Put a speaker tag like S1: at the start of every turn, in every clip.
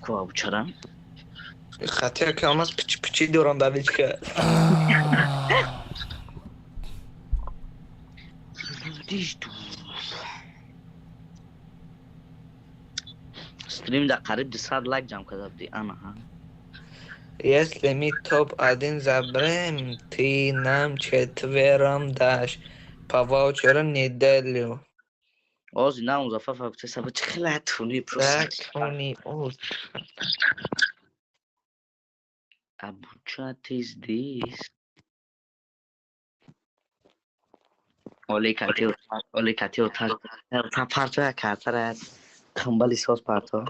S1: Ку абучара.
S2: Хотя Камаз пичи-пичи дорам дар личка.
S1: Стрим да қариб 200 лайк ҷамъ карда будӣ. Ана ҳа.
S2: Если мы топ-1 заберем, ты нам четвером дашь по ваучеру неделю.
S1: Ози на Музаффар факте саба чӣ хела туни просто.
S2: Так, они
S1: Абуча is this. Оле кати оле кати ота та парто я картара камбали соз парто.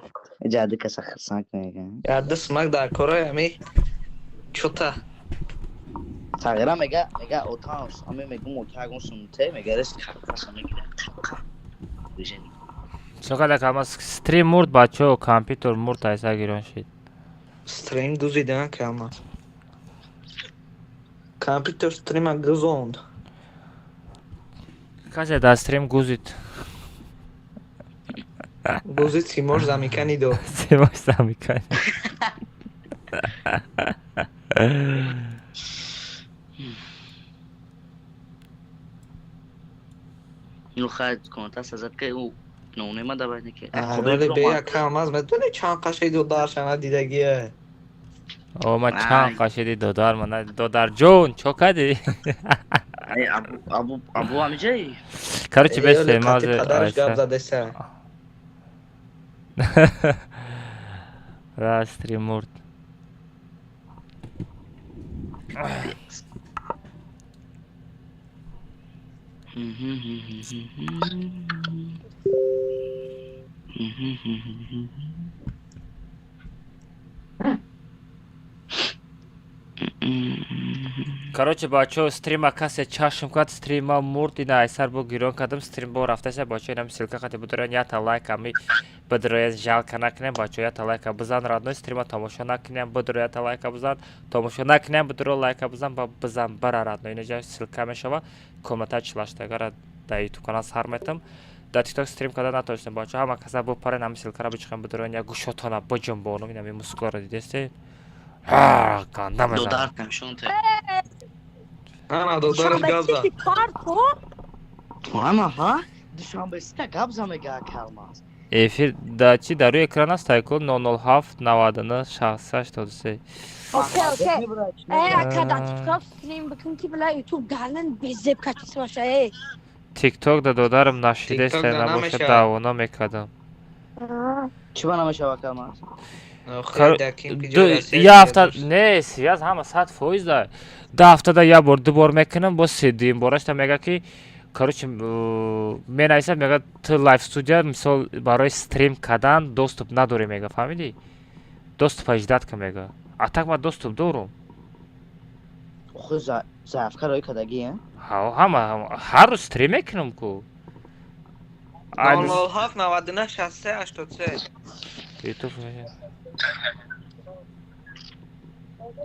S1: Иҷа каса хирсанк мега.
S2: Я ду смак дар кораи ами чута.
S1: Тағира мега ота ами мегум ота агун сунте мега рес картаса мегира. Движение.
S3: Чақадар кама стрим мурд, бачаҳо, компютер мурд, айса гирон шид.
S2: Стрим гузидан Камаз. Компютер стрима гузонд.
S3: Касе дар стрим гузид?
S2: Гузид симош замикани до.
S3: Симош замикани.
S1: Ну хай комментар сазад ки ӯ нонема давай неки.
S2: Роли бея Камаз медони чанд қаши додар шана дидагие.
S3: О, ма чанд қашиди додар мана додарҷон, чо кардӣ?
S1: Ай абу абу абу амиҷай.
S3: Короче, бес
S2: мазе падараш гап задеса.
S3: Ра стрим мурд. Короче, бачаҳо, стрима касе чашм кард, стрима мурд, ина айсар бо гирон кардам, стрим бо рафташа, бачаҳо, инам ссылка қати будроян, ята лайк ами бидроян, жалко накунем, бачаҳо, ята лайка бизан, родной, стрима тамошо накунем, бидро ята лайка бизан, тамошо накунем, бидро лайка бизан, ба бизан бара, родной, инаҷа ссылка мешава, комната чилаштагара дар ютуб канал сар метам. Дар тикток стрим карда натонистем, бачаҳо, ҳама каса бупарен, ҳами ссылкара бичиқем, бидроян, як гӯшотона биҷунбонум, инами мускуларо дидесте? Ганда мезанам.
S1: Додар камшон те.
S2: Ана додараш гап зад.
S1: Ана ҳа? Душанбе сита гап за мега Калмаз.
S3: Эфир да чи дар рӯи экран аст, тайкол 007 99 66 83.
S4: Окей, окей. Э, ака да TikTok стрим бикун ки била YouTube галан безеб качество баша, э.
S3: Тикток да додарам нашидеста
S2: TikTok да
S3: набоша
S2: намешавад.
S3: Давона мекардам.
S1: Чӣ ба намешава, Калмаз?
S3: Я ҳафта не связь ҳама 100% да. 2 ҳафтада як бор, ду бор мекунам, бо седуюм борашта мега ки, короче, менависад, мега ту лайв студия мисол барои стрим кардан доступ надорӣ, мега, фаҳмидӣ? Доступа ждать ка, мега. А так ман доступ дорум.
S1: Охи заявка рои кадаги, э?
S3: Ҳама ҳар рӯз стрим мекунам ку.
S2: 007 99 63 83.
S3: Ютуб.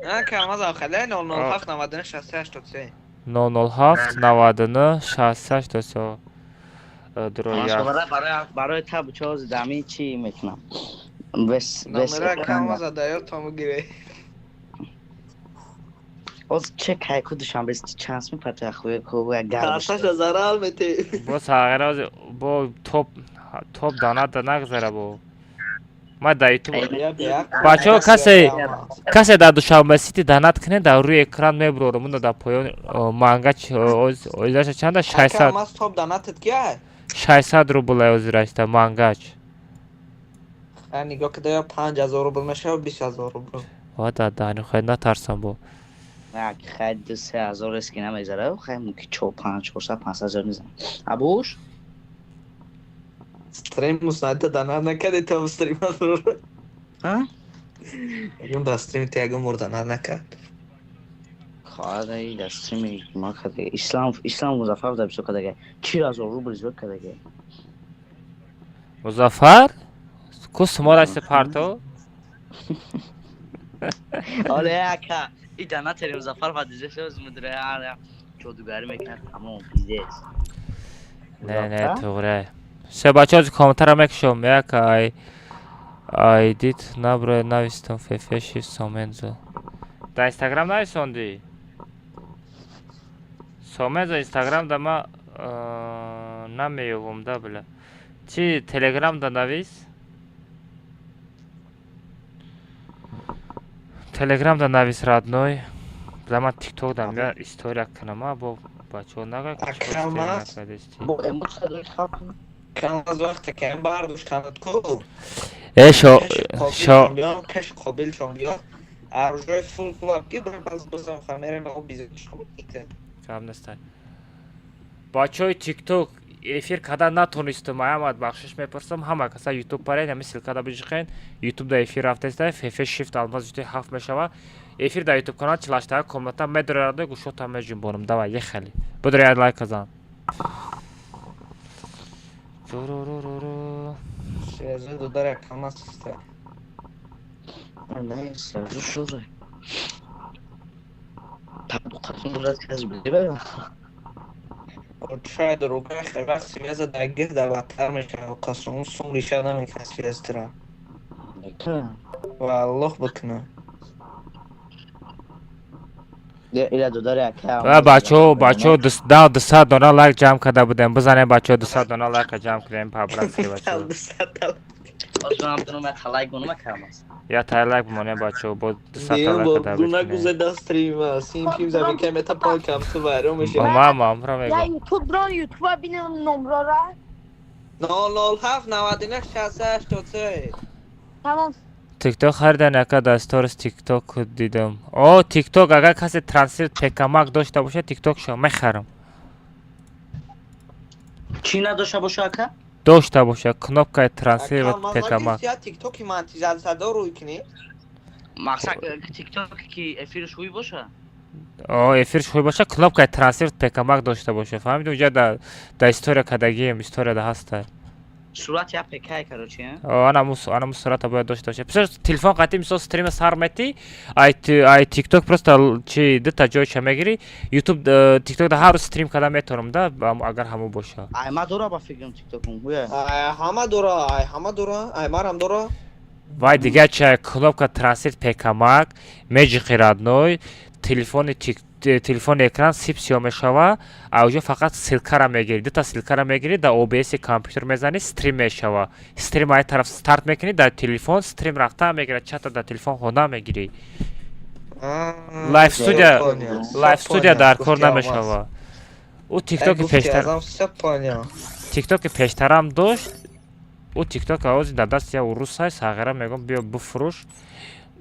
S2: На Камаз ахале 007 99 63 83.
S3: 007 99 68 83 дуроя.
S1: Барои та бучози дами чӣ мекунам? Вес вес.
S2: Номера Камаз даёт тому гире.
S1: Оз че кай ку Душанбе чанс мепата хуе ку як гарм.
S2: Карташа зарар мете.
S3: Бо сағира бо топ топ дана да нагзара бо. Ма дар ютуб бачаҳо, касе дар Душанбе сити донат кунед, дар рӯи экран мебурорам, уна дар поён мангач озираша чанда 600
S2: Камаз топ донатет ки?
S3: 600 рубл озирашта мангач.
S2: А нигоҳ кида ё 5000 рубл мешава, 20000 рубл.
S3: Ва да дани хай натарсам бо.
S1: Як хай ду се ҳазор рески намезара, хай муки чор панҷ чорсад панҷсад ҳазор мезанам. Абуш?
S2: Стрим муснаида донат накарди то стрим
S1: Ҳа?
S2: Ягон дар стрим те ягон бор донат накард.
S1: Хоҳадаи дар стрими ма кадаги. Ислам Ислам Музаффаров дар бисёр кадаги. 40 000 рубл зиёд кадаги.
S3: Музаффар? Ку сумораси парто?
S1: Оле ака, и донатери Музаффаров адизе шоз мудре ара ҷодугарӣ мекард, тамом пиздец.
S3: Не, не, туғре. Се бачаҳо, комментара мекушом, як ай Айдит набра навистам фефеши Сомензо. Да Инстаграм нависонди? Сомензо Инстаграм да ма намеёвум да бля. Чи Телеграм да навис? Телеграм да навис родной. Бля ма ТикТок да мя история кунам бо бачо нага
S2: Акамас.
S1: Бо эмоция дори халқ.
S2: Кан аз вақте ки бардоштанд ку.
S3: Э шо шо
S2: каш қобил шон биё. Аружой фул фул ки баз бозам хамерем о бизон.
S3: Кам нестай. Бачои ТикТок эфир када натонистум, аямад бахшиш мепурсам, ҳама каса Ютуб парен, ҳами ссылкада биҷиқен, Ютуб да эфир рафтеста, фф shift алмаз жути 7 мешава. Эфир да Ютуб канал 48 комната медорада гӯшота меҷунбонам. Давай, ехали. Будра лайк зан. Туруруруру.
S2: Шезу додара камаста.
S1: Не, сразу шуре. Табу қатын каз бибе.
S2: Шояд руга вақт связа дагир даваттар мешавад. Қасрон сум реша намекунад связтра. Ва Аллоҳ бикунад.
S1: Ила додари ака.
S3: Ва бачо, бачо, да 200 дона лайк ҷамъ карда будем. Бизанем бачо 200 дона лайка ҷамъ кунем по-братски бачо.
S1: Озонам дунум талай гунума камас.
S3: Я тай лайк бимонем бачо, бо 200 та лайка да.
S2: Гуна гуза стрима, сим ким замика мета пол кам ту вайрон мешава.
S3: Мама, амра
S4: Я
S3: мегам.
S4: Ютуб брон Ютуба бинам номрора.
S2: 007 99 68 83.
S4: Тамом.
S3: ТикТок харидан яка дар сторис ТикТок дидам. О, ТикТок агар касе трансфер пекамак дошта бошад, ТикТокшо мехарам.
S1: Чӣ надошта боша ака?
S3: Дошта боша кнопкаи трансфер пекамак.
S2: Я ТикТоки монетизатсия рӯй кунӣ?
S1: Мақсад ТикТок ки эфирш ҳуй боша?
S3: О, эфирш хуй боша, кнопкаи трансфер пекамак дошта боша. Фаҳмидӣ? Уҷа да история кадагием, история да ҳаста.
S1: Сурат я ПК короче.
S3: О, анаму сурата бояд дошта боша. Писар телефон қатӣ мисол стрим сар мети, ай ТикТок просто чи дута ҷойша мегирӣ, Ютуб ТикТок да ҳар рӯз стрим карда метавонам да, агар ҳаму боша.
S1: Ай ма дора ба фикрам ТикТокум ҳуя.
S2: Ай ҳама дора, ай ҳама дора, ай марам дора.
S3: Вай дигар ча кнопка трансфер пекамак, меҷиқи родной, телефони телефони экран сип сиё мешава, а уҷо фақат ссылкара мегирӣ, дута ссылкара мегирӣ, дар OBS компютер мезанӣ, стрим мешава. Стрим ай тараф старт мекунӣ, дар телефон стрим рафта мегирад, чата дар телефон хонда мегирӣ. Лайв студия, лайв студия дар кор намешава. Ӯ ТикТоки пештар, ТикТоки пештарам дошт, ӯ ТикТок овози дар дасти я урусай, сағира мегӯм биё буфурӯш.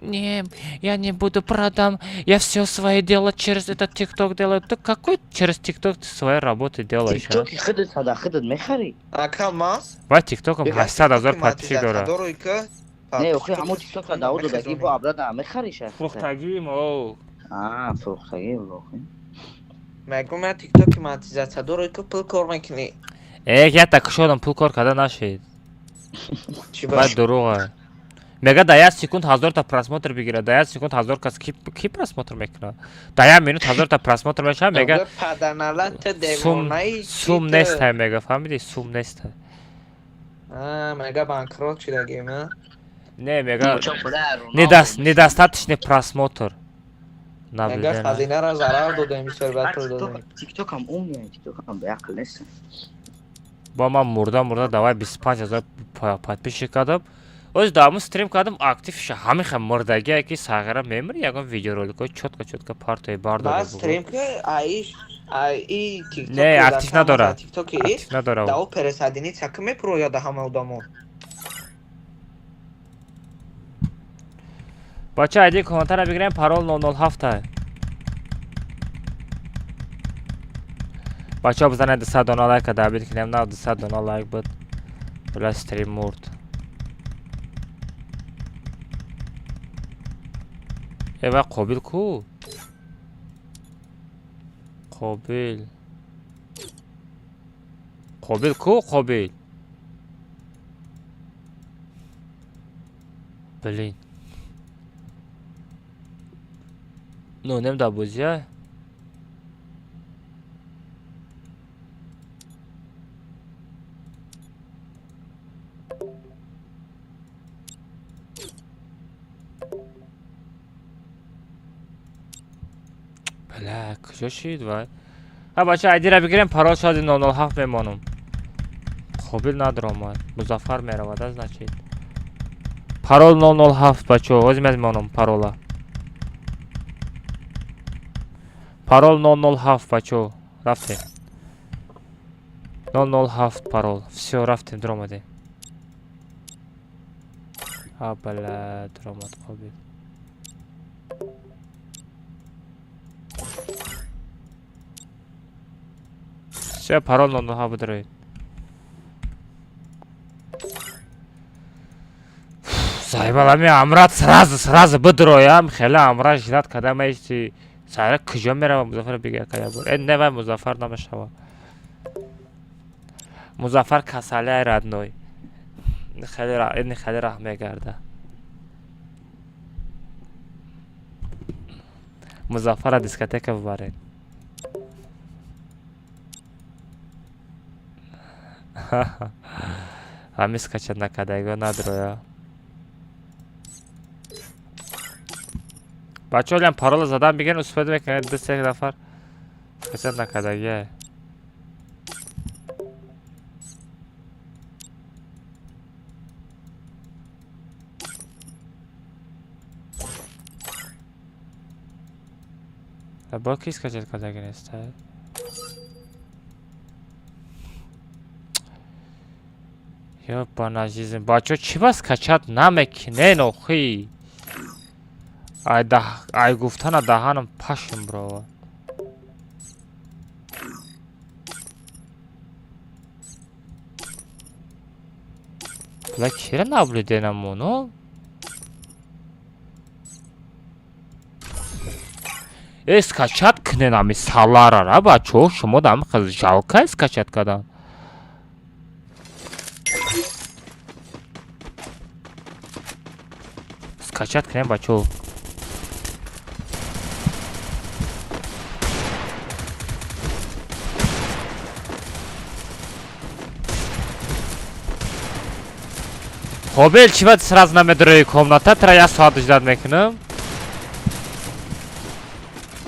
S3: Не, я не буду продам, я все свои дела через этот ТикТок делаю. Ты какой через ТикТок ты свои работы делаешь, а?
S1: ТикТоки худат сада худат мехарӣ?
S2: Ака мас?
S3: Вай ТикТоком 800 000 подписчик дора.
S1: Не, охи ҳамон ТикТока даво додаги бо обратно мехарӣ ша.
S3: Фурӯхтагим, о.
S1: А, фурӯхтагӣ охи.
S2: Мегӯм я ТикТоки монетизатсия дорӣ ки пул кор мекунӣ.
S3: Э, я так шодам пул кор карда нашид. Вай дурӯға. Мега да 1 секунд 1000 та просмотр бигирад, да 1 секунд 1000 кас ки просмотр мекунад? Да 1 минут 1000 та просмотр мешавад, мега сум сум нестай, мега, фаҳмидӣ? Сум нестай.
S2: А, мега банкрот шудагим, а?
S3: Не, мега недостаточный просмотр.
S2: Мега хазинаро зарар додем, бисёр бад пул додем.
S1: ТикТокам умный, ТикТокам беақл нест.
S3: Бо ман мурда мурда давай 25 000 подписчик кардам. Оз даму стрим кардам, актив ша ҳамиха мурдагие ки сағира мемири, ягон видеороликҳои чётко чётко партои бардора.
S2: Бас стрим ки аиш ай и ТикТок
S3: Не, актив надора.
S2: ТикТоки
S3: Актив надора.
S2: Да пересадиница ки мепурояд ҳама одамо.
S3: Бача айди комментара бигирем, парол 007. Бачаҳо бизанед 200 дона лайка дабит кунем, на 200 дона лайк буд. Била стрим мурд. Э, вай Қобил ку? Қобил. Қобил ку, Қобил? Блин. Ну, нем да бозия. Бля, куҷо шид вай? Ҳа бача, айдира бигирем, парол шоди 007 мемонам. Қобил надромад. Музаффар меравад, а значит. Парол 007 бачо, ҳозир мемонам парола. Парол 007 бачо, рафтем. 007 парол. Всё, рафтем, дромадем. А, бля, дромад қобил. Всё, парол 007 бидроед. Заебалами амрат сразу, сразу бидроям, хеле амрат ждат када маисти. Сайра куҷо мерава Музаффар бига кая бур. Э, не вай Музаффар намешава. Музаффар касалияй родной. Хеле хеле раҳ мегарда. Музаффара дискотека бибаред. Ҳамин скачать накардаго надроя. Бачаҳо лям парола задан бигирен, успед мекунед ду се нафар скачать накардагия. Бо ки скачать кардаги неста? Ёбана жизнь. Бачаҳо чӣ ба скачать намекунен охи? Ай ай гуфтана даҳанам пашм бировад. Бла кира наблюденамоно? Э, скачать кунен ами саларара бачаҳо, шумо дам жалко скачать кардан. Скачать кунем бачаҳо. Қобил чӣ бад сразу намедрои комната, тра як соат ждать мекунам.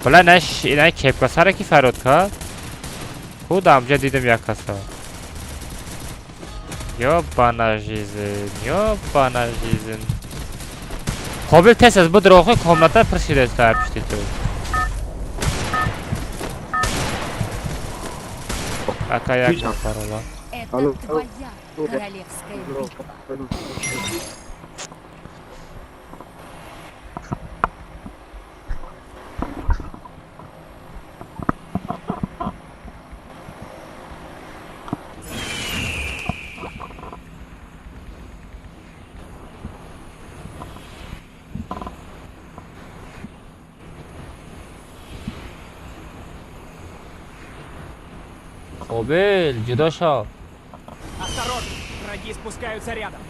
S3: Бля, наш ина кепка сара ки фарёд кард? Худ амҷа дидам як каса. Ёбана жизнь, ёбана жизнь. Қобил тез аз бидро охи комната пур шидааст дар пишти ту. Ака як нафар ола.
S5: Это твоя королевская битва.
S3: Қобил, ҷудо шав.
S6: Осторожно, враги спускаются рядом.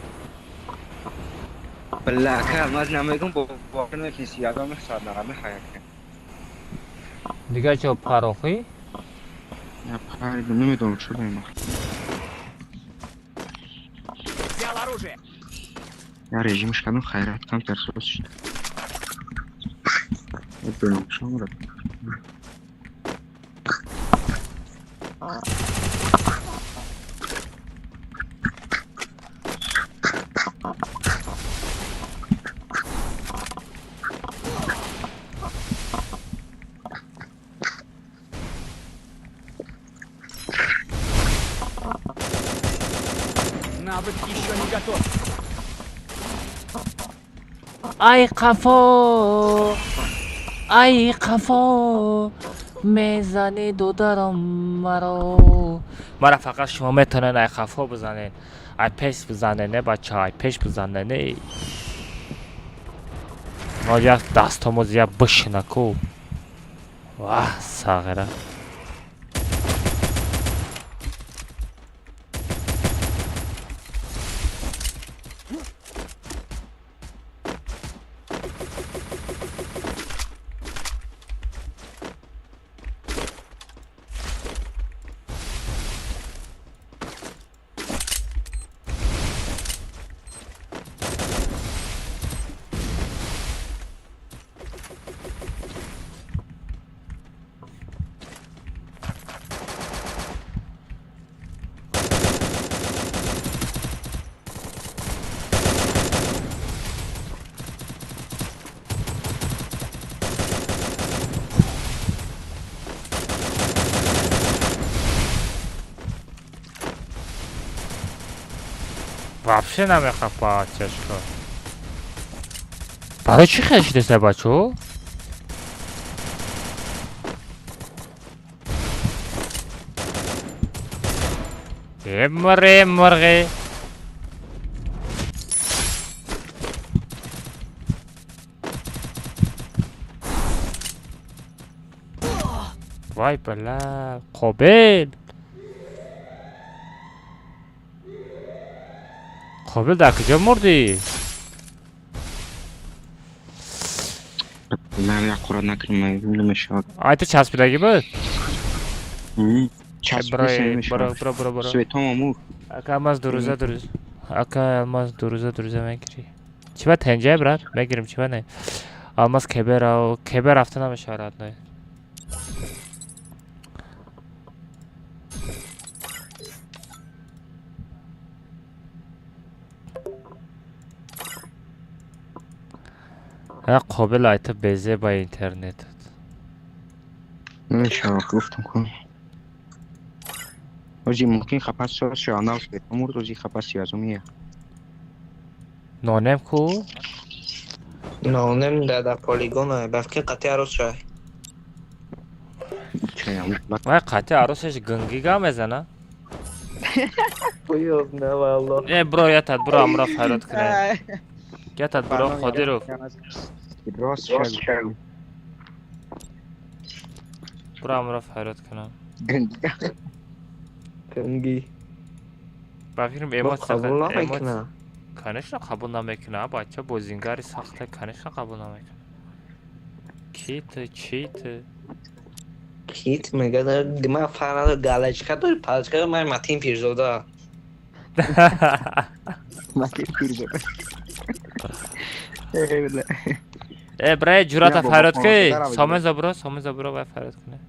S7: Бля, ка, ман намегум бовар накунӣ, ягон сад нақами хаят.
S3: Дигар чо парохӣ?
S7: Я паридум, намедонам чӣ баём.
S6: Взял оружие.
S7: Я режимш кардам, хайрат камтар соз шуд. Медонам чӣ омад.
S6: Навык еще не готов.
S3: Ай қафо, ай қафо, мезани дударам маро. Мара фақат шумо метавонед ай қафо бизанед, ай пеш бизанед, не бача, ай пеш бизанед, не. Мо як дастомоз як бишинаку. Ваҳ, сағира. Вообще намехапа чашко. Барои чӣ хел шидеса, бачо? Э, мурғи, мурғи. Вай, бала, Қобил. Қобил, дар куҷо мурдӣ?
S7: Ман як қурат накунам, намешавад.
S3: Ай, ту часпидагӣ буд?
S7: Часпида.
S3: Бро, бро, бро, бро.
S7: Светом омур.
S3: Ака Алмаз, дурӯза, дурӯз. Ака Алмаз, дурӯза, дурӯза мегирӣ. Чӣ ба тенҷа, брат? Мегирим, чӣ ба не? Алмаз кебера, кебер рафта намешавад, родной. А Қобил айта безе ба интернет.
S7: Намешавад, гуфтам ку. Ози мумкин хапас соз шава, нав светом мурд, ози хапас сиязумия.
S3: Нонем ку?
S2: Нонем да полигона, бафки қати арос шай.
S3: Вай, қати аросаш гынгига мезана?
S2: Хуёб на, валло.
S3: Э, бро, ятад, бро, амра фарёд кунем. Ятад, бро, Қодиров.
S7: Рост шав.
S3: Бро, амра фарёд кунам.
S7: Гынгига.
S2: Гынги.
S3: Ба фикрам
S2: Бо
S3: эмоция
S2: қабул намекуна.
S3: Конечно, қабул намекуна, бача бозингари сахта, конечно, қабул намекуна. Ки ту, чӣ ту?
S2: Кит мега, ман фарқ надорам, галочка дори, палочка дори, ман Матин Пирзода.
S7: Матин Пирзода. Э, бля.
S3: Э, бра, ҷурата
S7: Я бобо
S3: фарёд ки.
S7: хонада.
S3: Сомеза бро, сомеза бро, вай фарёд куне.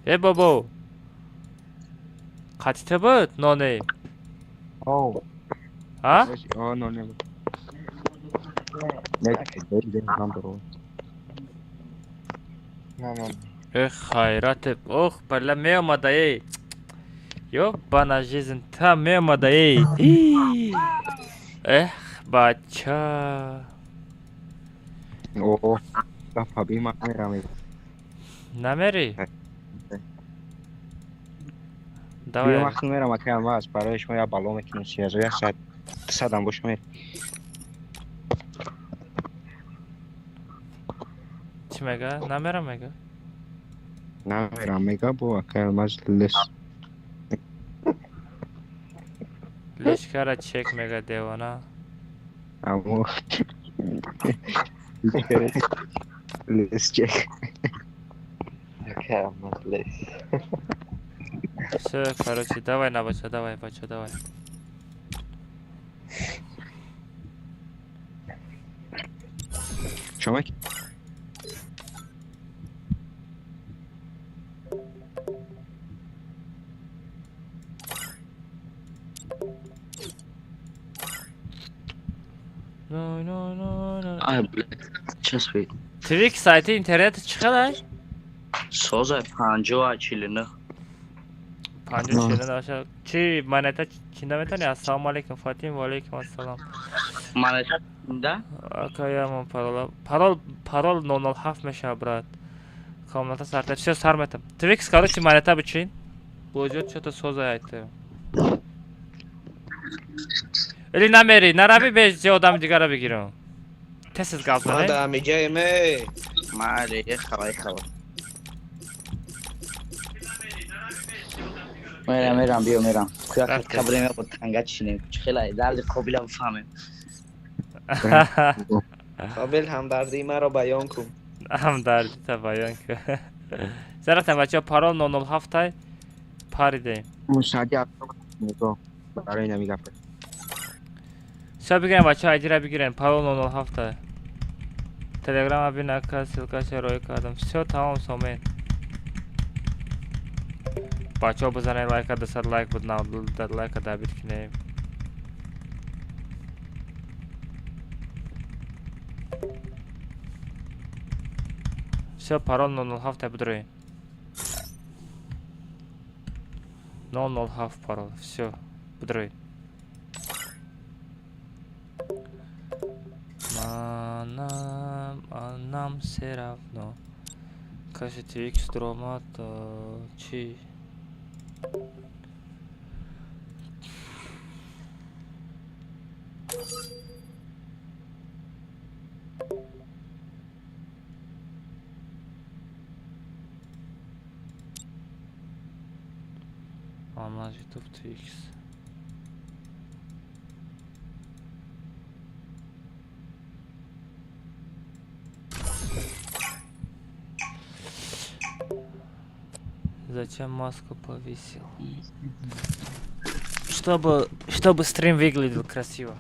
S3: Э, бобо. Қати ту буд, ноне?
S7: Оу.
S3: А?
S7: О, но не. Не, не, нам дорога. Не, не.
S3: Эх, хайрате, ох, бала меомада, эй. Ёбана жизнь, та меомада, эй. Эх, бача.
S7: О, да, фаби ма мерам.
S3: Намери?
S7: Бия
S3: Давай.
S7: Ман мерам, ака Алмаз, барои шумо як бало мекунам, сиязо, як саат садам боша мер.
S3: Чӣ мега? Намерам мега?
S7: Намерам мега, бо ака Алмаз лес.
S3: Лишкара чек мега, девона.
S7: Амо. Лес чек.
S2: Ака Алмаз лес.
S3: Всё, короче, давай на бача, давай, бача, давай.
S7: Шумо
S3: No, no, no, no.
S1: Ай, блядь, часпид.
S3: Твик сайти интернет чӣ хелай?
S1: Созай 50 49.
S3: 50 49 аша. Чӣ монета чинда метавонӣ? Ассалому алайкум, Фатим, ва алайкум ассалом.
S1: Монета да?
S3: Ака, ямон парола. Парол, парол 007 мешава, брат. Комната сарта. Всё, сар метам. Твикс, короче, монета бичин. Бозиёт чё-то созай айта. Или намери, нарави без ҷе одами дигара бигирам. Тез гап
S2: Ман
S3: зане.
S2: да ҳамиҷаем, э.
S1: Майли, хавай, хавай. Мерам, мерам, биё, мерам. Куя
S3: Рафтем.
S1: кабрем бо танга чинем. Чӣ хелай, дарди Қобила бифаҳмем.
S2: Қобил, ҳамдардии маро баён кун.
S3: Ҳамдардита баён кун. Заратам, бачаҳо, парол 007 тай. Паридем.
S7: Мусади нигоҳ барои нами гап.
S3: Всё, бигирем, бачаҳо, айдира бигирем. Парол 007 тай. Телеграма бин, ака, ссылкаша роӣ кардам. Всё, тамом, сомен. Бачаҳо, бизанед лайка, 200 лайк буд, на лайка добить кунем. Всё, парол 007 тай, бидроем. 007 парол. Всё. Бидроед. Нам все равно. Каси TX дромад чи? Онлайн YouTube TX. Зачем маску повесил? Чтобы стрим выглядел красиво.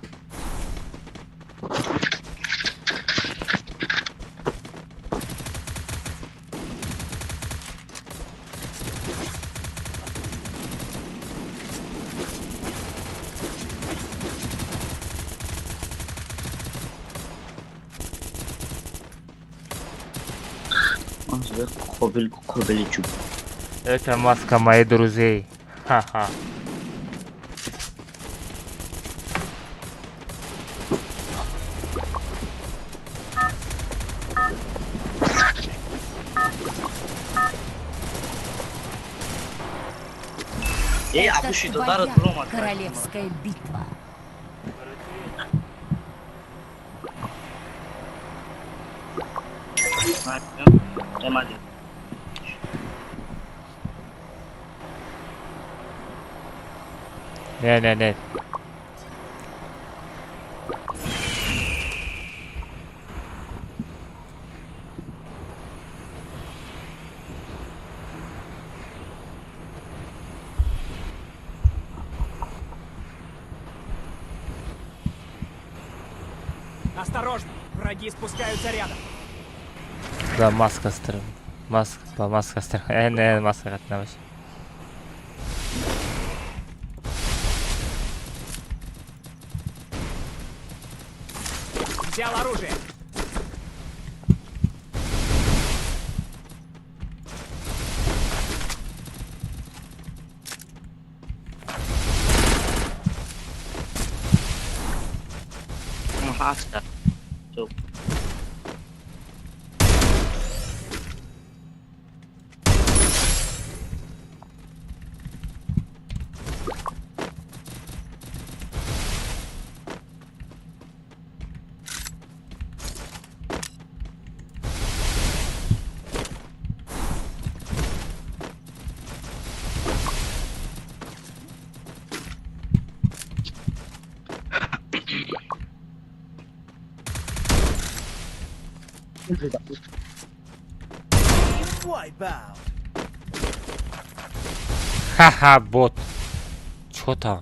S3: Это маска моих друзей. Ха-ха.
S5: Это твоя королевская битва.
S3: Не, не, не.
S6: Осторожно, враги спускаются рядом.
S3: Да, маска стрим. Маска, маска стрим. Не, маска не.
S6: Взял оружие.
S3: Ха-ха, бот. Чё там?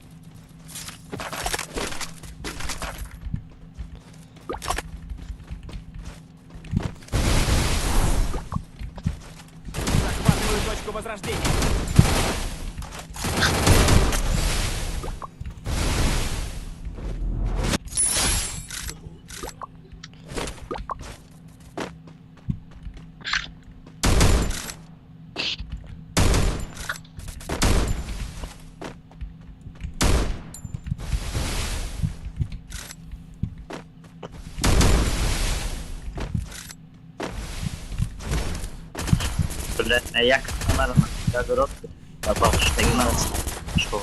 S6: Захватываю точку возрождения.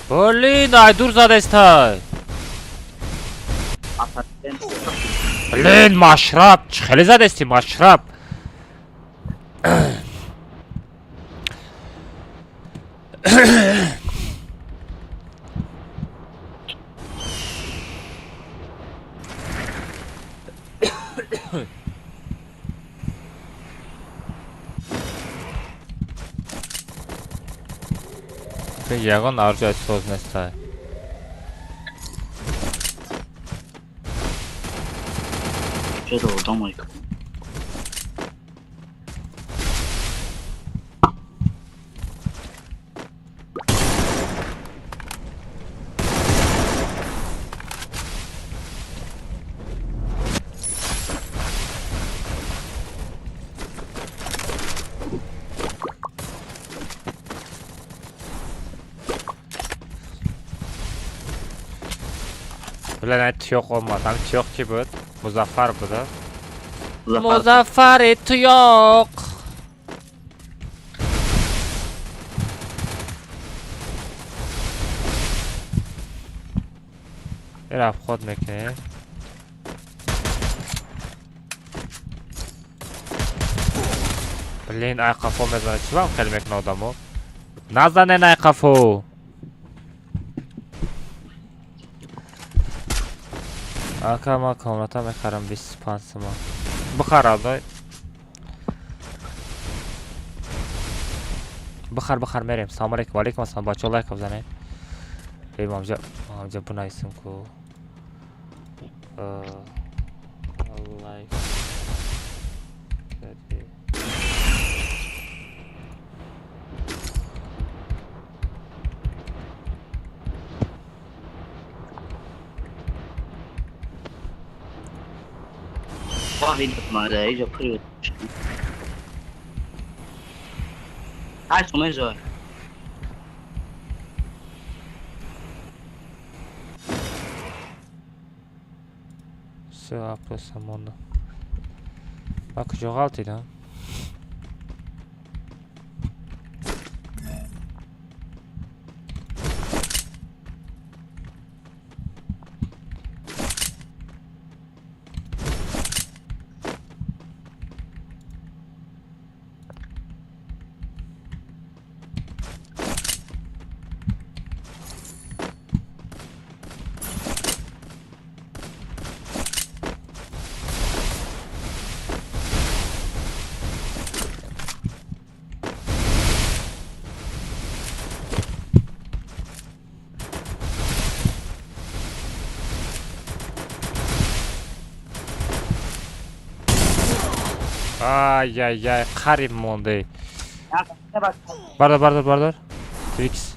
S3: Блин, айдур задестай. Блин, машраб, хеле задести, машраб. Ягон арҷои соз нестай.
S1: Чаро одамой
S3: Бля, Тұяқ омад. Ҳам Тұяқ ки буд? Музаффар буд, а? Музаффари Тұяқ. Ира обход мекунем. Блин, ай қафо мезанад. Чӣ вам хеле мекунад одамо? Назанен ай қафо. Ака, ман комната мехарам 25 сомон. Бихар, абдай. Бихар, бихар, мерем. Салом алейкум, алейкум ассалом. Бачаҳо лайк бизанед. Эй, мамҷа, мамҷа бинависем ку. Лайк.
S1: Corre, aí já fui. Ah, sou mais hora.
S3: Всё, просто монда. Ба куҷо ғалтидам? Ай-яй-яй, қариб монде. Бардор, бардор, бардор. Твикс.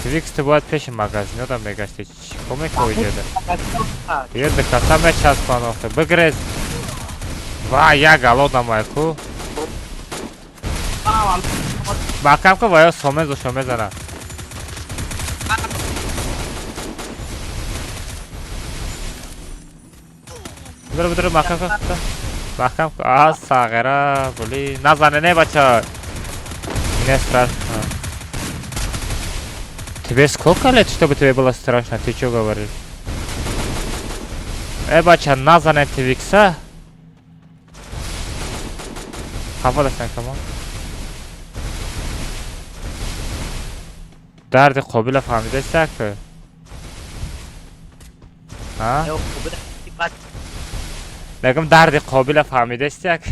S3: Твикс ту бояд пеши магазинода мегашти. Чӣ мекои ҷода? Ерда каса мечаспан охе. Бигрез. Ва, я голодна майку. Маҳкам ку ва ё сомезо шомезана. Бидро, бидро, маҳкам ку. Маҳкам ку. А, сағира, були. Назане, не, бача. Мне страшно. Тебе сколько лет, чтобы тебе было страшно? Ты чё говоришь? Бача, назане Твикса. Хафа дастан камон. Дарди қобила фаҳмидаста ку? Ҳа? Мегум дарди қобила фаҳмидаста ку?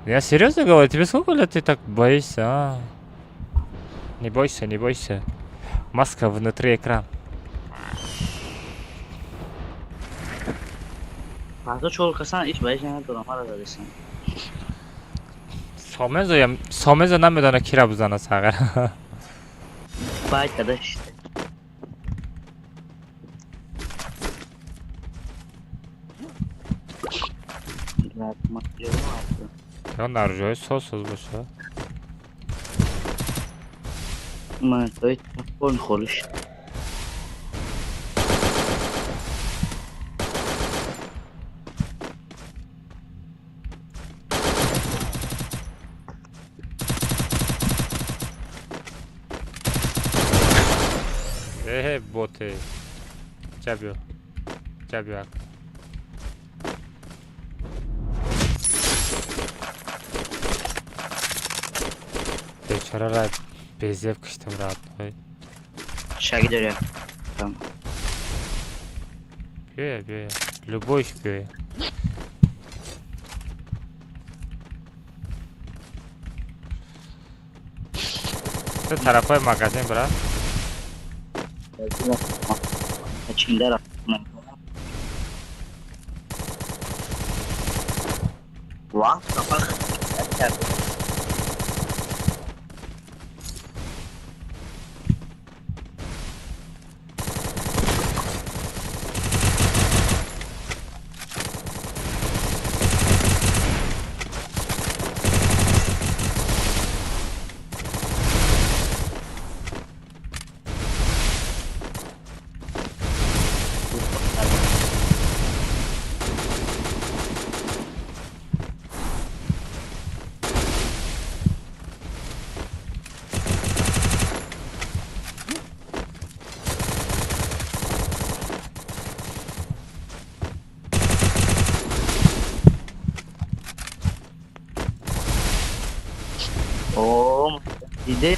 S3: Я серьезно говорю, тебе сколько лет ты так боишься, а? Не бойся, не бойся. Маска внутри экран.
S1: Фарзо чор касан ҳеҷ боиш надорам, мара задасан.
S3: Сомезо, сомезо намедона кира бизана сағир.
S1: Бай кадаш.
S3: Ё дар ҷои соз соз боша.
S1: Ман той телефон холиш.
S3: Э, боте. Чабио. Чабио. Бечорара безеб киштам родной.
S1: Шаги доря.
S3: Биёя, биёя. Любойш биёя. Ту тарафҳои магазин брат.
S1: Чиндара. Ва, сафар. О, диде.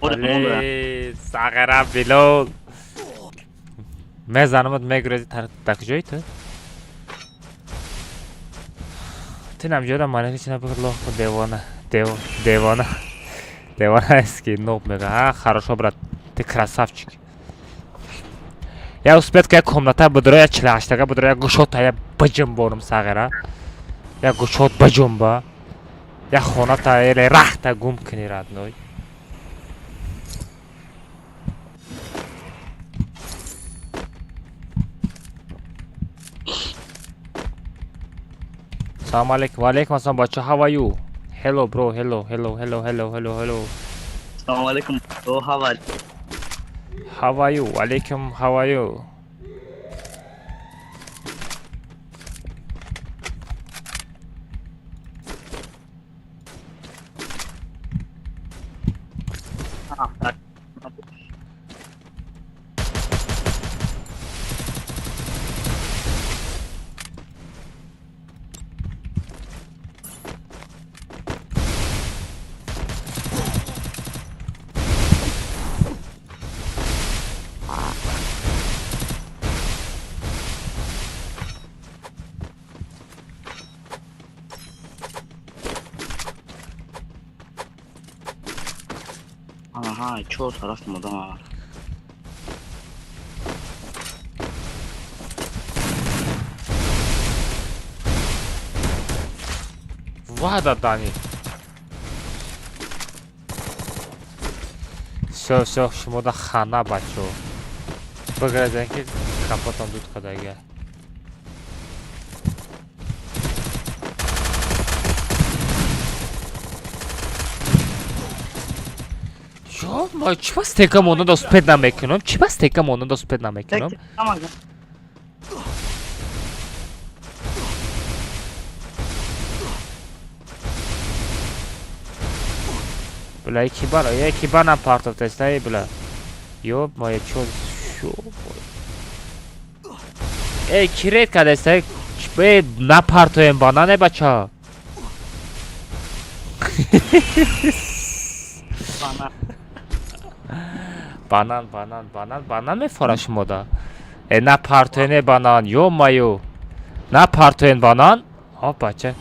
S3: Блин, сағира Билол. Мезанамат мегурези дар куҷои ту? Ту намҷода манеки чина бигир лох кун девона. Девона. Девона аст ки ноб мега. А, хорошо, брат. Ты красавчик. Я успеть ка комната будро я 48-тага будро я гушота я баҷумбонум сағира. Я гушот баҷумба. Я хоната эле рахта гум кунӣ родной. Салом алейкум. Ва алейкум ассалом бача. How are you? Hello bro. Hello, hello, hello, hello, hello, hello.
S1: Салом алейкум. Bro, how are you?
S3: How are you? Алейкум, how are you?
S1: Аҳа, чор тараф модам.
S3: Вада Дани. Всё, всё, шумо да хана бачо. Бигразен ки капотон дуд кадага. Ё, ма чӣ ба стека монда успеть намекунам? Чӣ ба стека монда успеть намекунам? Бля, ки бара, е ки бана партов теста, бля. Ёб моя чо шо. Эй, ки ред кадеста? Бе напартоем банане бача. Банан, банан, банан, банан мефора шумода. Э, напартоене банан, ё маю. Напартоен банан? О, бача.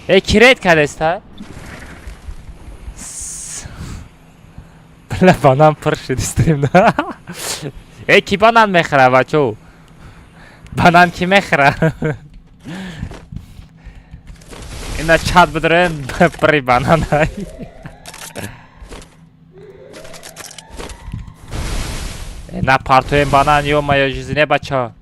S3: Э, ки ред кадеста? Бля, банан пур шуд стримда. Э, ки банан мехӯра, бачо? Банан ки мехӯра? Ина чат бидорен пури банан. Э, напартоем банан, ё моё жизнь, бача.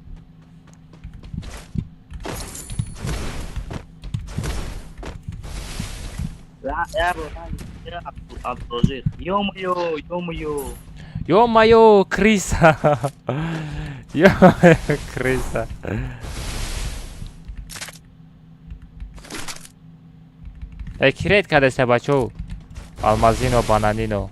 S1: Ё-моё, ё-моё.
S3: Ё-моё, крыса. Ё-моё, крыса. Э, ки ред кадеста, бачо? Алмазино, бананино.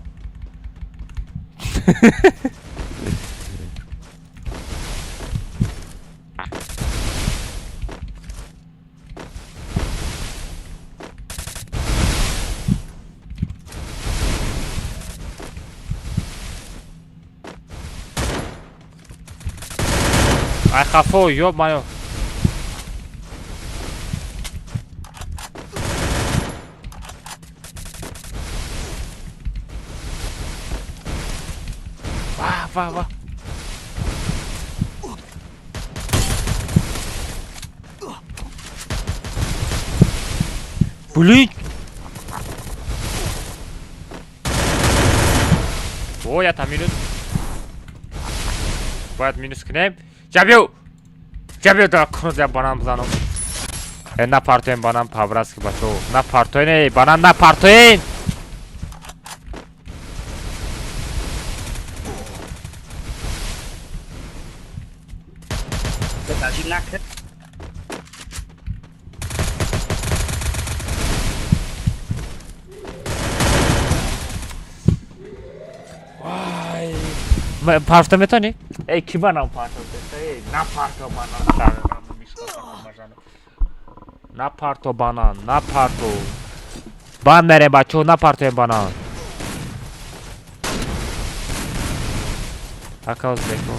S3: Ай хафо, ё-моё. Ва, ва, ва. Блин! О, я там минус. Бояд минус кунем. Ҷабиё! Ҷабиё да кунуз я банан бизанам. Э, напартоен банан по-братски, бачо. Напартоен, эй, банан напартоен! Парфта метавонӣ? Эй, ки банам парто? Эй, на парто банан. На парто банан, на парто. Бан мерем, бачо, на партоем банан. Ака узбеко.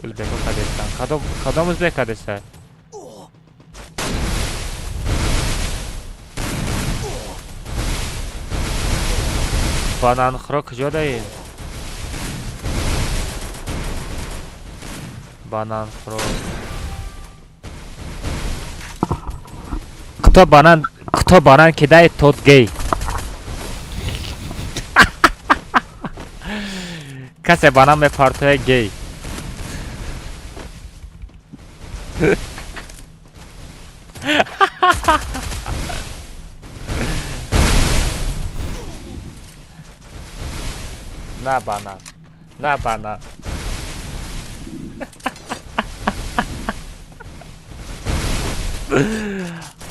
S3: Узбеко кадестан. Кадом кадом узбек кадеста? Бананхӯро куҷо даем? Бананхӯро. Кто банан, кто банан кидает, тот гей. Касе банан мепартояд, гей. На банан. На банан.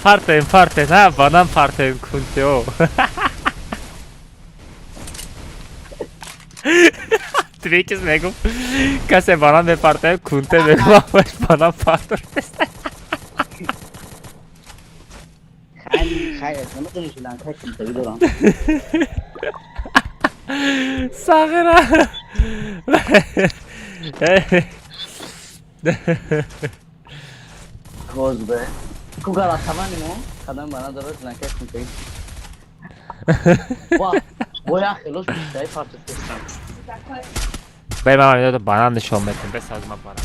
S3: Партоем, партоем, на банан партоем кунтео. Твичес мегум. Касе банан мепартоем кунте мегум, амаш банан партор.
S1: Хайр, намедонӣ жиланка кунтагӣ дорам.
S3: Сағира.
S1: Боз бе. Ку галатамани мо, қадам бана дорад жиланка кунтагӣ. Ва, боя хелош биштай партофтестам.
S3: Бай, ман медодам банан нишон метем. Бес аз ман банан.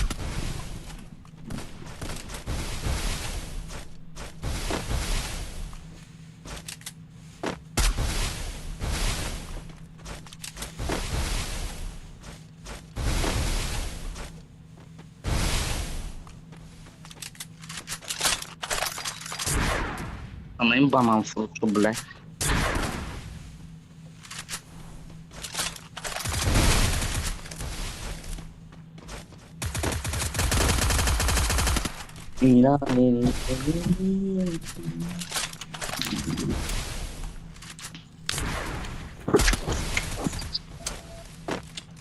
S1: Ама ин банан фурӯшо биле.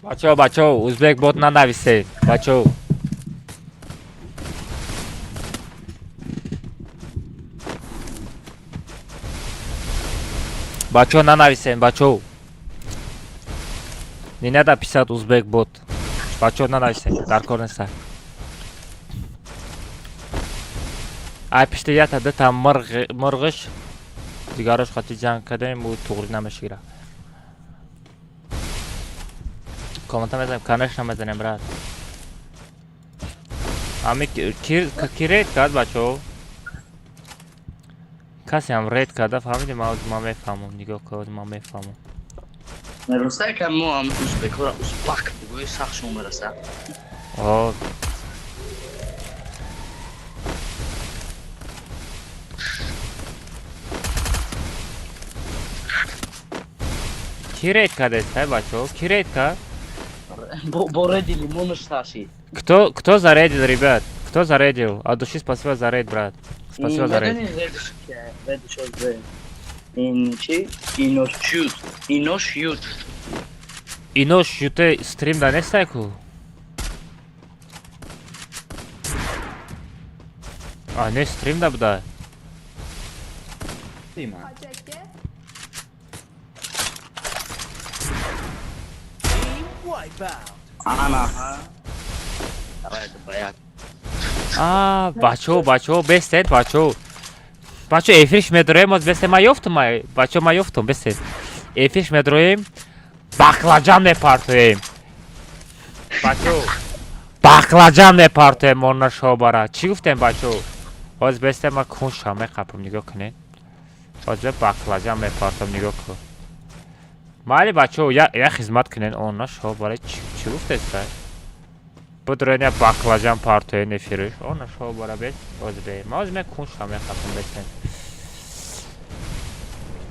S3: Бачо, бачо, узбек бот нанависе. Бачо. Бачо, нанависен, бачо. Не надо писать узбек бот. Бачо, нанависен, дар кор неста. Ай пишти ята дата мурғиш дигарош қати ҷанг кардем, ӯ туғри намешигира. Коммента мезанем, конечно мезанем, брат. Ами ки рейд кард, бачо? Касе ҳам рейд карда, фаҳмидем, ман мефаҳмам, нигоҳ кун, ман мефаҳмам.
S1: Мерасад ка мо ҳам узбекҳоро узбак бигӯӣ сахт шумо мерасад.
S3: О. Ки рейд кардест, ай бачо? Ки рейд кард?
S1: Бо реди лимонаш саши.
S3: Кто зарейдил, ребят? Кто зарейдил? От души спасибо за рейд, брат. Спасибо за рейд.
S1: Медонӣ редиш ки редиш озе. Ин чи? Инош ют. Инош ют.
S3: Инош юте стрим да нестай ку? А, не стрим да буда.
S6: Team wipeout.
S1: Ана. Давай, баяк.
S3: А, бачо, бачо, бестед, бачо. Бачо, эфирш медроем, оз бесте ма ёфтум, ай. Бачо, ма ёфтум, бестед. Эфирш медроем, баклажан мепартоем. Бачо, баклажан мепартоем, онна шобара. Чӣ гуфтем, бачо? Оз бесте ма кунша меқапам, нигоҳ кунед. Оз бе баклажан мепартом, нигоҳ кун. Майли, бачо, я хизмат кунед, онна шобара. Чӣ гуфтеста? Будроен я баклажан партоен эфириш. Онна шобара бес, оз бе. Ма оз ме кунша меқапам, бестен.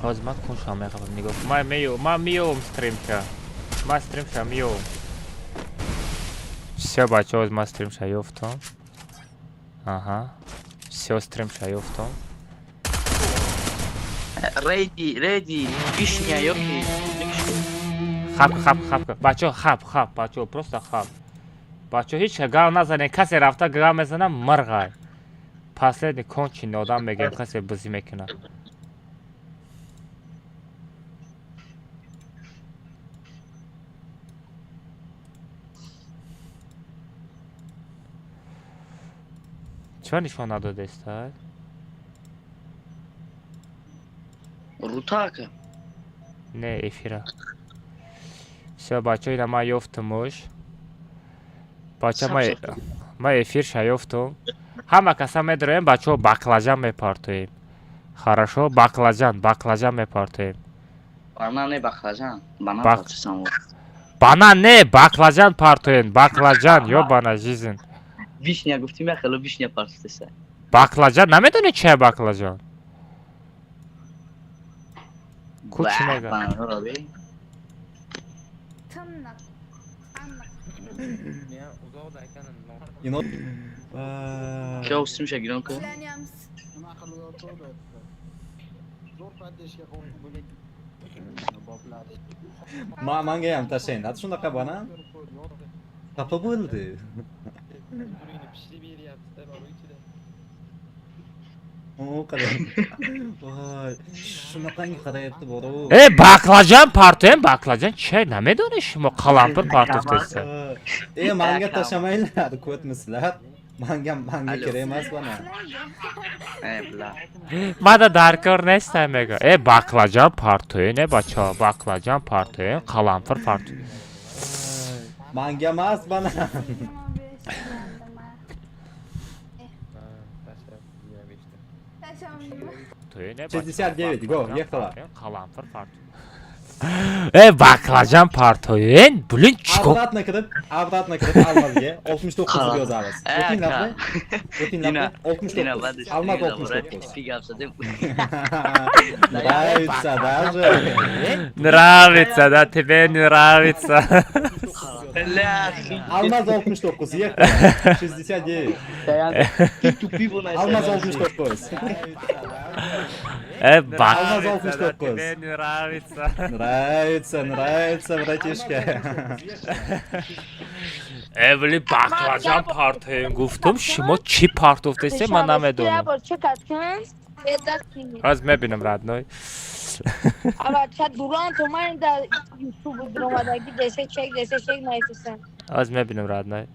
S3: Оз ма кунша меқапам, нигоҳ кун. Ма меё, ма миём стримша. Ма стримша миём. Всё, бачо, оз ма стримша ёфтам. Аҳа. Всё, стримша ёфтам.
S1: Реди, реди, вишня ёки.
S3: Хап, хап, хап. Бачо, хап, хап, бачо, просто хап. Бачо, ҳеч гав назанед, касе рафта гав мезана, мирғай. Последний конченый одам мегӯям, касе бозӣ мекунад. Чиба нишон надодеста?
S1: Рутака.
S3: Не, эфира. Всё, бачо, ина ман ёфтумуш. Бача, ма эфирша ёфтум. Ҳама каса медроем, бачаҳо, баклажан мепартоем. Хорошо, баклажан, баклажан мепартоем.
S1: Банан не, баклажан. Банан партосам.
S3: Банан не, баклажан партоем, баклажан, ёбана жизнь.
S1: Вишня гуфтим, я хело вишня партоса.
S3: Баклажан, намедонӣ чия баклажан? Ку чӣ мега?
S1: Ки усимша гирон ку?
S8: Manga ham tashlang. Shunaqa banan. Xafa bo'ldi. O qarang. Voy, shunaqangi qarayapti boru.
S3: Э, баклажан партоем, баклажан чия намедонӣ шумо, қалампир партофтеста.
S8: E, manga tashlamanglar, ko'tmisizlar. Manga kerak emas banan.
S3: Мада даркор нестам мега. Э, баклажан партоем, э, бачаҳо, баклажан партоем, қалампир партоем.
S8: Manga emas banan. 69, go, ехала.
S3: Қалампир партоем. Э, баклажан партоем, блин, чико?
S8: Обратно kirib, обратно kirib Almazga 69 deb yozamiz. O'tinglarmi? O'tinglarmi? 69. Almaz 69. Нравится даже.
S3: Нравится, да, тебе нравится.
S8: Алмаз 69, ехали. 69. Алмаз 69.
S3: Э, бак.
S8: Алмаз 69.
S3: Тебе нравится.
S8: Нравится, нравится, братишка.
S3: Э, блин, баклажан партоем гуфтум, шумо чӣ партофтесте, ман намедонам. Аз мебинам, родной.
S4: Ава дуран то ман дар YouTube дуромадаги десе чек, десе чек наистам.
S3: Аз мебинам, родной.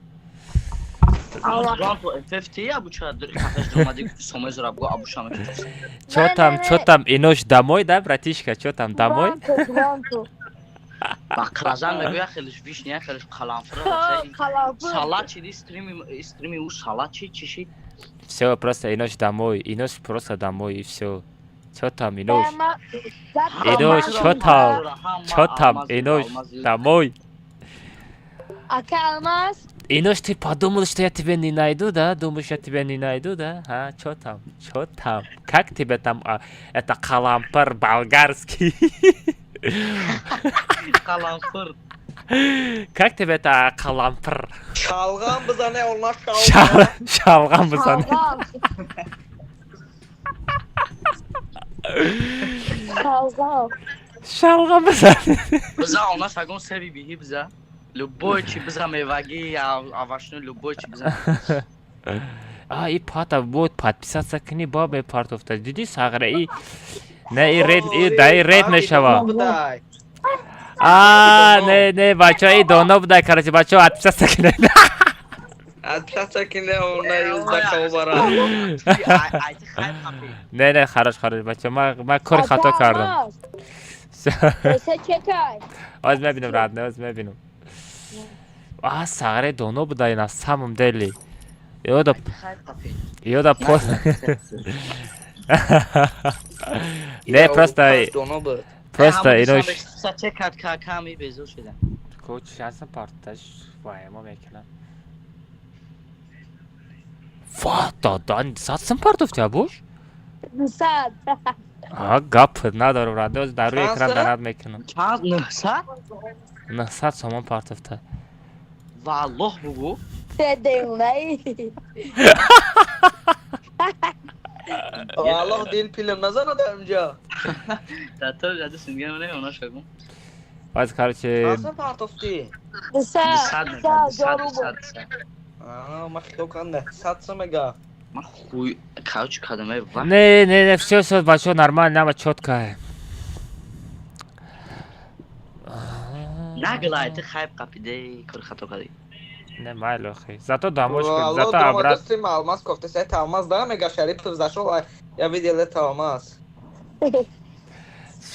S3: Чё там, чё там, инош домой, да, братишка, чё там, домой?
S1: Баклажан мегӯя, хелиш вишня, хелиш қаламфура. Салат чиди, стрими ӯ салат чи чиши?
S3: Всё, просто инош домой, инош просто домой и всё. Чё там, инош? Инош, чё там? Чё там, инош, домой?
S4: Ака Алмаз.
S3: Инош, ты подумал, что я тебя не найду, да? Думаешь, я тебя не найду, да? А, чё там? Чё там? Как тебе там, а, это калампыр болгарский?
S1: Калампыр.
S3: Как тебе это калампыр?
S2: Шалғам бизане, олмаш шалғам.
S3: Шалғам бизане.
S4: Шалғам.
S3: Шалғам бизане.
S1: Биза олмаш агон себи биҳи биза. Любой чи биза, меваги, овощной, любой чи биза.
S3: А, и пата вот подписаться кни, ба мепартофта. Диди сағра и не и ред и да и ред мешава. А, не, не, бачо, и доно будай, короче, бачо, отписаться кни.
S2: Отписаться кни, он на юзда кобара.
S3: Не, не, хорош, хорош, бачо, ма кори хато кардам. Оз мебинам, родной, оз мебинам. А, сағре доно будай на самом деле. Ёда пост. Не, просто инош. Коч шанса парташ ваймо мекунам. Ва, дадан, сад партофти абуш?
S4: 100.
S3: А, гап надорам, родной, дар рӯи экран донат мекунам.
S1: Чанд? 900?
S3: 900 сомон партофта.
S1: Валлоҳ бугу.
S2: Валлоҳ дил пилм назанад инҷа.
S1: Тато жади сингам не она шагум.
S3: Баъд, короче,
S2: Чанд партофтӣ?
S4: 200
S1: 200.
S4: рубл.
S2: Аа, ман хито канда. 100 сом мега.
S1: Ман хуй, короче, кадаме ва.
S3: Не, не, не, всё, всё, бачаҳо, нормально, нама чётко.
S1: Наглай, ты хайп қапиде, кори хато кардӣ.
S3: Не, майли, охи. Зато домой
S2: Алло,
S3: зато
S2: дома
S3: обратно.
S2: стрим алмаз кофте, сайт алмаз да мега Шарипов зашел, а я видел это алмаз.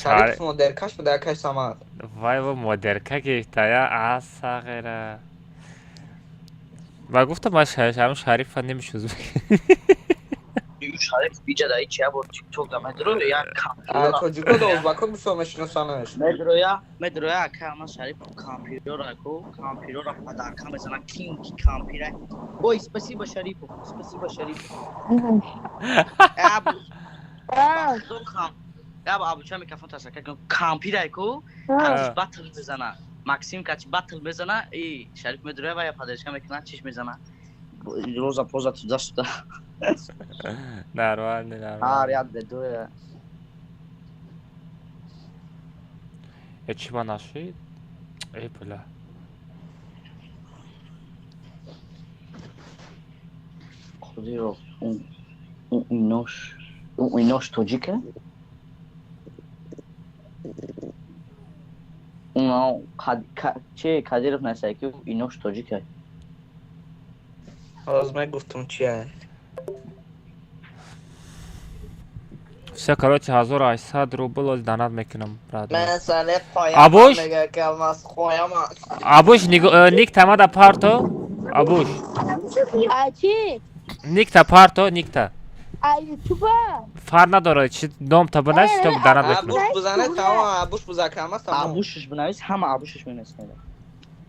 S2: Шарипов модеркаш буда, якаш Самад.
S3: Вай, во модерка гирифтая, асағира. Ва гуфтам, ман ҳамн Шарифа немишӯз.
S1: Шариф биҷа даи чия бор тикток да медро я
S2: А тоҷико да узбако бисёр мешиносанаш.
S1: Медроя, медроя, ака ман Шариф кампирора ко, кампирора падарка мезана, кин ки кампира. Ой, спасибо Шарипов, спасибо Шарипов. Абу, Абу, абу, ча микрофон тасака кун, кампира ко, кати батл мезана. Максим кати батл мезана, и Шариф медроя ва я падарка мекуна, чиш мезана. Роза поза туда сюда.
S3: Нормально, нормально.
S1: А, ряд бедоя.
S3: Э, чӣ ба нашид? Эй, бля.
S1: Худиро, он инош, он инош тоҷика? Он че Кадиров насай ки инош тоҷика?
S2: Ҳоз мегуфтум чия.
S3: Всё, короче, 1800 рубл оз донат мекунам, брат.
S2: Ман сане поям.
S3: Абуш?
S2: Мега ки алмаз хоям.
S3: Абуш, ник тамада парто. Абуш.
S4: А чи?
S3: Никта парто, никта.
S4: А ютуба?
S3: Фар надора, чи ном та бинавис, то донат мекунам.
S2: Абуш бузане тамом, абуш бузак алмаз тамом.
S1: Абушш бинавис, ҳама абушш менависанд.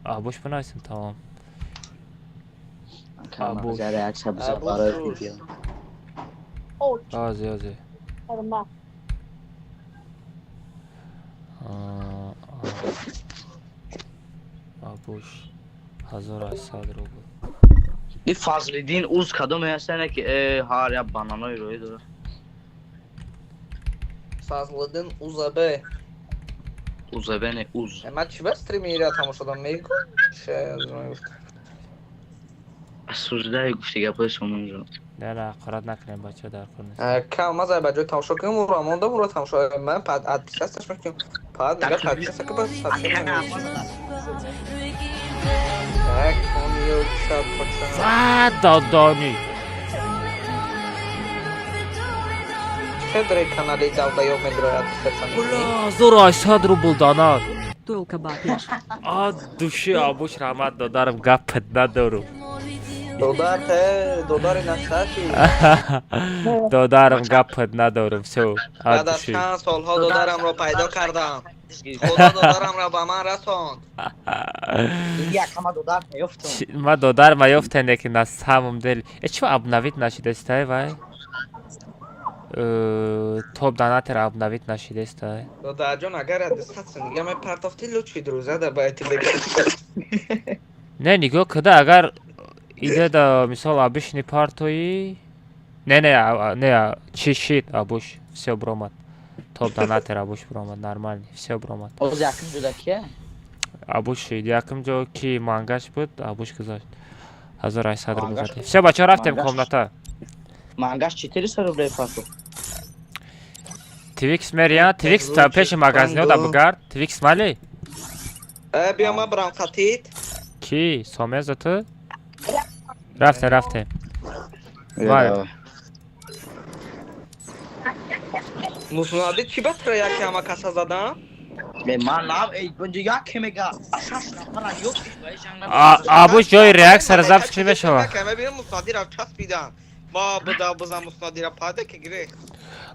S3: Абуш бинависем, тамом.
S1: Абуш. Реаксия бизар барои видео.
S3: Ози, ози. Абуш 1800 рубл.
S1: И Фазлиддин уз кадоме ҳастане ки ҳар як бананои рӯй дорад.
S2: Фазлиддин УЗБ.
S1: УЗБ не уз.
S2: Ман чӣ ба стрими ира тамошо дорам мегӯ? Че аз мегуфт.
S1: Суждаи гуфти гапҳои сомонҷон.
S3: Не, не, ҳақорат накунем, бачаҳо, дар кор нест.
S2: Кам ман ба ҷои тамошо кунем, уро монда, уро тамошо. Ман пад отписаться мекунем. Пад мега подписаться ки бас сообщение. Так, он её чат почему.
S3: А, додони.
S2: Чедре канали долбоёб медрояд отписаться мекунӣ?
S3: 1800 рубл донат.
S5: Только бабеш.
S3: А, души Абуш раҳмат, додарам, гапат надорум.
S2: Додар те, додари насати.
S3: Додарам, гапат надорум, всё.
S2: Баъд аз чанд солҳо додарамро пайдо кардам. Худо додарамро ба ман расонд.
S1: Якама додар наёфтам.
S3: Ма додар ма ёфтем, лекин на самом деле. Э, чё обновить нашидестай вай? Топ донатер обновить нашидестай.
S2: Додарҷон, агар 200 сом дига мепартофтӣ, лучший друзья да ба тебе.
S3: Не, нигоҳ куда, агар иде да мисол абишни партои. Не, не, не, чи шид абуш, всё бромад. Топ донатер абуш бромад, нормально, всё бромад.
S1: Оз якум ҷода кия?
S3: Абуш шид, якум ҷо ки мангаш буд, абуш гузошт. 1800 рубл задем. Всё, бачаҳо, рафтем комната.
S1: Мангаш 400 рублей партофт.
S3: Твикс мерия, Твикс пеши магазино да бугард. Твикс мали?
S2: Э, биё ма брам хатит.
S3: Ки, Сомеза ту? Рафтем, рафтем. Вай.
S2: Муснади чӣ ба тра яке ҳама каса задам?
S1: Э, ман нав, эй, бунҷо яке мега. Шаш нафара ёфтиш, вай жанга.
S3: Абуш ҷои реаксияро запис кунӣ мешавад.
S2: Мебинам Муснадира часпидан. Ма буда бузам Муснадира пада ки гирехт.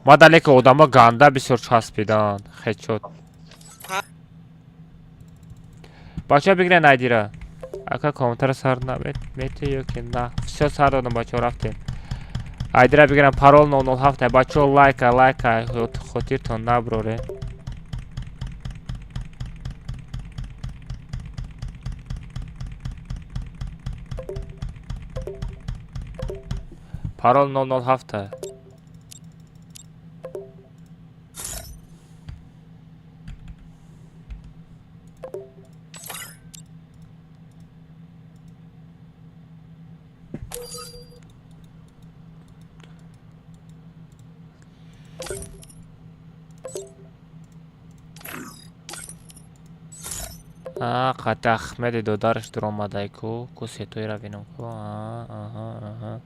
S3: Ма далеко одамо ганда бисёр часпиданд. Хечот. Бачаҳо, бигирен айдира. Ака, комментаро сар на мети ё ки на? Всё, сар додам, бачаҳо, рафтем. Айдира бигирам, парол 007. Бачаҳо, лайка, лайка, хотиртон наброре. Парол 007. Қати Ахмеди додараш дуромадай ку. Ку сетоира бинам ку. Аҳа.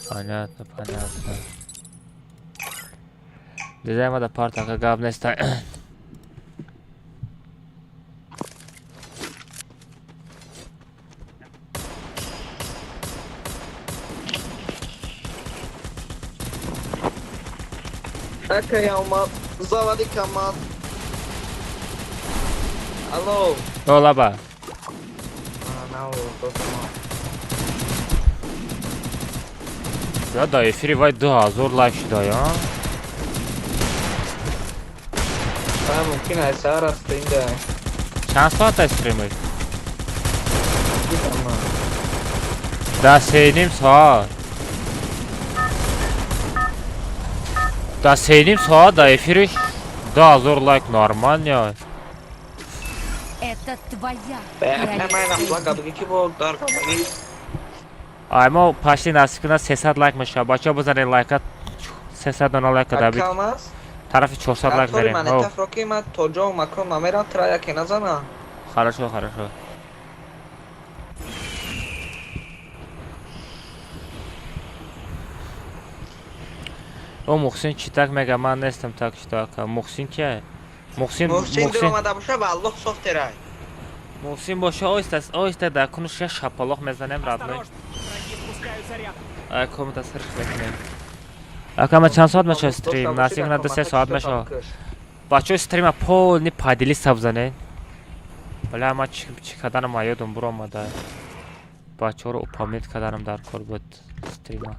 S3: Понятно, понятно. Дизайн мада партака гап неста.
S2: Ака я омад, заводи камад. Алло.
S3: О, лаба. Я да эфири вай 2000 лайк шуда, я?
S2: Мумкин аст сар аст инда.
S3: Чанд соат аст стримиш? Да 3.5 соат. Да 3.5 соат да эфириш 2000 лайк нормально.
S5: Это твоя.
S3: Ай мо пашти насиб кунад 300 лайк мешавад. Бачаҳо бизанед лайка 300 дона лайка дабид. Тарафи 400 лайк мерем. Хорошо, хорошо. О, Мухсин чӣ так мега? Ман нестам так что ака. Мухсин кия? Мухсин Мухсин боша оҳиста оҳиста дар кунуш як шапалоқ мезанем родной. Ай комната сарш мекунем. Ака ма чанд соат мешавад стрим? Насиб кунад 2-3 соат мешавад. Бачаҳо стрима полни поделиться бизанед. Бля ма чӣ карданам ёдам буромада. Бачаҳоро упомнить карданам дар кор буд стрима.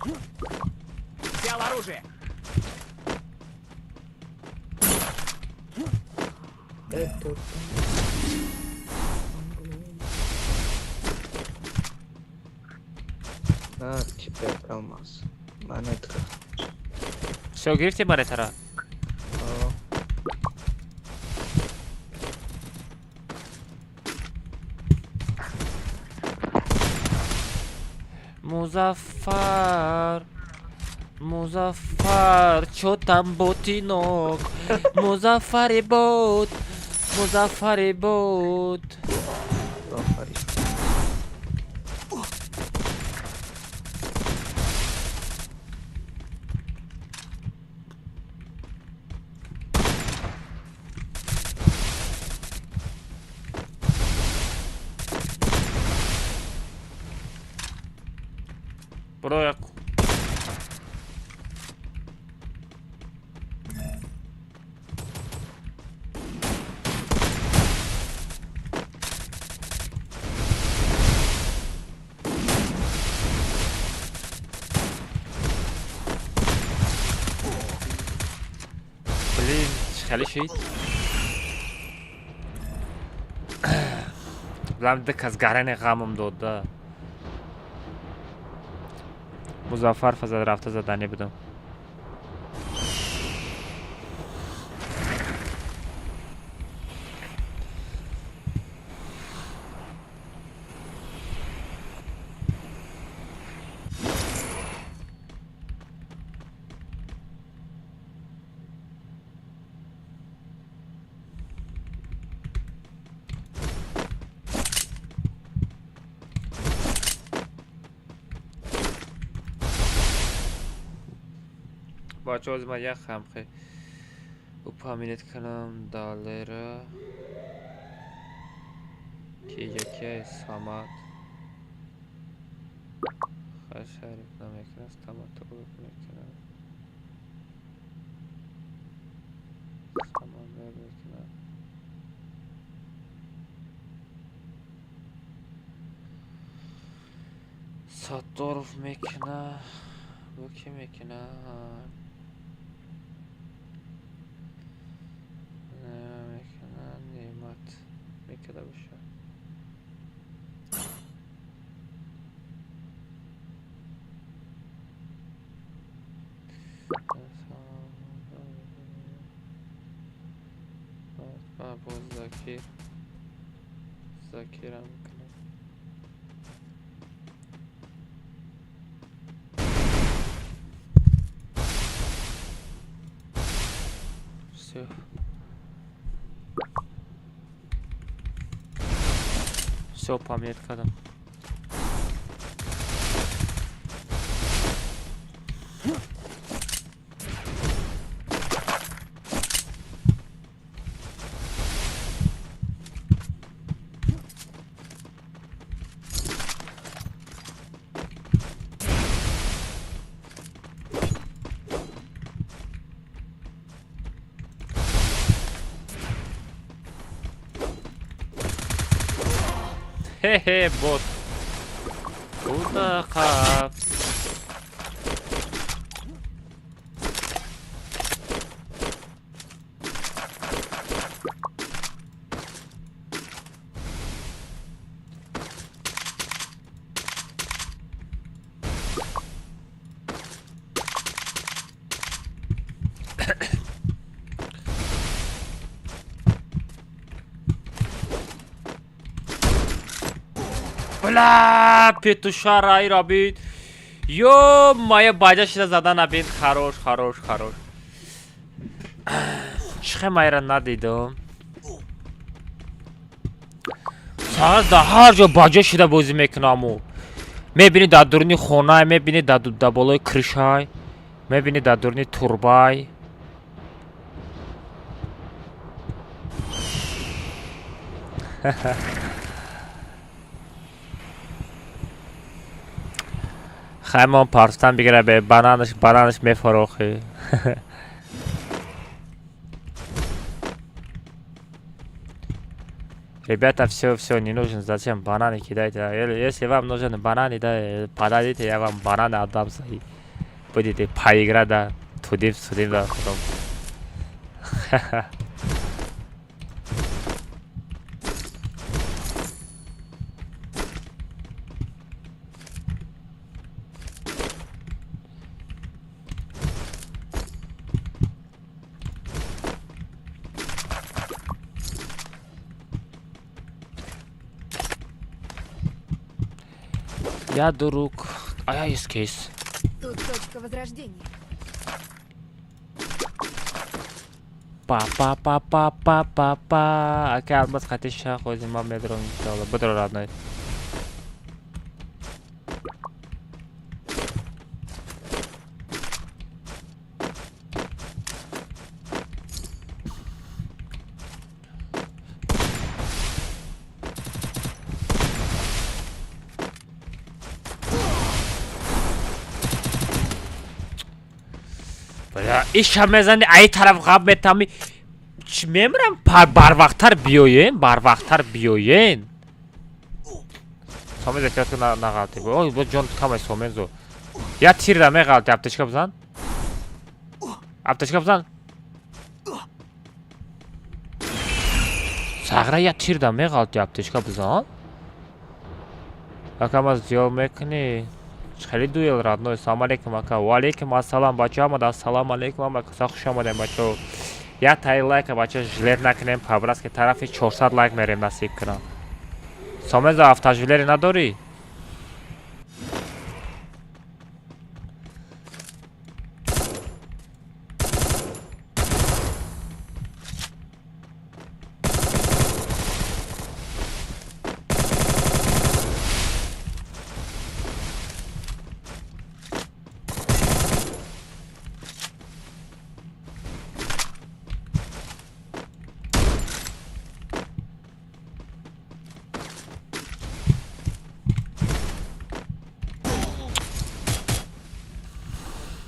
S6: Взял оружие.
S2: На тебе алмаз. Монетка.
S3: Всё, гирифти монетара? Музаффар, Музаффар, чё там ботинок? Музаффари бот, Музаффари бот. Бро, я... Блин, хеле шид. Блам дик аз гарани ғамам дод, да. Музаффар фазад рафта заданӣ будам. Бачаҳо ман як хамхе упоминать кунам далера ки яке Самад хашариф намекунад, стоматолог мекунад, Самандар мекунад. Сатторов мекунад, бо ки мекунад? Неъмат мекарда бошад. Боз Закир Закирам мекунад. Всё. Всё, память кадам. Хе-хе, бот. Куда хап? Бля, петушара и рабит. Ё-моё, баҷа шида задан абин. Хорош, хорош, хорош. Чихе майра надидам. Сар да ҳар ҷо баҷа шида бозӣ мекунаму. Мебини дар дуруни хонай, мебини дар болои крышай, мебини дар дуруни турбай. Хаймон парстан бигира бе бананаш бананаш мефарохи. Ребята, все, все, не нужен, зачем бананы кидайте? Если вам нужен бананы, да, подойдите, я вам бананы отдам свои. Будете поиграть, да, тудим-судим, да, потом. Я друг. А я есть кейс.
S9: Тут точка возрождения.
S3: Па-па-па-па-па-па-па. Ака алмаз хатиша хозим мам медром иншалла. Бодро родной. Иша мезани ай тараф ғаб метами. Чӣ мемирам? Барвақттар биёен, барвақттар биёен. Сомез эҳтиёт кун нағалти. Ой, бо ҷон камай Сомезо. Я тир да меғалти, аптечка бизан. Аптечка бизан. Сағра я тир да меғалти, аптечка бизан. Ака маз диёл мекунӣ. Хеле дуэл родной. Салом алейкум ака. Ва алейкум ассалом бача омада. Ассалому алейкум ама каса хуш омадем бачо. Я тай лайк бача жилет накунем по-братски тарафи 400 лайк мерем насиб кунам. Сомеза автожилери надорӣ?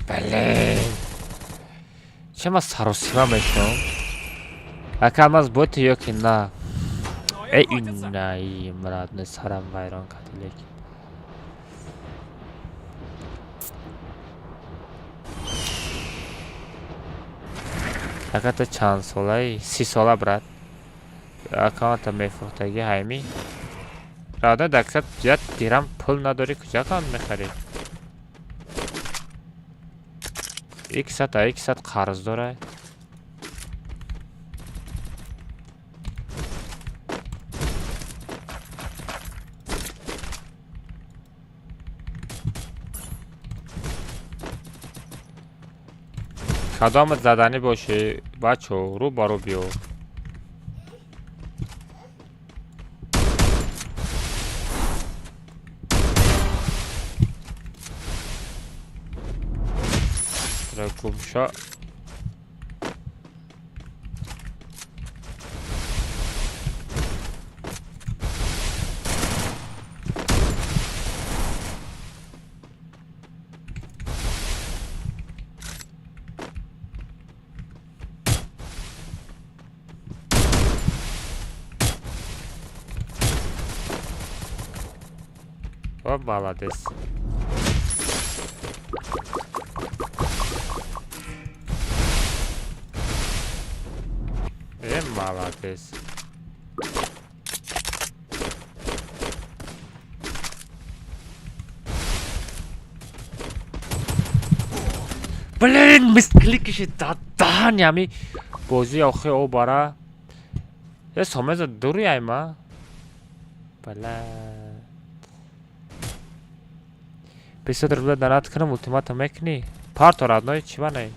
S3: Блин. Чем аз саросима мешавам? Ака алмаз боти ё ки на? Эй, иннаи мрадне сарам вайрон карди лекин. Ака ту чанд солаи? 30 сола брат. Аккаунта мефурӯхтагӣ ҳайми? Правда, даксад як дирам пул надорӣ, куҷо аккаунт мехарӣ? 200 а 200 қарз дорад. Кадомат заданӣ бошӣ, бачо, рӯ ба рӯ биё. Бра гумшо. О, молодец. Молодец. Блин, мискликиши дадан ями бози охи о бара. Э сомеза дури айма. Бла. 500 рубля донат кунам, ултиматум мекунӣ? Парто родной, чӣ манай?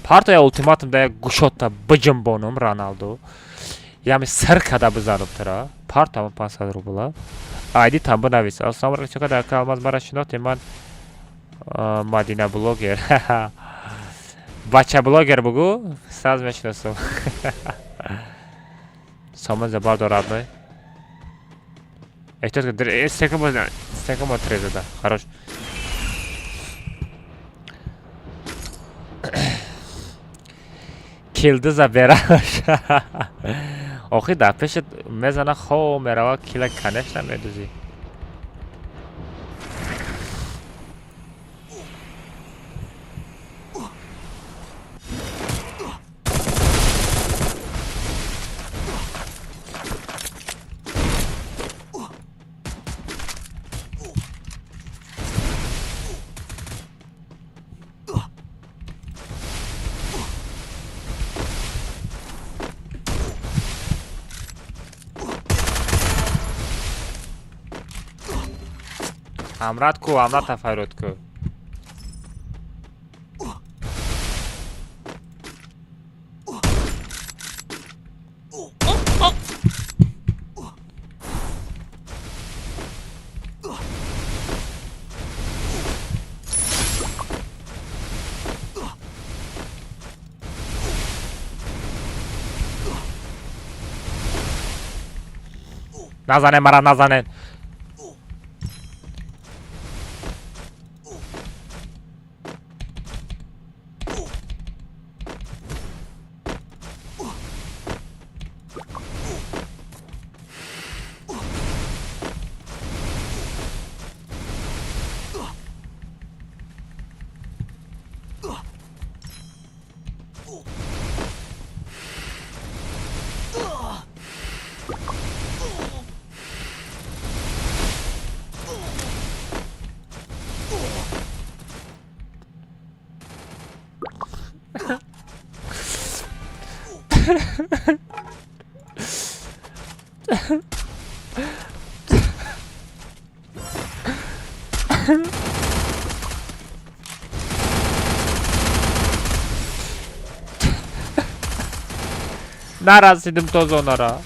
S3: Парто я ултиматум да як гушотта биҷунбонум Роналду. Ями сир када бизанум тура. Парто ама 500 рубла. Айди там бинавис. Ассалому алайкум, чака дар Алмаз мара шинохтем, ман Мадина блогер. Бача блогер бугу, саз мешиносам. Сомон за бардор родной. Эҳтиёт кун, стекамо, стекамо трезада. Хорош. Килдиза бераш. Охи дар пешат мезана хо мерава кила, конечно медузӣ. Амрат ку, Амрата файрод ку. Назанен мара, назанен. Нарасидим тозонара.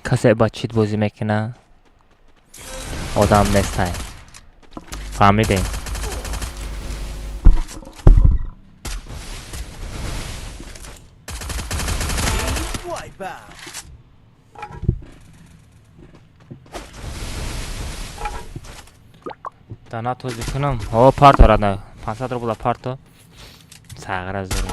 S3: Касе ба чит бозӣ мекуна, одам нестай. Фаҳмидем? Дана тозӣ кунам. О, парто рада. 500 рубла парто. Сағра зур.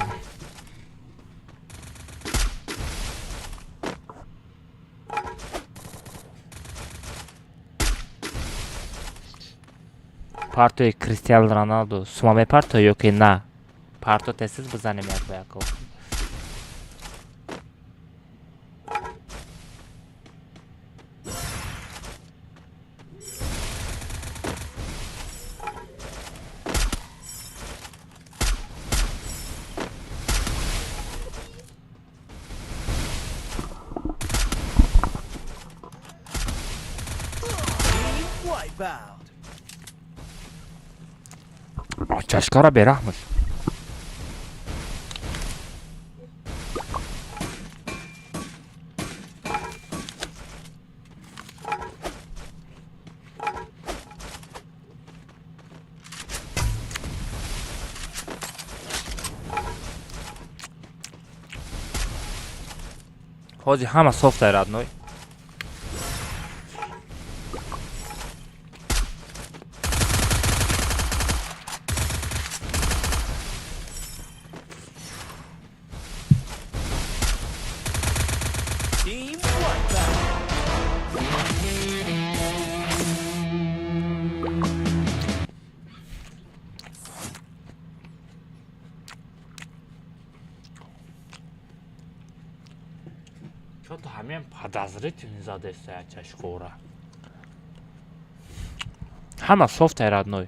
S3: Партои Кристиан Роналду сума мепарто ё ки на? Парто тезтез бизанем як ба як. Чашкара бераҳмаш. Ҳозир ҳама софтай, родной. Чё-то ҳамин подозрительный задеста чашкора. Ҳама софтай, родной.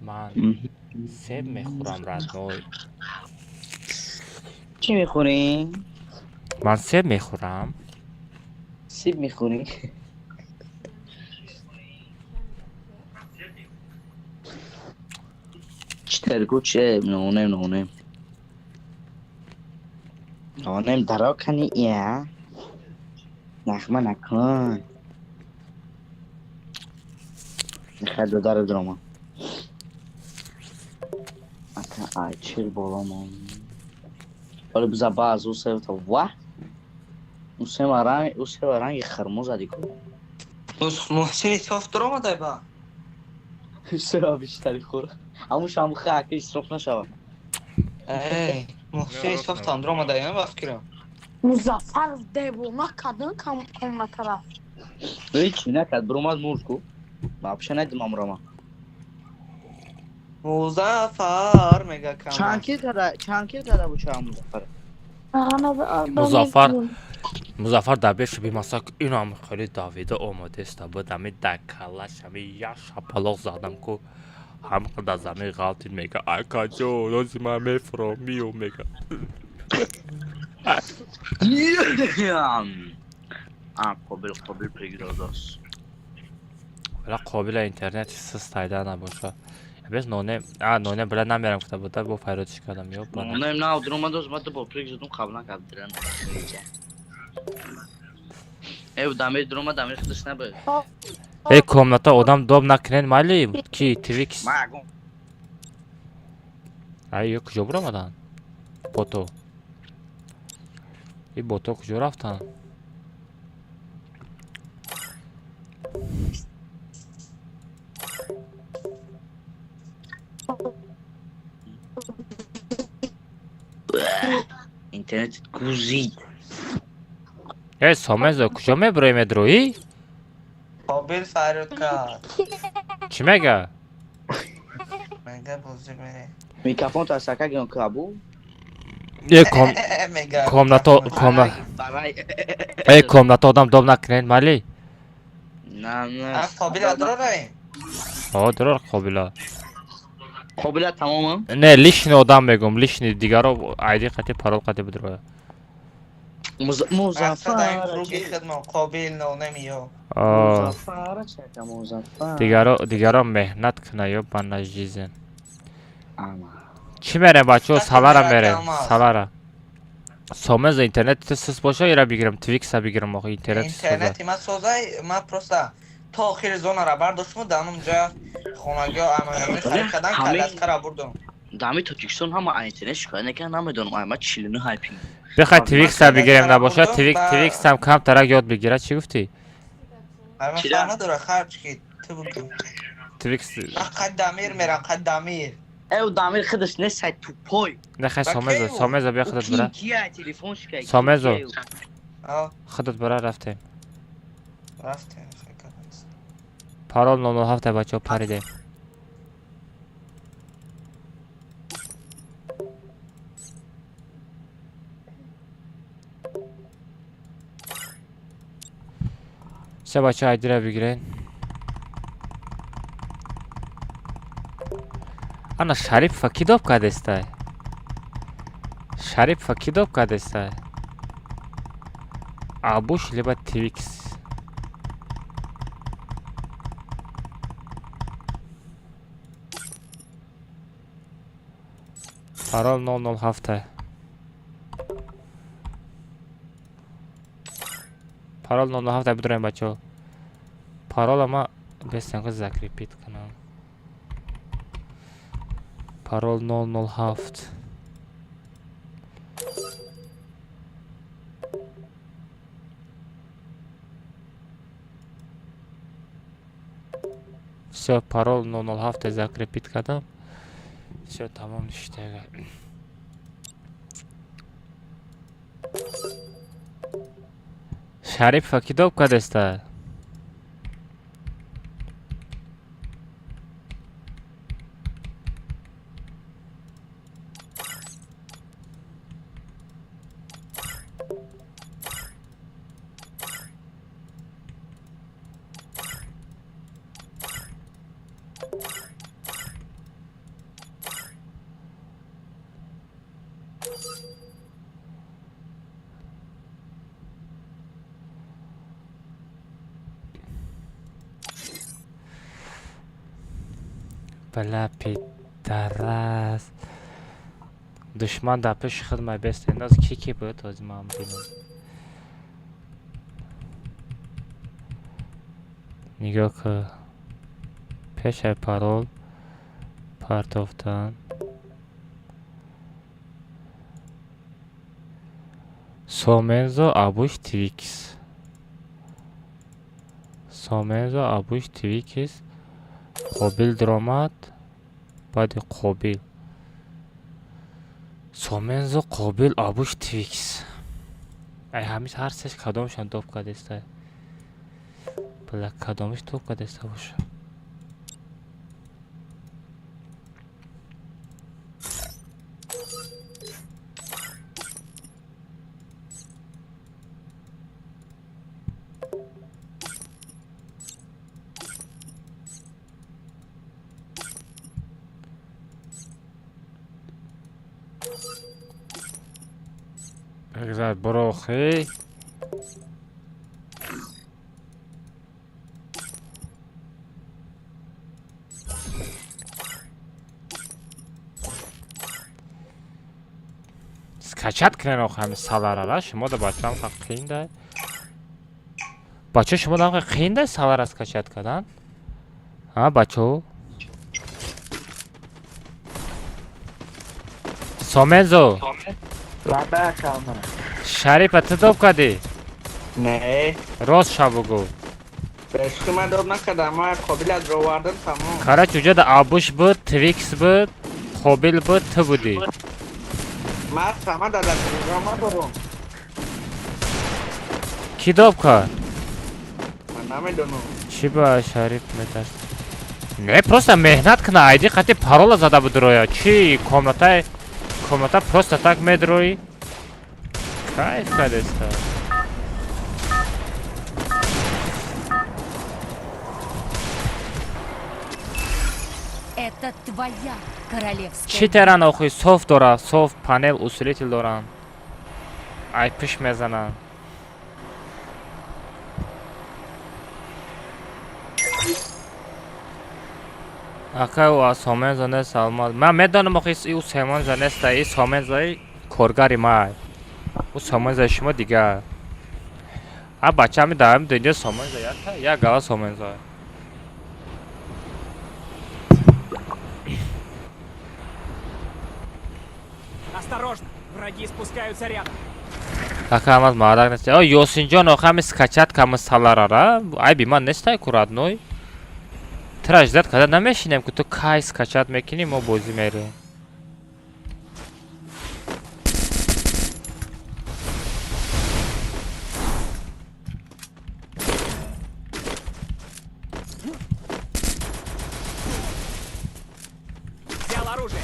S3: Ман себ мехӯрам, родной.
S1: Чӣ мехӯрӣ?
S3: Ман себ мехӯрам.
S1: Сиб мехӯрӣ? Чӣ таргу че нонем нонем. Нонем даро кани я. Нахма накун. Хай додаро дрома. Ака ай чир боломон. Оле биза баъз усев та ва. Усема ранг, усева ранги хирмоз зади ку.
S2: Муҳсини соф дуромадай ба.
S1: Усева бештари хур. Ҳамуш ҳам ха ака исроф нашава.
S2: Эй, Муҳсини соф там дуромадай, ба фикрам.
S4: Музаффаров девона кардын комнатара.
S1: Ҳеч накард, биромад мурд ку. Вообще надидам амрома.
S2: Музаффар мега кам.
S1: Чанд кил када, чанд кил када бу ча Музаффар?
S3: Музаффар Музаффар дар беши бимасак инам хеле давида омадеста буд, ами дар каллаш ами як шапалоқ задам ку ҳам дар замин ғалтид мега акаҷон ози ман мефуром миём мега.
S1: А, қобил қобил пригрозос.
S3: Била қобила интернети сист айда набоша. Без ноне, а ноне била намерам гуфта буда бо файродиш кардам ё бана.
S1: Нонем на дромадос ма бо пригзодум қаблан кардиран. Эв дамир дрома дамир худаш набуд.
S3: Э комната одам доб накунед майли ки твикс.
S1: Ма ягон
S3: Ай ё куҷо буромаданд? Бото. И бото куҷо рафтанд?
S1: Интернет гузид.
S3: Э Сомезо куҷо мебурои медроӣ?
S2: Қобил фарёд кард.
S3: Чӣ мега?
S2: Мега бозӣ мере.
S1: Микрофон то сака гирон кабу.
S3: Э ком
S2: Мега.
S3: комната комна
S1: Барай.
S3: э комната одам доб накунед майли?
S1: На на.
S2: А қобил дурораем.
S3: О дурор қобила.
S1: Қобила тамомам.
S3: Не, лишний одам мегум, лишний дигаро айди қати парол қати бидроя.
S2: Мақсад
S1: Музаффар.
S2: круги хидмат қобил нонамиё.
S1: Музаффар чака Музаффар.
S3: Дигаро дигаро меҳнат куна ё ба нажизен.
S1: Ама.
S3: Чӣ мерем, бачаҳо?
S2: Хатто
S3: Салара
S2: мерак
S3: мерем,
S2: алмаз.
S3: салара. Сомеза интернет сис боша, ира бигирам, твикса бигирам, охи интернет соза.
S2: Интернети ма созай, ма просто то охири зонара бардоштму дар онҷа хонагиҳо амагами харид кардан, каляскара бурдум.
S1: Дами Тоҷикистон ҳама интернет шикоят накард, намедонам, ай ма 49 хайпинг.
S3: Бихай
S2: Ман
S3: твикса бигирем,
S2: каляскара
S3: набоша
S2: бурдум
S3: твик
S2: ба
S3: твиксам камтарак ёд бигирад, чӣ гуфтӣ?
S2: Ай ма
S1: Чира?
S2: фарқ надора, харҷ ки ту бикун.
S3: Твикс
S2: Ман қад дамир мерам, қад дамир.
S1: Эв дамир худаш не сай тупой.
S3: нехай
S2: Ба
S3: Сомезо,
S2: кею?
S3: Сомезо бия худат бира.
S1: Кия телефон шикай.
S3: Сомезо.
S2: А,
S3: Худат бира, рафтем.
S2: рафтем, хай капец.
S3: Парол 007, бачаҳо, паридем. Се бачаҳо, айдира бигирен. Ана Шарипова ки доб кардестай? Шарипова ки доб кардестай? Абуш либо Твикс. Парол 007. Парол 007 бидурем, бачаҳо. Парола ма бестан ки закрепить кунам. Парол 007. Всё, парол 007 закрепить кардам. Всё, тамом ништяга. Шарипова ки доб кардеста? Бала пидорас. Душман дар пеши худ ма бест эндоз, ки ки буд, ҳозир ман бинам. Нигоҳ кун. Пешаи парол партофтан. Сомензо Абуш Твикс. Сомензо Абуш Твикс. Қобил даромад. Баъди Қобил. Сомензо Қобил Абуш Твикс. Ай ҳамиш ҳар сеш кадомшон доб кардеста? Била кадомиш доб кардеста боша? Бигзар бурохи. Скачать кунен охи ҳами саларара, шумо да бачаам ха қиин да. Бачаҳо, шумо да қиин да салара скачать кардан? А, бачаҳо? Сомензо.
S2: Лаба калма.
S3: Шарипа ту доб кардӣ?
S2: Не.
S3: Рост ша бугӯ.
S2: Бешки ман доб накардам, ман қобил аз ровардам тамом.
S3: Короче, уҷода Абуш буд, Твикс буд, Қобил буд, ту будӣ.
S2: Ман сама дар телеграм надорам.
S3: Кӣ доб кард?
S2: Ман намедонам.
S3: Чӣ ба Шарип метарс? Не, просто меҳнат куна, айди қати парола зада будроя. Чӣ комната комната просто так медроӣ? Кайф кардеста.
S5: Это Это твоя королевская
S3: Чӣ теран охи софт дора, софт панел усилитель доранд. Ай пиш мезананд. Ака ӯ аз Сомонза нест Алмаз. Ман медонам охи ӯ Сомонза нест, и Сомонзаи коргари май. Ӯ Сомонзаи шумо дигар. А бача ҳами дар ҳами дунё Сомонза якта, як гала Сомонза.
S6: Осторожно! Враги спускаются рядом.
S3: Ака Алмаз мардак нест. О Ёсинҷон охи ҳами скачать ками саларара. Айби ман нестай ку родной. Тра ждать карда намешинем ку ту кай скачать мекунӣ мо бозӣ мерем.
S6: Взял оружие.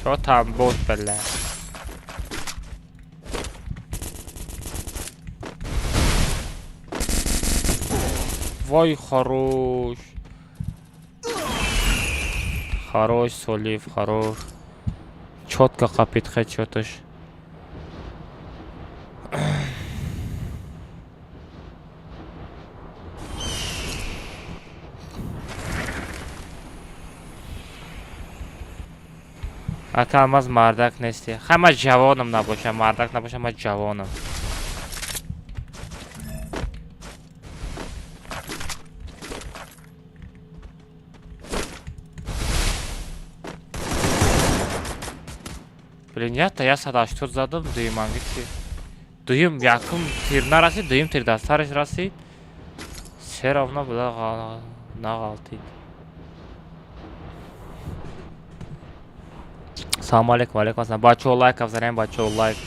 S3: Чо там бот бля. Вой хорош. Хорош, Солив, хорош. Чётко қапид хедшоташ. Ака Алмаз мардак нести. Хай ман ҷавоном набошам, мардак набошам, ман ҷавонам. Блин, я-то я 180 задам, дуюманги тир. Дуюм, якум тир нарасид, дуюм тир дар сараш расид. Все равно буда нағалтид. Салому алейкум, алейкум ассалом. Бачаҳо лайк афзанем, бачаҳо лайк.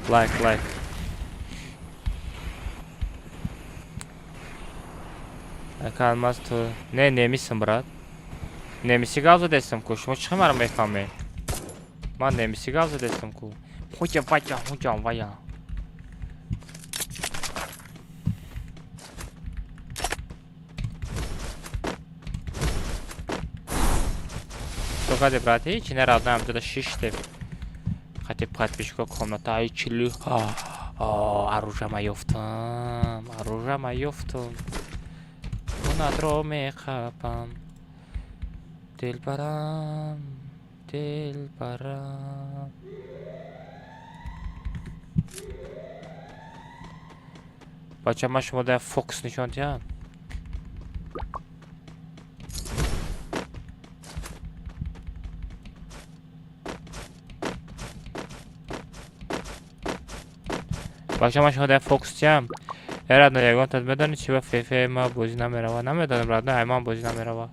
S3: Лайк, лайк. Ака Алмаз ту не немисам брат. Немиси гап задестам ку, шумо чӣ маро мефаҳмед? Ман немиси гап задестам ку. Хуҷа ваҷа хуҷа вая. Чо каде брат? Ҳеҷ не родной ҳамҷода шиштем. Хати подписчико комната ай чили. Оружие ма ёфтам. Оружие ма ёфтам. Хунатро меқапам. Дилбарам, дилбарам. Бача ман шумо дар фокус нишон диҳам. Бача ман шумо дар фокус диҳам. Э родной ягон тад медонӣ чи ба фефе ма бозӣ намерава? Намедонам родной, ай ман бозӣ намерава.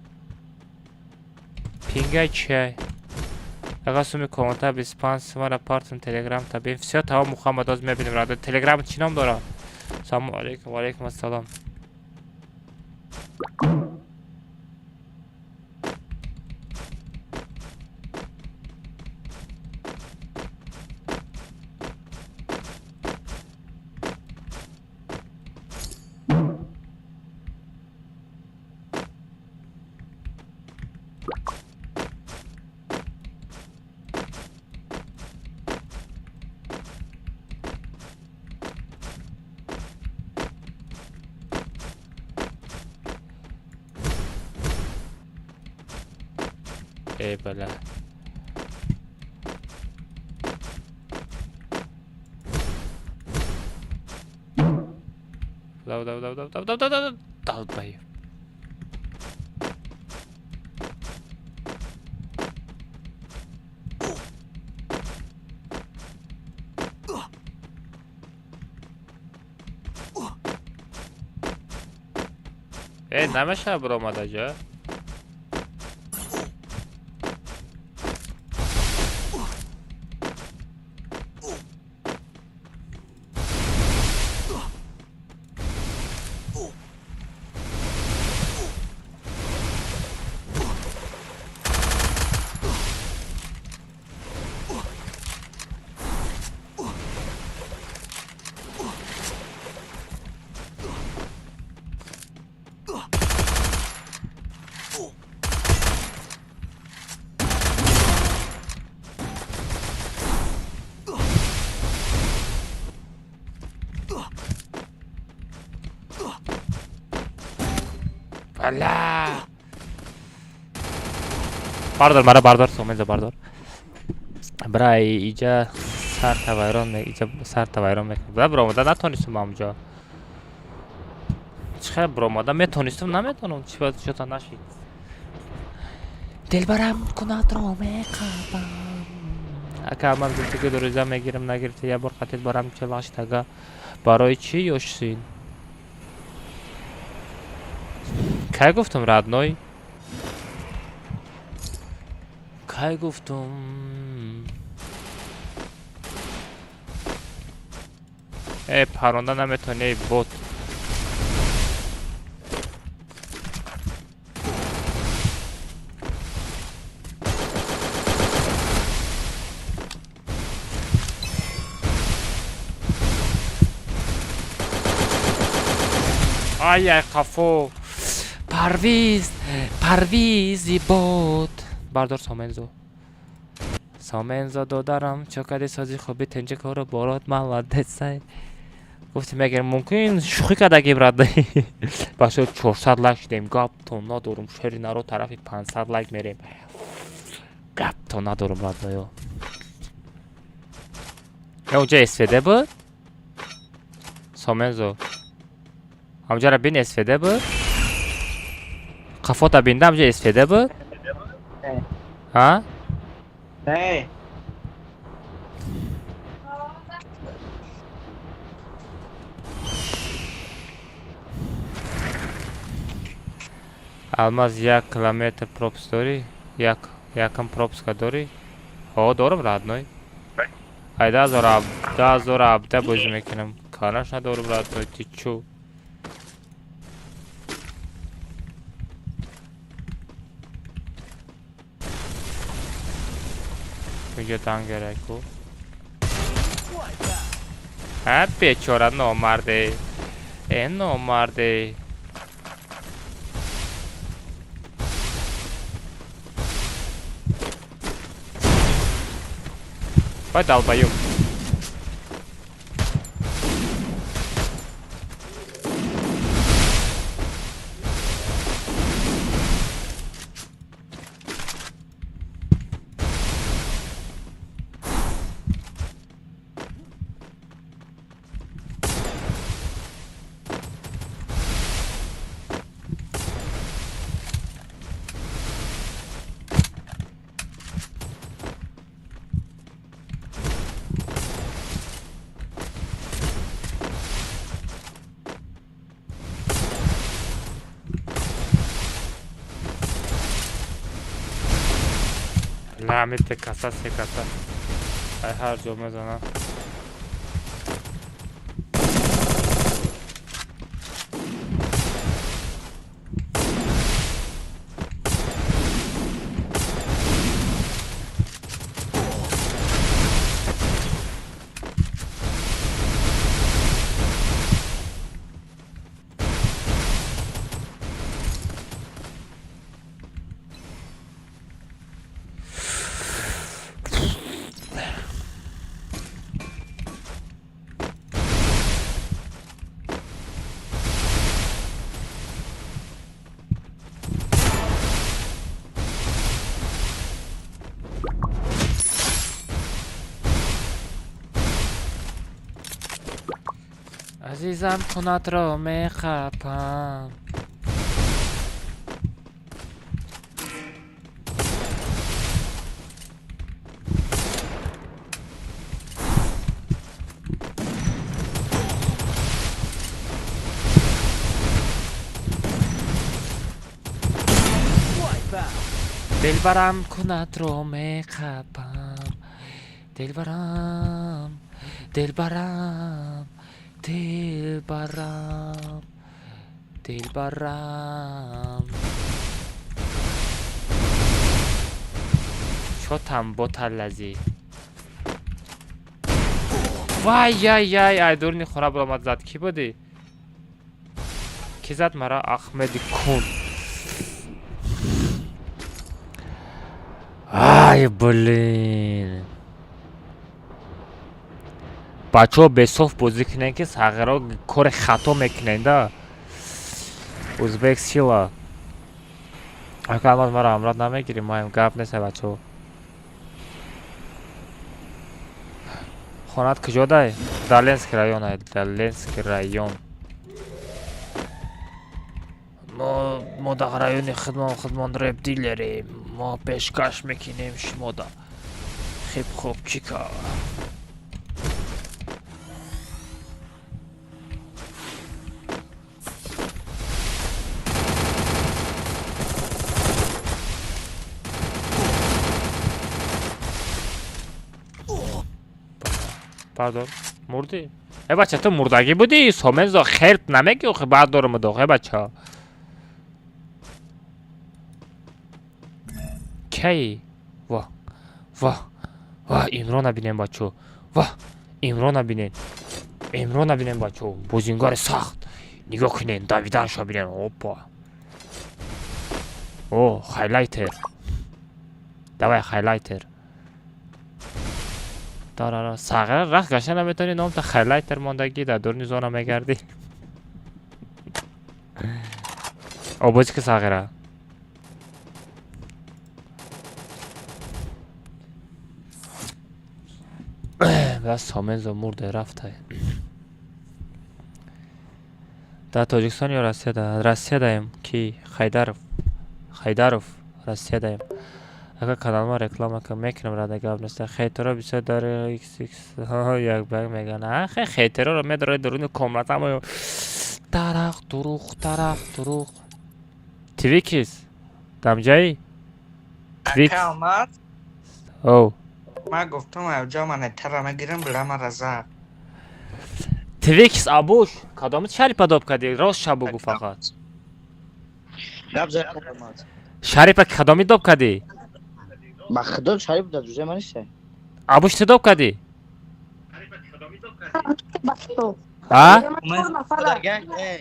S3: Пингай чиай? Ага суми комната 25 сумара партум телеграм табин. Всё тамом Мухаммад оз мебинем родной. Телеграм чӣ ном дора? Салому алейкум, ва алейкум ассалом. Эй, бля. Дав, дав, дав, дав, дав, дав, дав, дав, долбоеб. Э, намеша биромада ҷо? Бля! Бардор, мара бардор, Сомензо бардор. Бра, иҷа сарта вайрон ме, иҷа сарта вайрон мекунад. Бра, баромада натонистум амҷо. Чӣ хел баромада метонистум, наметонам, чӣ ба чота нашид. Дилбарам кунадро меқабам. Ака, ман гуфти ки дурӯза мегирам, нагирифта, як бор қатид барам 48 тага. Барои чӣ ёшсин? Кай гуфтум, родной? Кай гуфтум? Э, паронда наметонӣ, эй бот. Ай, ай, қафо. Парвиз, Парвизи бот. Бардор Сомензо. Сомензо додарам, чо кади сози хуби тинҷи кору борот молодец ай. Гуфти мегер мумкин шӯхӣ кардаги брат. Бачаҳо 400 лайк шудем. Гаптон надорум. Шери наро тарафи 500 лайк мерем. Гаптон надорум родной ё. Э, унҷа СВД буд? Сомензо. Ҳамҷара бин СВД буд? Қафота бинда ҳамҷа СВД буд? Ҳа?
S2: Не.
S3: Алмаз 1 километр пропуск дорӣ? Як якам пропуска дорӣ? Ҳо, дорам родной. Ай 2017 бозӣ мекунам. Конечно дорам родной, ты чё? Инҷо дангераку. Ҳа, бечора номарде. Э, номарде. Вай, долбоёб. Ламите каса се каса. Ай ҳар ҷо мезанам. Азизам хунатро мехапам. Дилбарам кунатро мехапам. Дилбарам, дилбарам, дилбарам, дилбарам. Чотам боталлазӣ. Вай, яй, яй, ай дурни хона баромад зад. Кӣ будӣ? Кӣ зад мара? Ахмеди кун. Ай, блин. Бачаҳо бесоф бозӣ кунед ки сағиро кори хато мекунед да. Узбек сила. Ака Алмаз, маро ҳамроҳ намегирӣ? Маем гап нест, бачаҳо. Хонат куҷо дай? Дар Ленинский район ай, дар Ленинский район. Мо дар райони худмон рэп дилерем. Мо пешкаш мекунем шумода хип-хоп чика. Пардон, мурдӣ? Э бача, ту мурдагӣ будӣ? Сомензо хелп намегӣ охи, бардорум дох, э бача. Кай? Ва, ва, ва, Имрона бинем, бачо. Ва, Имрона бинен. Имрона бинем, бачо. Бозингари сахт. Нигоҳ кунен, давиданшо бинен. Опа. О, хайлайтер. Давай, хайлайтер. Дарара, сағира рахт гашта наметавонӣ, номта хайлайтер мондагӣ, дар дуруни зона мегардӣ. Обози ки сағира. Бас Сомензо мурде рафтай. Дар Тоҷикистон ё Россия? Да Россия даем. Ки Хайдаров, Хайдаров, Россия даем. Ака, каналма реклама ка мекунам, рада, гап нест. Хейтеро бисёр дар xx як ба як мегӯянд. Хе, хейтероро медоред дуруни комната мо, тарах дурух, тарах дурух. Твикис дамҷаи Твикс.
S2: Ака омад.
S3: Оу.
S2: Ман гуфтам, авҷа манетара мегирам, била мара зад.
S3: Твикс, абуш кадомит Шарипа доб кардӣ? Рост ша бугӯ фақат.
S1: Гап зад Алмаз.
S3: Шарипа кадоми доб кардӣ?
S1: Ба худо, Шариф дар ҷузаи ман нест.
S3: Абуш, ту доб кардӣ?
S4: Бахто.
S3: А?
S4: Чор нафара.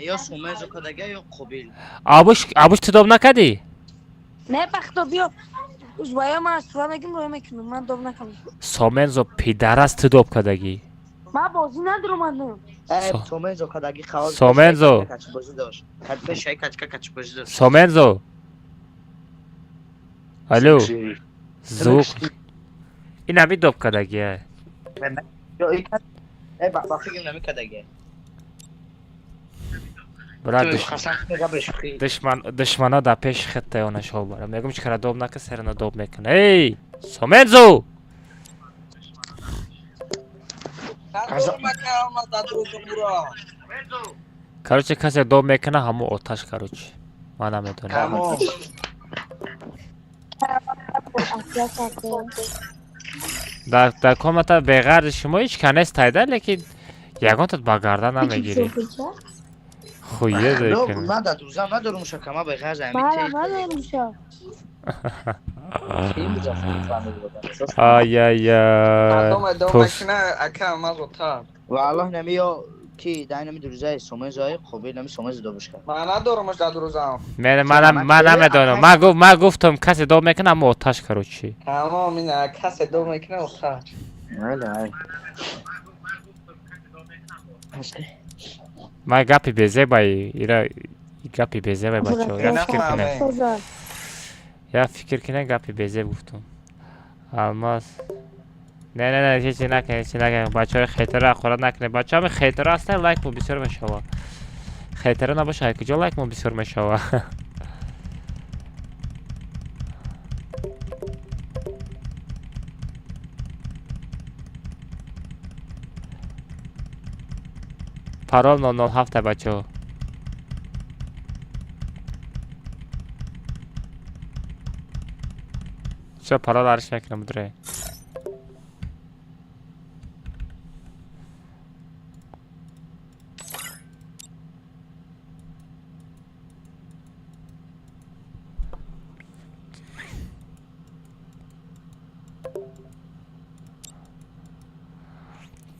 S1: Ё Сумензо кадага, ё Қобил.
S3: Абуш, абуш, ту доб накардӣ?
S4: Не, бахто, биё. Узбая ман сура мегим, рӯй мекунам. Ман доб накардам.
S3: Сомензо пидарас, ту доб кардагӣ.
S4: Ман бозӣ надаромадам.
S1: Сомензо кадаги хавоз.
S3: Сомензо.
S1: Качбозӣ дошт. Качбе качка качбозӣ дошт.
S3: Сомензо, алло, звук ин ҳами доб кардагия.
S1: Ё ин э ба фикр намекадаги.
S3: Брат,
S1: Хасан габреш хи.
S3: Душмана дар пеши хитта онашо бара мегум, чӣ кара доб нака, серана доб мекуна. Эй, Сомензо!
S2: Надорум, ака Алмаз, дар бура.
S3: Короче, касе доб мекуна, ҳамо оташ. Короче, ман наметонам.
S2: Тамом.
S3: Дар комната беғарзи шумо ҳеч ка нест тайда, лекин ягонтат ба гардан намегирӣ, хуя декунӣ.
S1: Ман дар дузам надорум шакама беғарз ами.
S4: Мара надорам ша.
S3: Ай-ай-ай.
S2: Кадоме доб
S3: Туф.
S2: мекуна, ака Алмаз, отар.
S1: Ва Аллоҳ, нами ё ки дар нами дурузаи Сомензои Қобил, нами Сомензо добуш кард.
S2: Ман надорумаш дар дурузам.
S3: Ман намедонам, ман гуфтам, касе доб мекуна, ҳамо оташ, короче.
S2: Тамом, ина касе доб мекуна, отар.
S1: Бале, ай.
S3: Ман гапи безебай, ира гапи безебай, бачаҳо, я фикр кунем.
S4: Соза.
S3: Я фикр кунем, гапи безеб гуфтум. Алмаз, не, не, не, ҳечи накунед, ҳечи накунед, бачаҳои хейтера ҳақорат накунед. Бачаҳо, ҳами хейтера ҳастанд, лайк мо бисёр мешава. Хейтера набоша, ай куҷо лайк мо бисёр мешава? Парол 007, бачаҳо. Всё, парол ариш мекунам, будре.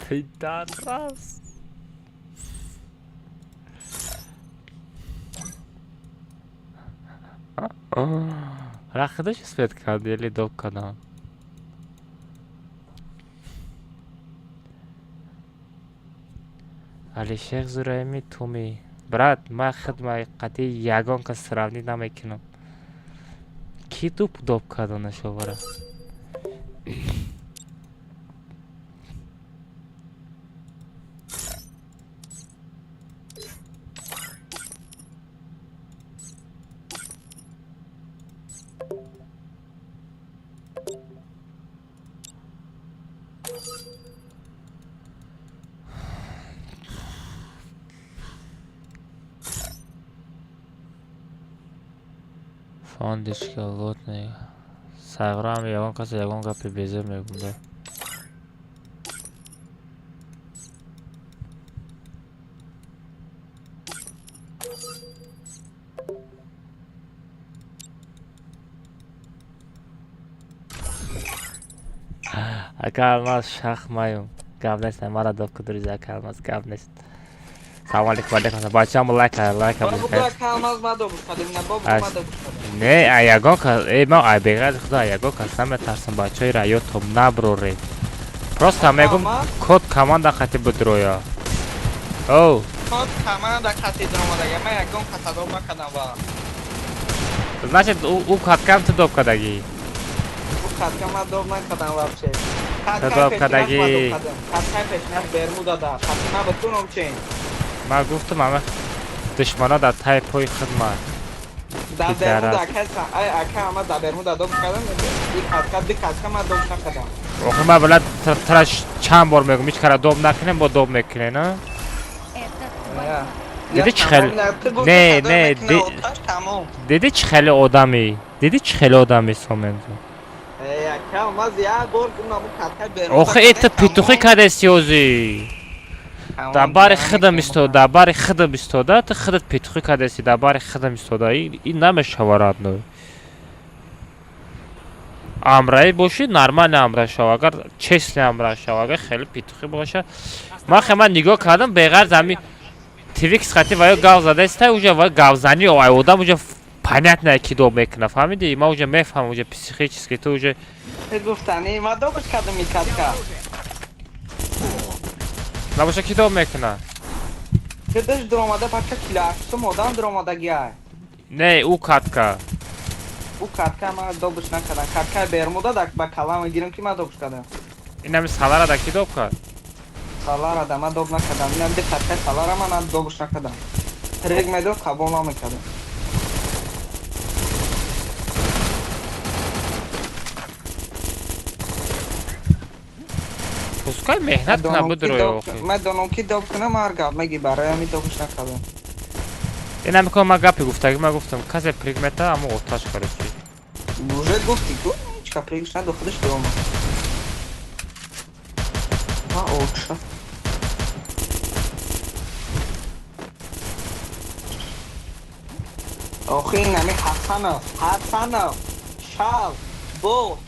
S3: Пидарас. Рахидаш свет кард или доб кардам? Алишер Зураими Туми. Брат, ман хидма қатъи ягон кас сравнить намекунам. Ки туп доб карда шовара? Фондичка лотне. Сағрам ягон каса ягон гапи безор мегум да. Ака Алмаз шах маюм. Гап нест, мара доб кудуриз ака Алмаз гап нест. Салом алейкум, алейкум. Бачаам лайка, лайка бизанед. Не, а ягон кас, э, ман ай беғайри худо а ягон кас наметарсам, бачаҳои раётом наброред. Просто мегум код команда қати бидроя. Оу.
S2: Код команда қати дромадага, ман ягон каса доб накардам ва.
S3: Значит, у каткам ту доб кардагӣ.
S2: У каткам ман доб накардам вообще.
S3: Ту доб кардагӣ.
S2: Каткай пешнах Бермуда да. Қати ман ба ту номчен.
S3: Ман гуфтам ама душмана дар таи пои худ ман.
S2: Дар Бермуда ака, ай ака ама дар Бермуда доб кардам, ин катка ду катка ман доб накардам.
S3: Охир ман била тара чанд бор мегум, ҳеч кара доб накунем, бо доб мекунем, а? Диди чӣ хеле не, не, диди чӣ хеле одамӣ, диди чӣ хеле одамӣ Сомензо. Охи э ту петухӣ кардеси ҳозӣ. Дар бари худам истода, дар бари худам истода, ту худат петухӣ кардеси, дар бари худам истода. Ин намешава родной. Амраӣ бошӣ, нормально амра шав, агар честно амра шав, агар хеле петухӣ боша. Ман хе ман нигоҳ кардам, беғарз ҳами Твикс хати ва ё гав задаиста, уже ва гавзани ай одам уже понятно ки доб мекуна, фаҳмиди? Ман уже мефаҳмам, уже психически ту уже
S2: гуфтани, ман добш кардам ин катка.
S3: Набоша ки доб мекуна?
S2: Кидаш дуромада пача килаштум одам дуромадагиай.
S3: Не, ӯ катка.
S2: Ӯ катка ман добш накардам. Каткаи Бермуда да ба калама гирам ки ман добш кардам.
S3: Ин ҳами салара да ки доб кард?
S2: Салара да ман доб накардам. Ин ҳами каткаи салара ман добш накардам. Рег медод қабул намекардам.
S3: Пускай меҳнат кунад бидроя охи.
S2: Ман донам ки доб кунам ҳар гап меги барои ҳами добш накардам.
S3: Ин ҳами кор ман гапи гуфтагӣ, ман гуфтам касе приг мета, аммо оташ короче.
S2: Уже гуфти ку ҳеч ка пригш надо худаш дома. Ма отша. Охи ин ҳами Ҳасанов, Ҳасанов, шав, бо.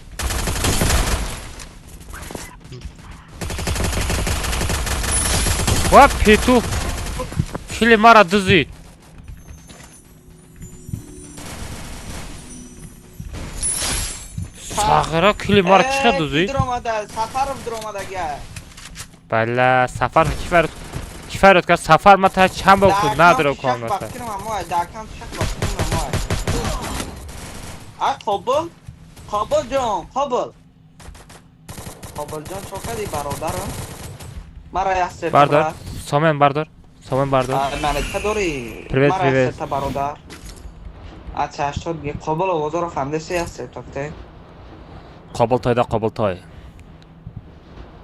S3: Ва петух кили мара дузид. Сағира кили мара чӣ хел дузид?
S2: Сафаров дуромадага.
S3: Бала, Сафаров ки фарёд кард? Сафар ман та чанд бор гуфтам надро комната.
S2: А Қобил? Қобил ҷон, Қобил. Қобил ҷон чо кардӣ бародарам? Мара як сета
S3: бардор, Сомен бардор, Сомен бардор.
S2: Манетка дорӣ?
S3: Привет,
S2: Мара як
S3: привет.
S2: сета бародар. Ача 80 ги Қобил овозаро фаҳмидаси як сета те.
S3: Қобил тойда Қобил той.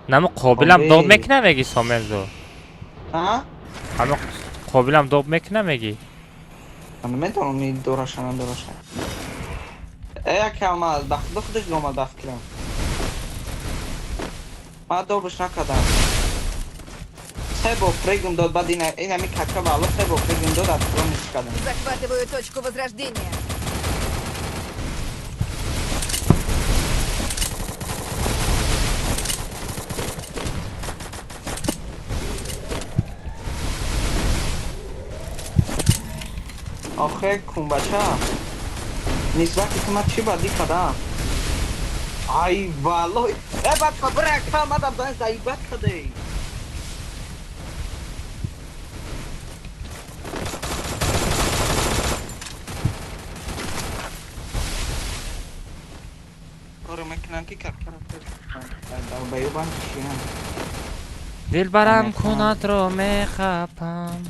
S3: Наму Қобилам доб мекуна меги Сомензо?
S2: А?
S3: Ҳама Қобилам доб мекуна меги?
S2: Ман намедонам ин дораша надораша. Э яке ама ба худо худаш омад ба фикрам. Ман добш накардам. Се бор прегум дод, баъд ин ҳами кака ба Алло се бор прегум дод, аз худо ниш кардам.
S9: Захватываю точку возрождения.
S2: Охе кунбача, нисбати ту ман чӣ бадӣ кардам? Ай валлоҳи, э бад хабара ака мадам дан заибат кардей. мекунам ки капкара долбоёбам кишиям.
S3: Дилбарам кунатро мехапам.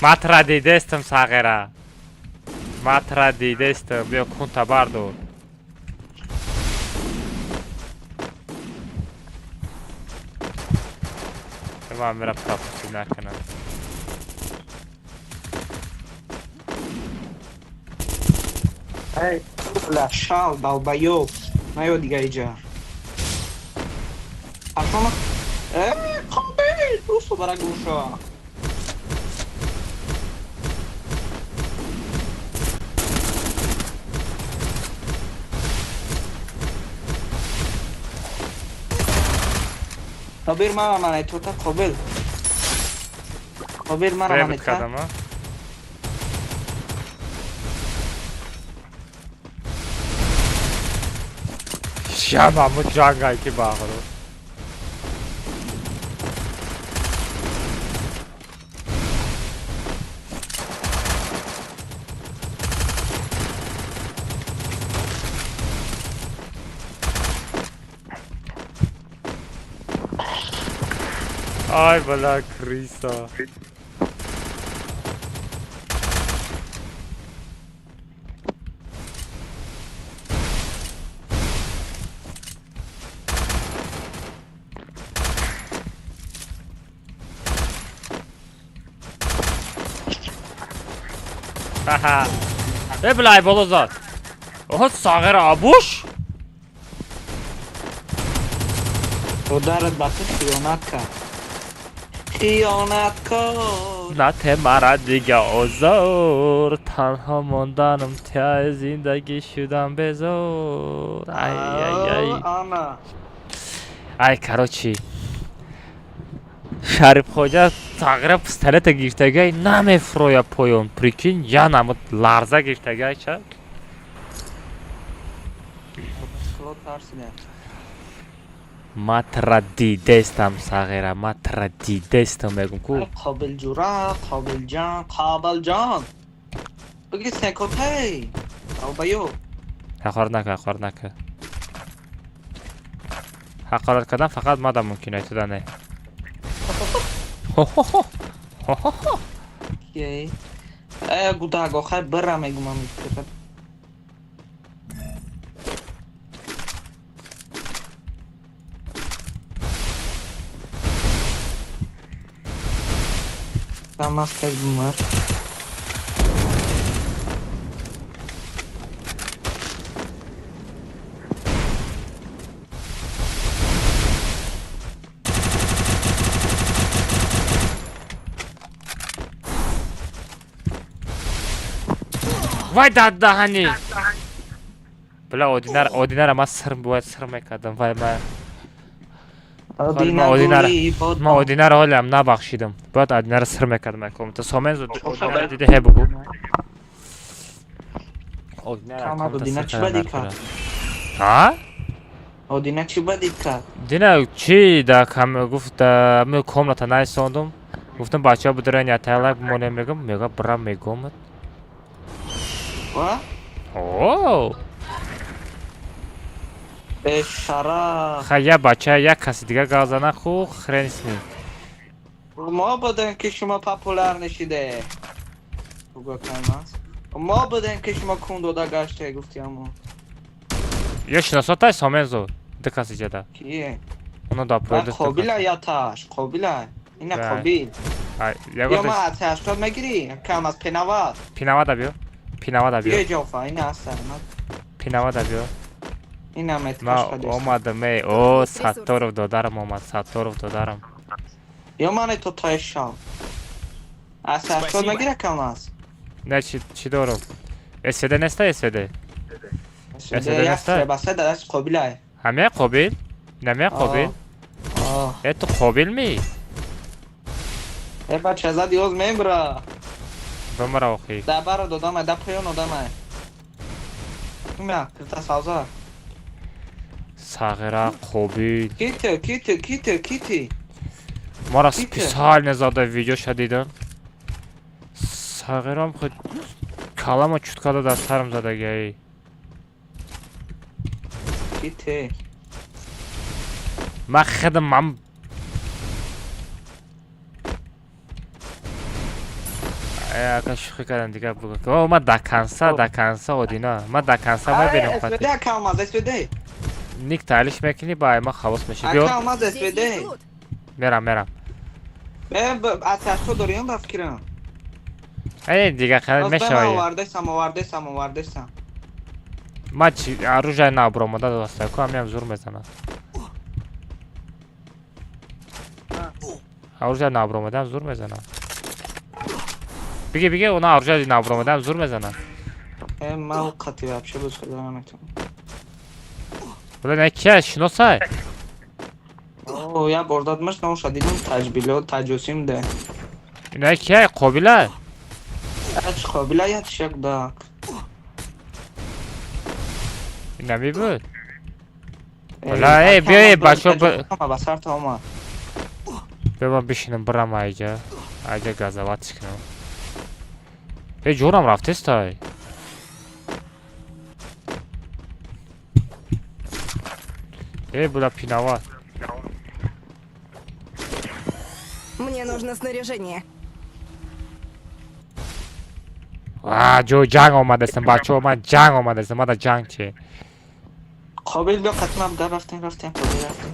S3: Матра дидестам сағира. Матра дидестам. Биё кунта бардор. Ман мера пропусти накунам.
S2: Эй, бля, шал, долбоёб. Наё дига иҷа. Ҳарфама. Э, қобил, просто бара гӯша. Қобил мара мана тота қобил. Қобил мара мана
S3: Ребит кардам, а? Шамаму ҷангай ки бағро. Ай, бля, крыса. Ха-ха. Э, бля, ай, боло зад. Оҳо, сағира абуш?
S2: Ударат ба ту хиёнат кард. Хиёнат кард.
S3: Нате мара дига озор, танҳо монданам тя зиндагӣ шудам безор. Ай, ай, ай.
S2: Ана.
S3: Ай, короче. Шариф хоҷа сағира пистолета гирифтагай намефуроя поён. Прикинь, я намуд ларза гирифтагай ча.
S2: Клод тарсида.
S3: Матра дидестам сағира, матра дидестам мегум ку.
S2: Қобил ҷура, Қобил ҷон, Қобил ҷон. Бигӣ секотей. Долбоёб.
S3: Ҳақорат нака, ҳақорат нака. Ҳақорат кардан фақат мада мумкин ай туда не. Хо-хо-хо. Хо-хо-хо.
S2: Окей. Э, гудаг, охай бира мегумам. Дамаска бумар.
S3: Вай дадаҳани. Бля, одинар, одинара ман сир бояд сир мекардам. Вай ма. Ма одинара ҳолиам набахшидам. Бояд одинара сир мекардам ай комната. Сомен зуд одинара дида ҳе бугу. Одинара
S2: Камад,
S3: комната
S2: Одина
S3: сир
S2: чӣ
S3: кардан
S2: бадид кард?
S3: накард. Ҳа?
S2: Одина чӣ бадид кард?
S3: Дина чӣ да кам гуфт да ме комната найсондум. Гуфтам бачаҳо бидорен я тайлак бимонем мегум, мега бира мегумад.
S2: Ва?
S3: О!
S2: Бешараф.
S3: Ха я бача як каси дига гап зана ху хрен с ним.
S2: Мо будем ки шумо популяр нишиде. Буго каймас. Мо будем ки шумо кун дода гаште гуфтиаму.
S3: Ё шиносотай Сомензо. Ду каси ҷада.
S2: Кие?
S3: Оно да
S2: Ва
S3: поеду.
S2: Қобила яташ, Қобила. Ина
S3: Ва.
S2: Қобил.
S3: Ягон
S2: Ё ма 80 мегирӣ? Кам аз пенават.
S3: Пинавада биё. Пинавада
S2: Биё
S3: биё.
S2: ҷофа, ина аста.
S3: Пинавада биё.
S2: Ина
S3: Ма
S2: меткаш кадест.
S3: омадам эй. О, Сатторов додарам омад, Сатторов додарам.
S2: Ё мане то таи шав. Аз 80
S6: Спасибо.
S2: мегирӣ кам аз?
S3: Не чи чи дорам? СВД неста СВД?
S2: СВД
S3: неста?
S2: Баста дар даст Қобила.
S3: Ҳамя Қобил? Намя Қобил?
S2: А.
S3: Э ту Қобил ми?
S2: Э бача зади оз мебра.
S3: бимара охи.
S2: Да баро додамай, да поён одамай. Мя, кирта савза.
S3: Сағира, Қобил.
S2: Ките, ките, ките, ките.
S3: Мара
S2: Ките?
S3: специально зада видеоша дидам. Сағирам худ калама чуткада дар сарам задагиай.
S2: Ките.
S3: Ман худам ман ака шӯхӣ кардам дигар бугӯ. О, ма до конца, до конца одина. Ма до конца мебинам
S2: СВД
S3: хати.
S2: ака алмаз, СВД.
S3: Ник таълиш мекунӣ ба ай ма халос мешӣ. Биё,
S2: Ака алмаз,
S9: Здесь
S2: СВД.
S9: есть лут.
S3: мерам, мерам.
S2: Бе, аз 80 дорем ба фикрам.
S3: Э, дигар
S2: Аз бе ман
S3: мешавад.
S2: овардесам, овардесам, овардесам.
S3: Ма чи оружие набромада доста, ку ҳамиам зур мезанад. Оружие набромадаам зур мезанад. Биги, биги, она оружие набромадаам зур мезанад.
S2: Э, ман қати вообще боз хеле наметавонам.
S3: Бля, не кия шиносай?
S2: О, я бор дадмаш наоша дидам таҷбило, таҷосим де.
S3: Не кия Қобила?
S2: Ач қобила я тишак да.
S3: Инами буд. Бля, э, биё, э, бачо,
S2: Ба сарта омад.
S3: Биё ман бишинам бирам айҷа. Айҷа газаватш кунам. Э, ҷурам рафтестай. Э, буда пинават.
S9: Мне нужно снаряжение.
S3: А, ҷо ҷанг омадастам, бачаҳо, ман ҷанг омадастам, мада ҷанг чи?
S2: Қобил биё қатимам да рафтем, рафтем, қобил рафтем.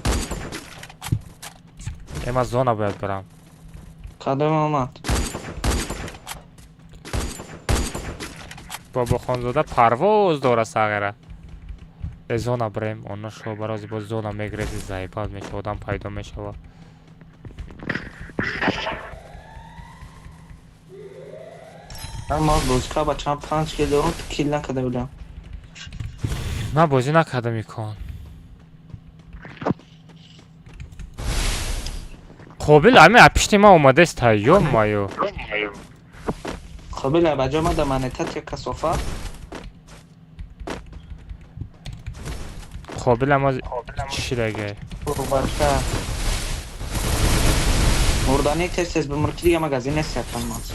S3: Э, ман зона бояд бирам.
S2: Кадом омад?
S3: Бобохонзода парвоз дора сағира. Э, зона бирем, оно шо барози боз зона мегрези заебал меша, одам пайдо мешава.
S2: Ман маз бозика бачам 5 кил дорам, ту кил накарда будам.
S3: Ман бозӣ накардам икон. Қобил ами апишти ман омадест та ё-моё.
S2: Қобил ба ҷо мада манета тя касофа.
S3: Қобил ама чӣ шидаги?
S2: Бача. Мурдани тез тез бимур ки дига магазин нест якан маз.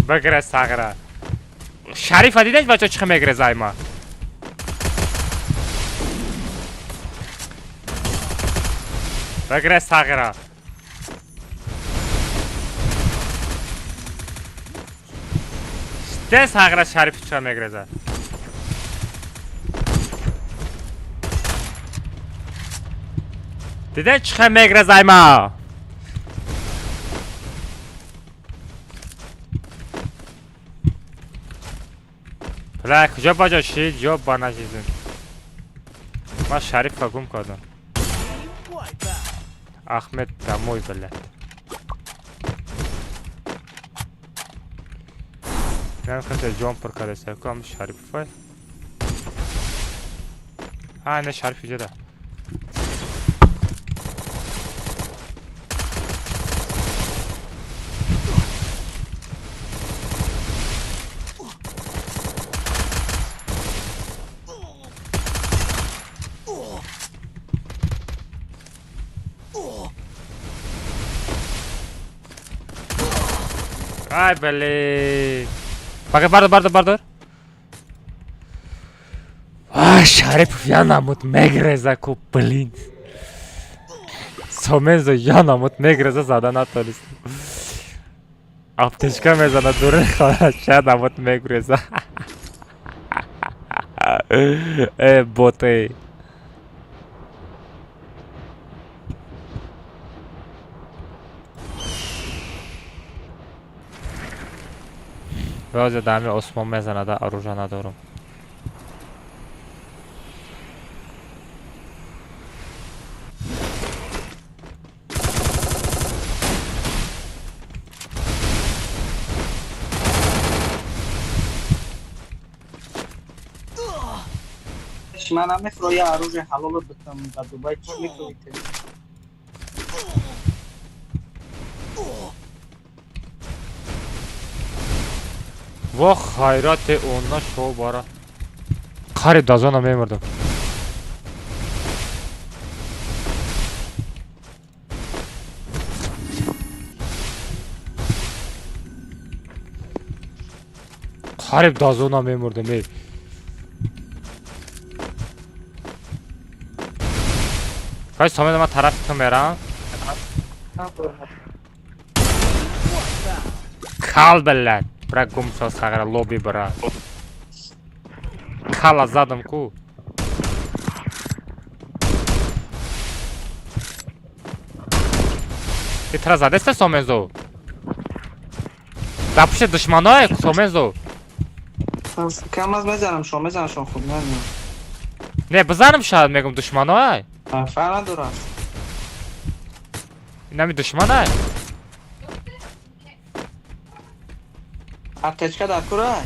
S3: Бигре сағира. Шарифа дидед бачо чӣ мегре займа? Бигре сағира. Де сағира Шариф чӣ мегреза? Дидед чӣ мегре займа? Бля, куҷо баҷо шид? Ё ба нашидем. Ман Шарифа гум кардам. Ахмед домой, блядь. Ман касе ҷон пур кардаста. Ку ам Шарифа? А, не Шариф иҷода. Ай, блин. Бага, бардор, бардор, бардор. А, Шарипов я намуд мегреза ку, блин. Сомензо я намуд мегреза зада натонист. Аптечка мезана дури хона, ша намуд мегреза. Э, боты. Розе дами осмон мезанада оружие надорам.
S2: Чӣ ман намефро я оружие ҳалоло битам ба Дубай чӣ мекунӣ?
S3: Во хайрати онна шоу бара. Қариб дазона мемурдам. Қариб дазона мемурдам, эй. Кай сомеда ман тарафи ту мерам. Кал блядь. Бра гум шо сағра лоби бра. Кала задам ку. Итра задеста сомензо. Да пушти душманое сомензо.
S2: Кам аз мезанам шо, мезанам шо хуб намедонам.
S3: Не бизанам шояд мегум душманое.
S2: Фарқ надорад.
S3: Инами душманай.
S2: Аптечка дар курай.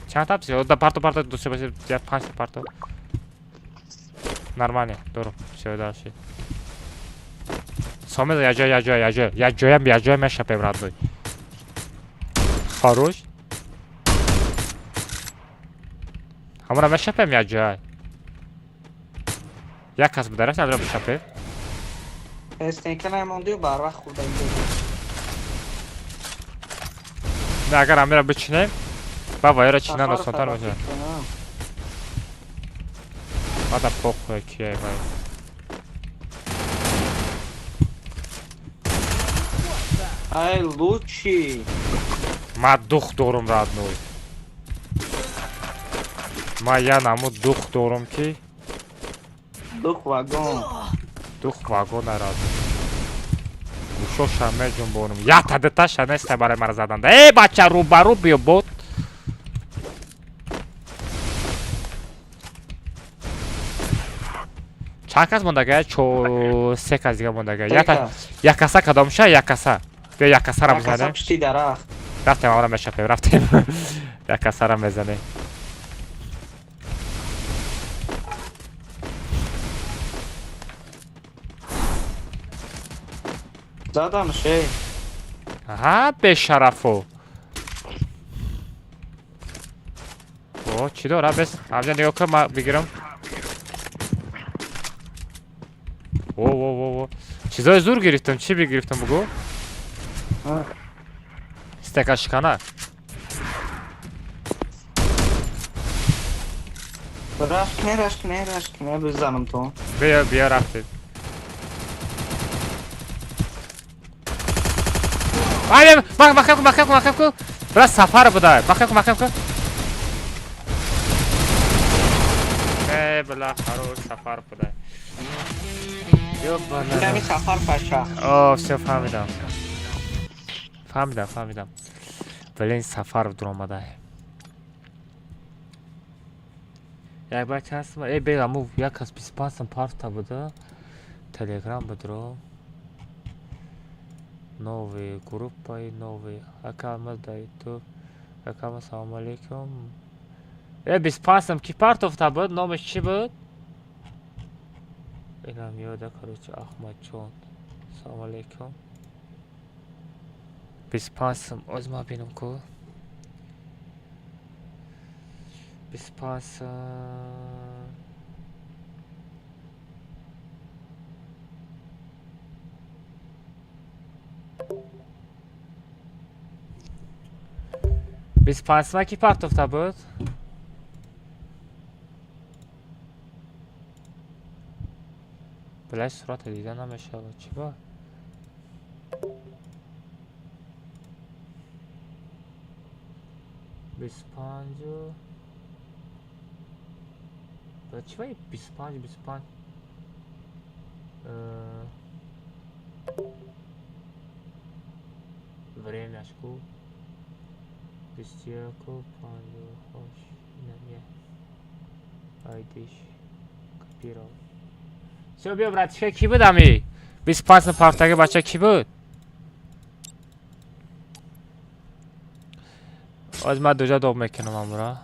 S3: Чанд та пси? Да парто парто ду се басе я панҷ та парто. Нормально, дорум. Всё дальше. Сомезо я ҷой я ҷой я ҷой. Я ҷоям я ҷоям мешапем родной. Хорош. Ҳамона мешапем я ҷой. Як кас бударафт адра бишапем.
S2: Стенка намондию барвақт хурда инҷо.
S3: Не агар амира бичинем, ба вайра чинан осонтар мешавад. Бада похуй кияй вай.
S2: Ай лучи.
S3: Ма дух дорум родной. Ма я наму дух дорум ки
S2: Дух вагон.
S3: Дух вагон родной. Гӯшоша меҷунбонум. Якта диташа неста барои мара заданда. Эй бача рӯбарӯ биё бот. Чанд кас мондага? Чо се кас дига мондага. Якта як каса кадомша, як каса. Биё як касара бизанем.
S2: Пушти дарахт.
S3: Рафтем амара мешапем, рафтем. Як касара мезанем.
S2: Задамш, эй.
S3: Аҳа, бешарафо. О, чӣ дора? Бес, ҳамҷа нигоҳ кун, ман бигирам. О, о, о, о. Чизои зур гирифтам, чӣ бигирифтам бугӯ? Стекашкана.
S2: Рашкне, рашкне, рашкне, бизанам то.
S3: Биё, биё рафтем. Ай, махкам кун, махкам кун, махкам кун. Бира сафар буда. Махкам кун, махкам кун. Э, била, хорош сафар буда. Ёбана.
S2: Ками сафар паша.
S3: О, всё фаҳмидам. Фаҳмидам, фаҳмидам. Блин, сафар дуромада. Як бача ҳастам. Э, бе, аму як кас 25 сом парта буда. Телеграм будро. Новые группа и новые. Акама да YouTube. Акама салом алейкум. Э, 25 сом ки партофта буд? Номаш чӣ буд? Инам ёда, короче, Ахмадҷон. Салом алейкум. 25 сом. Оз ма бинам ку. 25 сом. 25 сома ки партофта буд? Блядь, сурата дида намешавад. Чӣ ба? 25-у. Ба чӣ ба 25, 25? Времяш ку? 21:58. Не, айдиш копировал. Всё, биё, братишка, кӣ буд ами? 25 сом партаги бача кӣ буд? Оз ман дуҷа доб мекунам амура.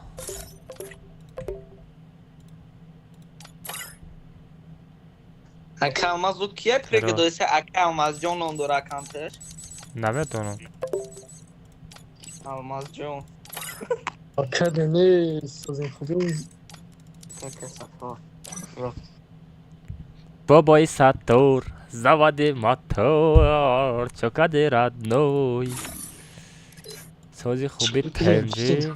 S2: Ака Алмаз зуд кия пригодоиса, ака Алмазҷон ном дора аккаунташ?
S3: Намедонам.
S2: Алмазҷон.
S10: Ака Денис, созин хубӣ?
S2: Ака Сафо.
S3: Бобои Саттор, заводи мотор, чё кади, родной? Сози хуби, тенҷи.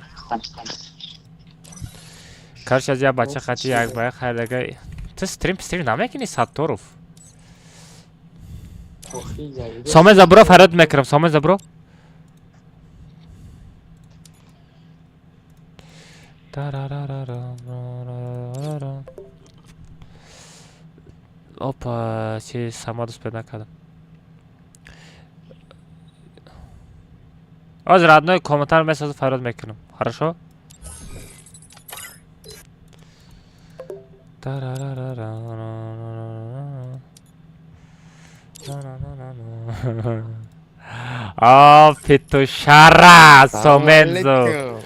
S3: Короче, аз як бача хати як ба як хайрага. Ту стрим намекунӣ, Сатторов? Соме забро фарёд мекунам, соме забро. Тарарарарарарара. Опа, чи Самад успел накардам. Ҳозир, родной, комментар месозу, фарёд мекунам. Хорошо? Тарарарарарарара. На-на-на-на-на. А, петушара, Сомензо.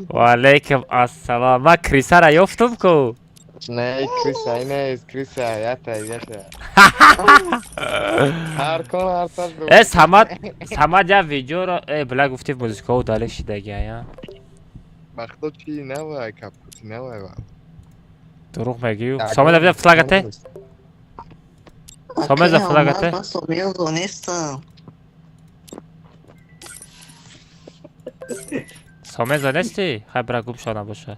S3: Ва алейкум ассалом. Ман крисара ёфтум ку.
S11: Не, криса, нест, криса, ята, ята. Ҳар кор ҳар сар.
S3: Э, Самад, Самад я видеоро, э, бля, гуфти музикао далек шидагия, я.
S11: Ба худо чи навай, капкути навай ва.
S3: Дурӯғ мегӯю. Сомед, видео флагате? Сомед, флагате?
S2: Ман Сомезо нестам.
S3: Сомезо нести? Хай, бра, гум шо набоша.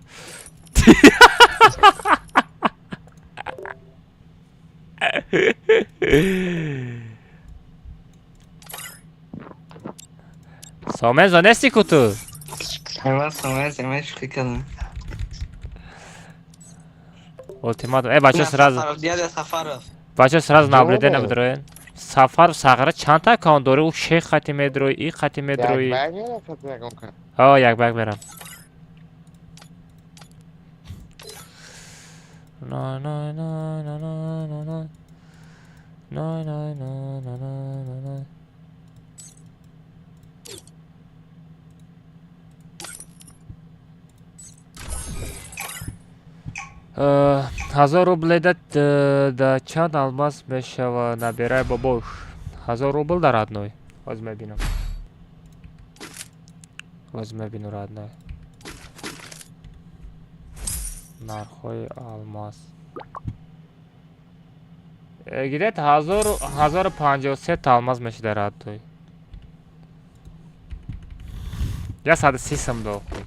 S3: Сомезо нести ку ту?
S2: Ман Сомезо, ман шӯхӣ кардам.
S3: Ультиматум. Э, бачо, сразу.
S2: Сафаров, дядя Сафаров.
S3: Бачо, сразу наблюдение бидроен. Сафаров сағара чанд та аккаунт дори? Ӯ шех хати медрои, и хати медрои.
S11: Як баг мерафт ягон кар.
S3: Ҳо, як баг мерам. На на на на на на на. На на на на на на на. 1000 рубл да чанд алмаз мешава, набирай бобош? 1000 рубл да, родной? Ҳозир мебинам. Ҳозир мебину, родной. Нархҳои алмаз. Где-то 1053 та алмаз мешида, родной. 130 сум дохуй.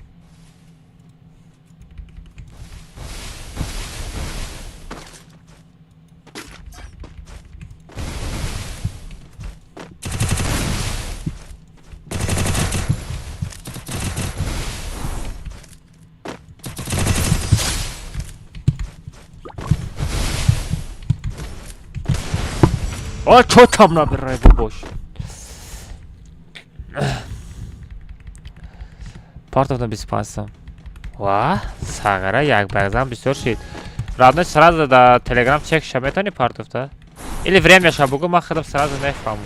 S3: О, чё там набирай, бобош? Партовна 25 сум. Ва, сағара як багзам бисёр шид. Родной, сразу да Телеграм чек ша метавонӣ партовта? Или время ша бугу, ман худам сразу мефаҳмам.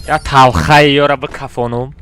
S3: Я талхаи ёра бикафонум.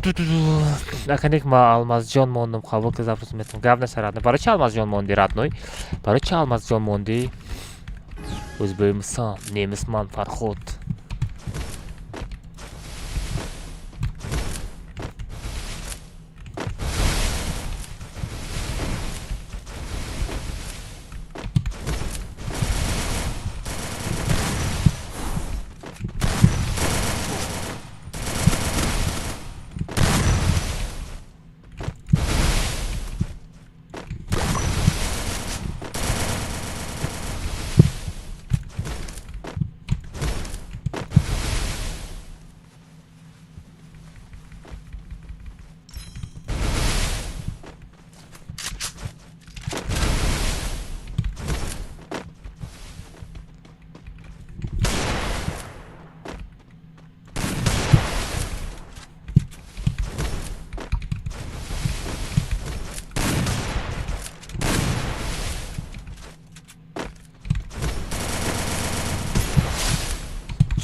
S3: Аканик ма Алмазҷон мондум, қабул ки запрос метавон. Гап нест, родной. Барои чи Алмазҷон монди, родной? Барои чи Алмазҷон монди? Ӯзбекистон, немисман Фарход.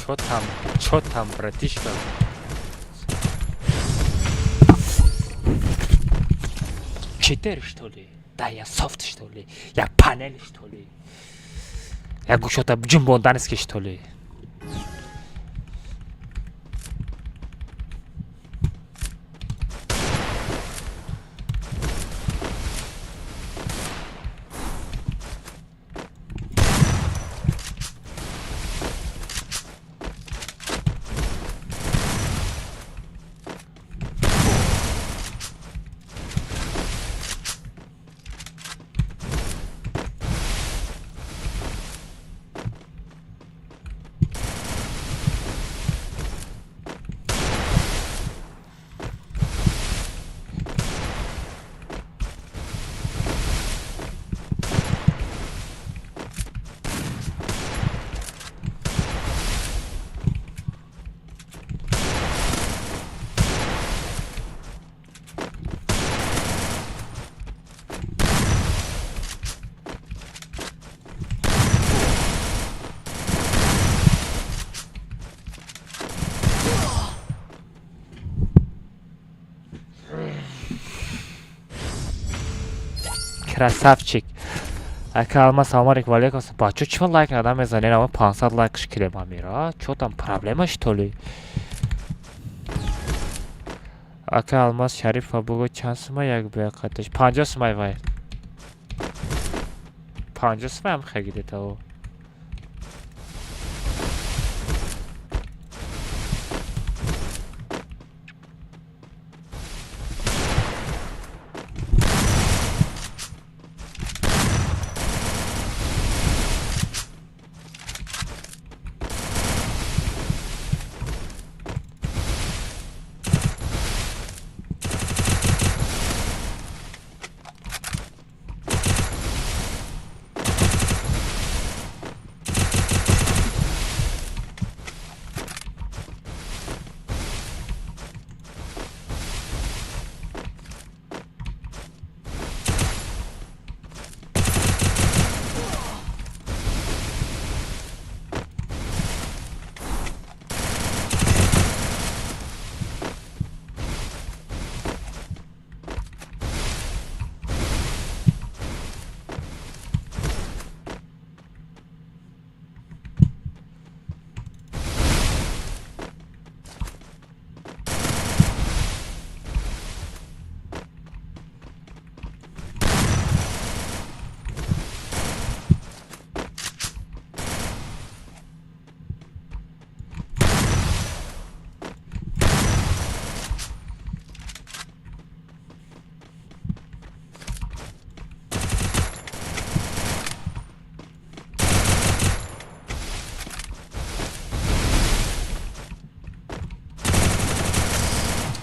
S3: Чё там? Чё там, братишка? Читер, что ли? Да я софт, что ли? Я панель, что ли? Я гӯшота ҷунбонданский, что ли? Красавчик. Ака Алмаз, салом алейкум, ва алейкум ассалом. Бачо, чима лайк надам мезанен? Ама 500 лайк шкилем амира. Чо там, проблема, что ли? Ака Алмаз, Шарифа бугу чанд сума як бия қадаш? 50 сумай вай. 50 сумай ам хагиде тао.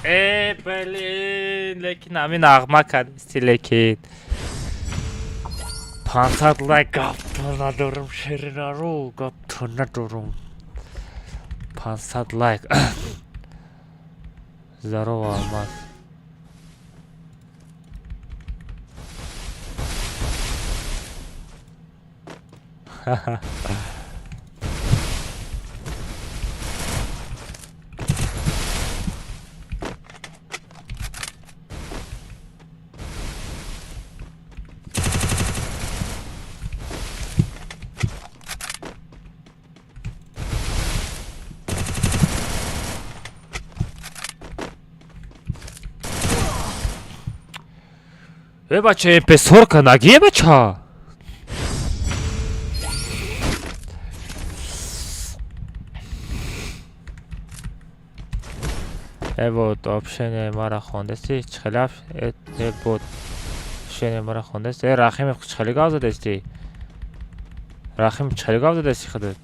S3: Э, блин, лекин ҳамин нағма кардисти, лекин. 500 лайк гапто надорам, ширинару, гапто надорам. 500 лайк. Здорово, Алмаз. Ха-ха. Э, бача, МП-сорка нагие, бача. Э, вот, общение мара хондасти, чӣ хеле э, э, бот. Общение мара хондасти. Э, Рахимов, чӣ хеле гап задасти? Рахим, чӣ хеле гап задасти худат?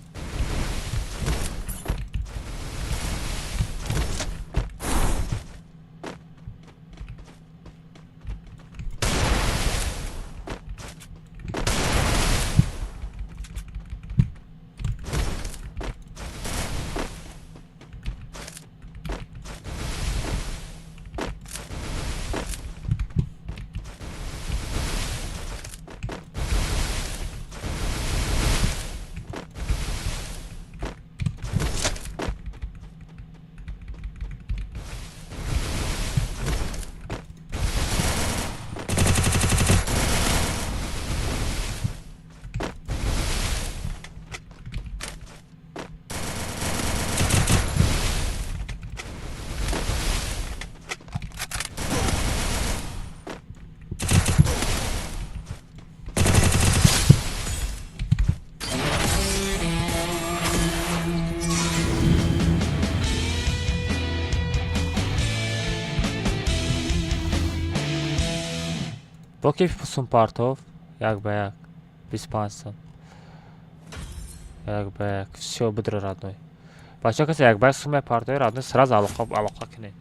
S3: Бо ки сум партов? Як ба як. 25 сум. Як ба як. Всё, будро, родной. Бача, касе як ба як сум партои, родной, сразу алоқа алоқа кунед.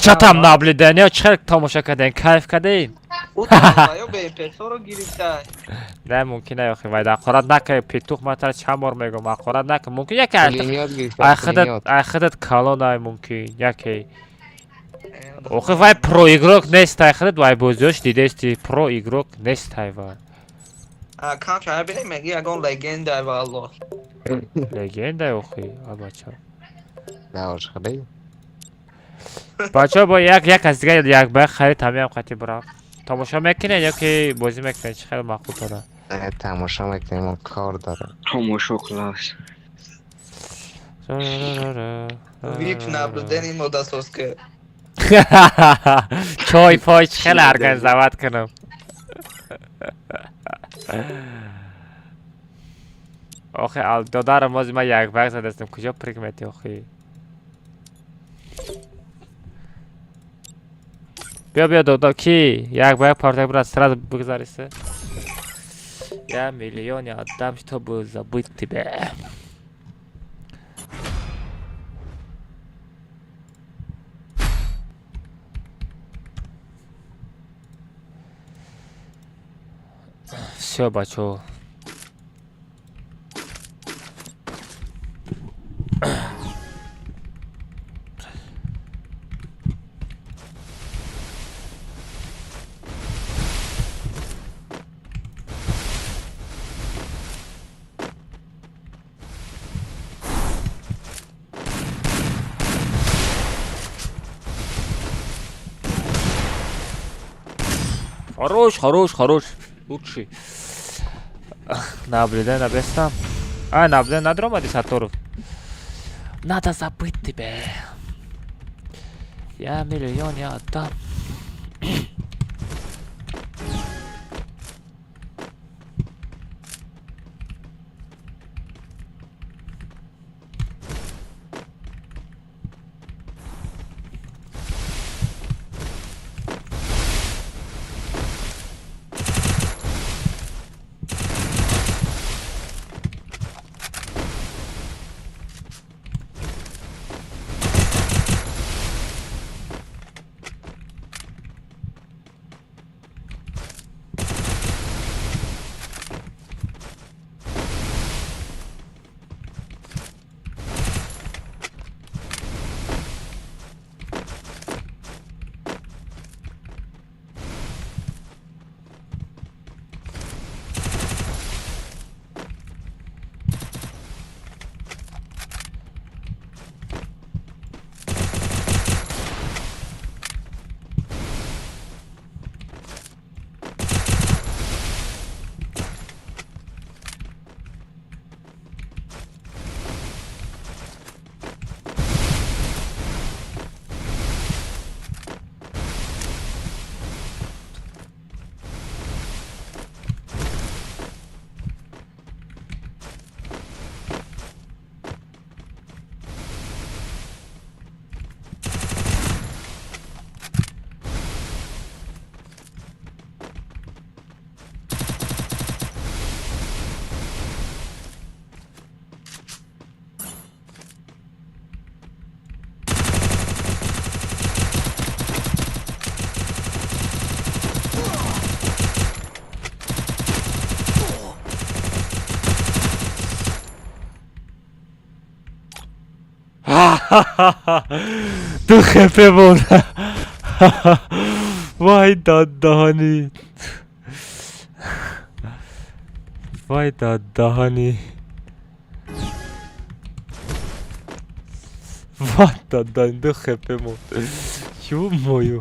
S3: Чатам наблюдение, чӣ тамошо кардем, кайф кардем. Не, мумкин не, охи, вай ҳақорат накар, петух, ман тара чанд бор мегӯям, ҳақорат накар. Мумкин яке ай худат, ай худат калон ай мумкин, яке. Охи, вай про игрок нест, ай худат вай бозиёш дидести, про игрок нест ай вай.
S2: Камча бинем, меги ягон легенда, валло.
S3: Легенда, охи, абача.
S11: Да, уж хабей.
S3: Бачаҳо, бо як як аз дигар як ба як харид ҳамиам қати бурам. Тамошо мекунед ё ки бозӣ мекунед, чӣ хеле маъқул дорад?
S11: Тамошо мекунем, кор дорем.
S7: Тамошо класс.
S2: Вип наблюдение модасоска.
S3: Чой пой чӣ хеле организовать кунам. Охи, додарам, мози ман як ба як задастам, куҷо прик мети, охи? Биё, биё, додо, ки як ба як партия брат, сразу бигзариса. Я миллион отдам, чтобы забыть тебя. Всё, бачо. Хорош, хорош, хорош. Лучший. Наблюдай на бестам. А, наблюдай на дромади, Саторов. Надо забыть тебя. Я миллион, я отдам. Ду хп буд. Вай дадаҳани. Вай дадаҳани. Вай дадаҳани, ду хп монд. Ё-моё.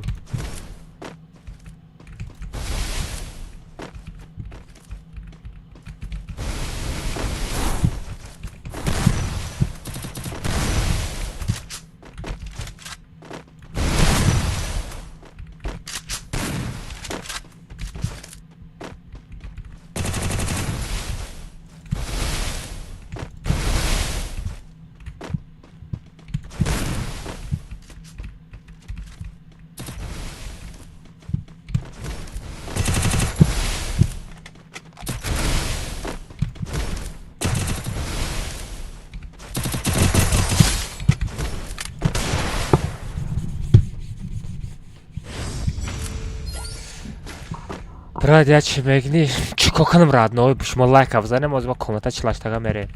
S3: Брат, я чӣ мегни? Чӣ кор кунам, родной? Шумо лайка бизанем, ҳозир ма комната чилаштага мерем.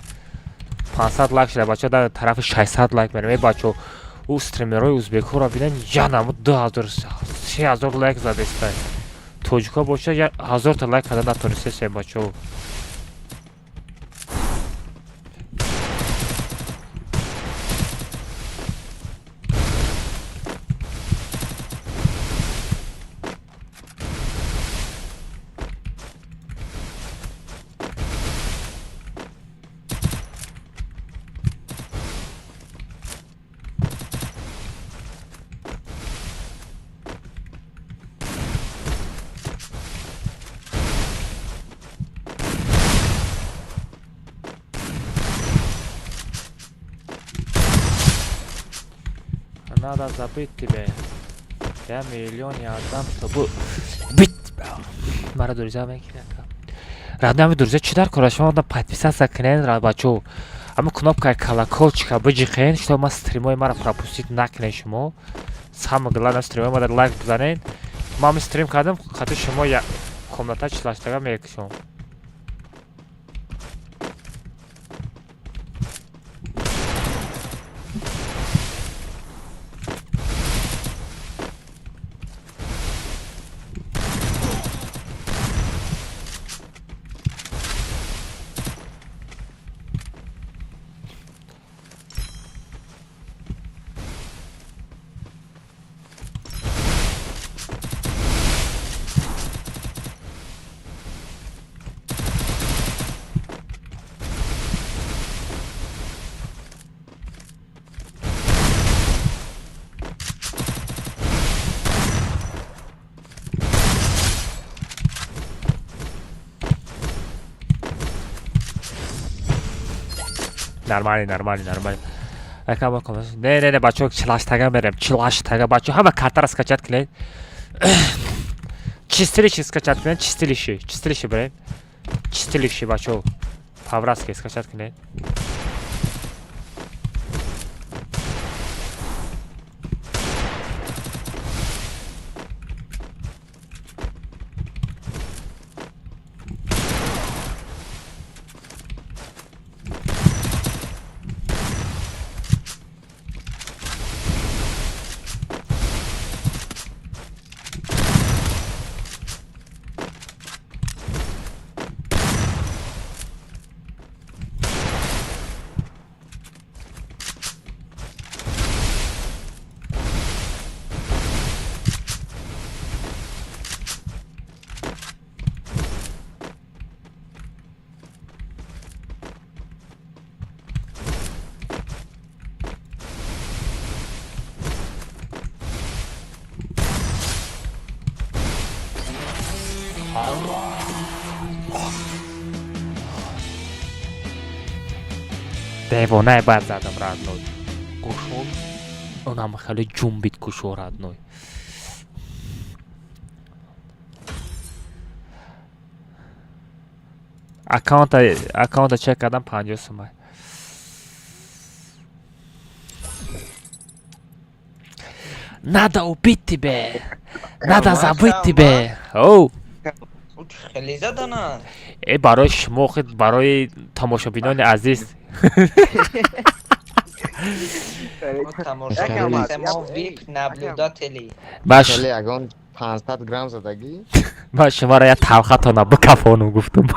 S3: 500 лайк шуда, бачаҳо, дар тарафи 600 лайк мерем. Э, бачаҳо, ӯ стримерҳои узбекҳоро бинен, я намуд 2000, 3000 лайк задестай. Тоҷикҳо боша, я ҳазорта лайк карда натонистесем, бачаҳо. Надо забыть тебе. Я миллион я отдам, чтобы быть тебя. Мара друзья мекунад. Родной, друзья, чӣ дар кора? Шумо подписаться кунед, бачо. Ама кнопкаи колокольчика биҷиқен, что ма стримои мара пропустить накунед шумо. Самое главное, стримои мара лайк бизанед. Ма стрим кардам, хати шумо я комната чилаштага мекушом. Нормально, нормально, нормально. Ака не, не, не, бачо, чилаштага мерем, чилаштага, бачо, ҳама картара скачать кунед. Чистилище скачать кунед, чистилище, чистилище бирем. Чистилище, бачо. По-братски скачать кунед. Девонаи бад задам, родной. Гӯшон онам хеле ҷумбид гӯшо, родной. Аккаунта чек кардам, 50 сумай. Надо убить тебе. Надо забыть тебе. Оу.
S2: Хеле задана.
S3: Э, барои шумо, барои тамошобинони азиз.
S2: Мо вип наблюдатели.
S3: Баш.
S11: Хеле ягон 500 грамм задагӣ.
S3: Ман шуморо я талхатона бикафонум гуфтум.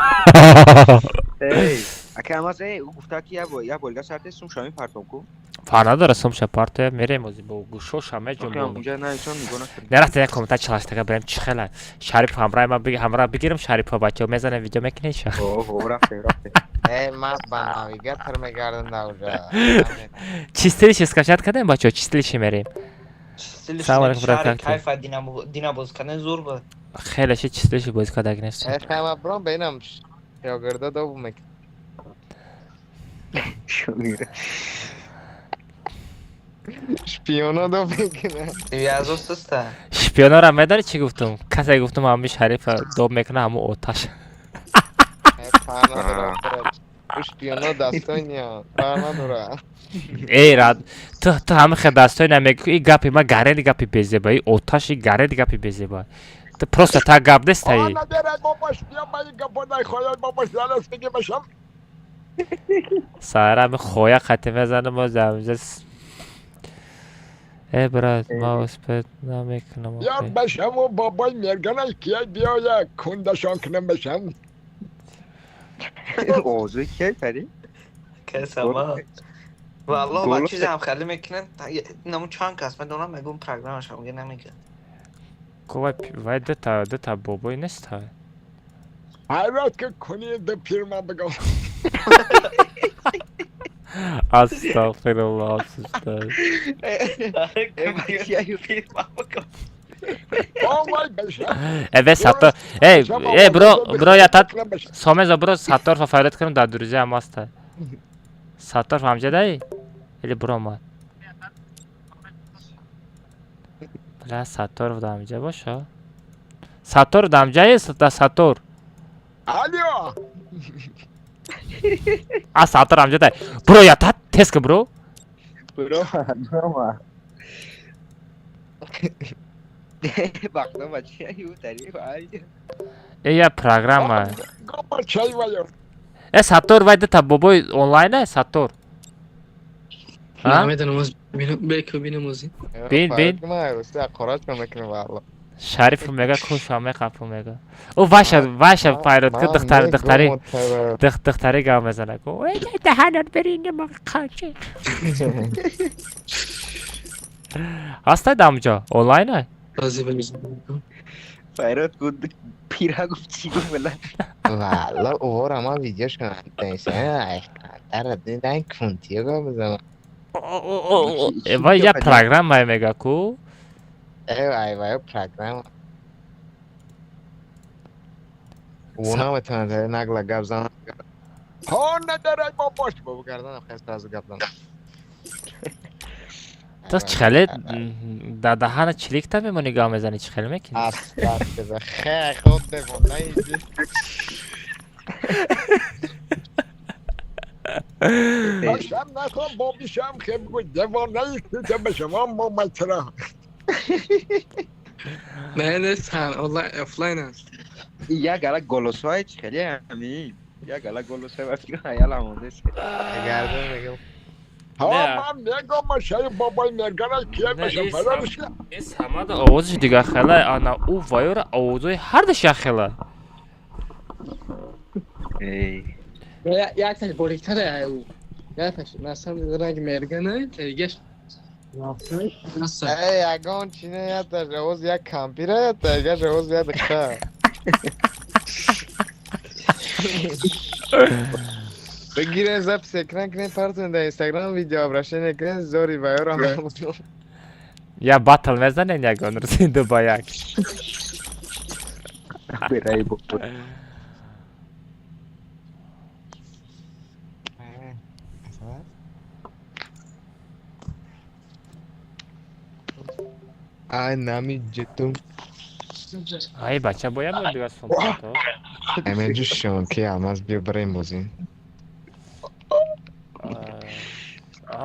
S7: Эй, ака Алмаз, эй, ӯ гуфта ки я болга сарте сум шами партом ку.
S3: Фар надора сумша партоя мерем ози бо гӯшоша меҷунбонам.
S7: Унҷа наисон нигоҳ накардем.
S3: Нарафта як комната чалаштага берем чӣ хела. Шариф ҳамраи ман ҳамра бигирам Шарифа бачаҳо мезанем видео мекунем ша.
S7: О, рафтем, рафтем.
S11: Эй, ман ба навигатор мегардам дар уҷа.
S3: Чистилище скачать кардем бачаҳо, чистилище мерем. Салом алейкум брат, как ты?
S2: Кайфа дина боз кардан зур буд.
S3: Хеле ши чистилище боз кардаг нест.
S11: Эй, хама бром бинам шогирда доб мекунам. Шпиона доб мекунам.
S2: Язо суста.
S3: Шпионора медари чӣ гуфтум? Касе гуфтум ҳами Шарифа доб мекуна ҳаму оташ.
S11: Фар надора. Шпиона дастония. Фар надора.
S3: Эй рад, ту ҳами хел дастои намегӯ, и гапи ма гарени гапи безеба, и оташ и гарени гапи безеба. Ту просто та гап нестаи. Сара ми хоя қати мезанам о замза. Э брат, ма успет намекунам.
S12: Я башаму бобой мергана кия биёя кундашон кунам башам.
S7: Овози кия пари?
S2: Касама. Валло, ба чизам хеле мекунанд. Наму чанд кас медонам, мегӯм программаша мега намега.
S3: Ко вай вай дата бобой нест ҳай.
S12: Ҳайрат ки куни ду пирма бигам.
S3: Астағфируллоҳ, сустад. Э, Саттор, эй, эй, бро, бро, я тат, Сомезо, бро, Саттор фафарат кунам дар друзья ам аста. Саттор ҳамҷадай? Или бро омад? Бля, Саттор дамҷа боша. Саттор дамҷае, да Саттор.
S12: Алло.
S3: А Саттор ҳамҷадай. Бро, я тат, тез кун, бро.
S7: Бро, бро. Бахто бача ю тари вай.
S3: Э, я программа. Э, Саттор вай дата бобой онлайн э, Саттор.
S10: Намедонам, оз беку бинам ози.
S3: Бин, бин. Шариф мега куша меқапу мега. О ваша, ваша пайрот ку духтар, духтари. Духтари гав мезана ку. Эй, даҳанат берин ма қачи. Ҳастай дамҷо онлайн э?
S7: Файрот гуд пира гуфт чӣ гуфт била.
S11: Валла, увора ман видеошон ай дар дидан кунтиё гап бизанам.
S3: Вай я программа мега ку.
S11: Э, ай вай программа. Ӯ наметавонад нагла гап занад.
S12: Ҳо надарай бобош.
S11: Бобо гарданам хел сразу гап занад.
S3: Ту чӣ хеле дар даҳана чиликта мемонӣ гап мезанӣ, чӣ хеле мекунӣ?
S11: Астағфируллоҳ. Хе, хуб девонаи.
S12: Башам нахом бобишам хе бигӯ девонаи ки ба шумо мо мачра.
S10: Не, нест, онлайн офлайн аст.
S7: Як гала голосҳои чӣ хеле ҳамин. Як гала голосҳои ва фикр хаёл омодаст.
S11: Гардан мегам.
S12: Ҳа, ман мегам шаи бобои мергана кия башам фараш.
S3: Эс ҳамада овозиш дига хела, ана ӯ вайора овозои ҳардаш як хела.
S7: Эй.
S10: Якташ бориктаре ай ӯ. Якташ масалан ранг мергана, дигаш
S11: Эй, ягон чи не, яташ овоз як кампира, ята дигаш овоз як духтар. Бигирем запись экран кунем, партоем дар Инстаграм, видео обращение кунем, зори вайора.
S3: Я батл мезанем ягон рӯзи ду ба як.
S7: Берай бобо.
S11: Ай, нами ҷитум.
S3: Ай бача бояд буд дига сумпато.
S11: Эмеҷушон ки Алмаз биё барем бозӣ.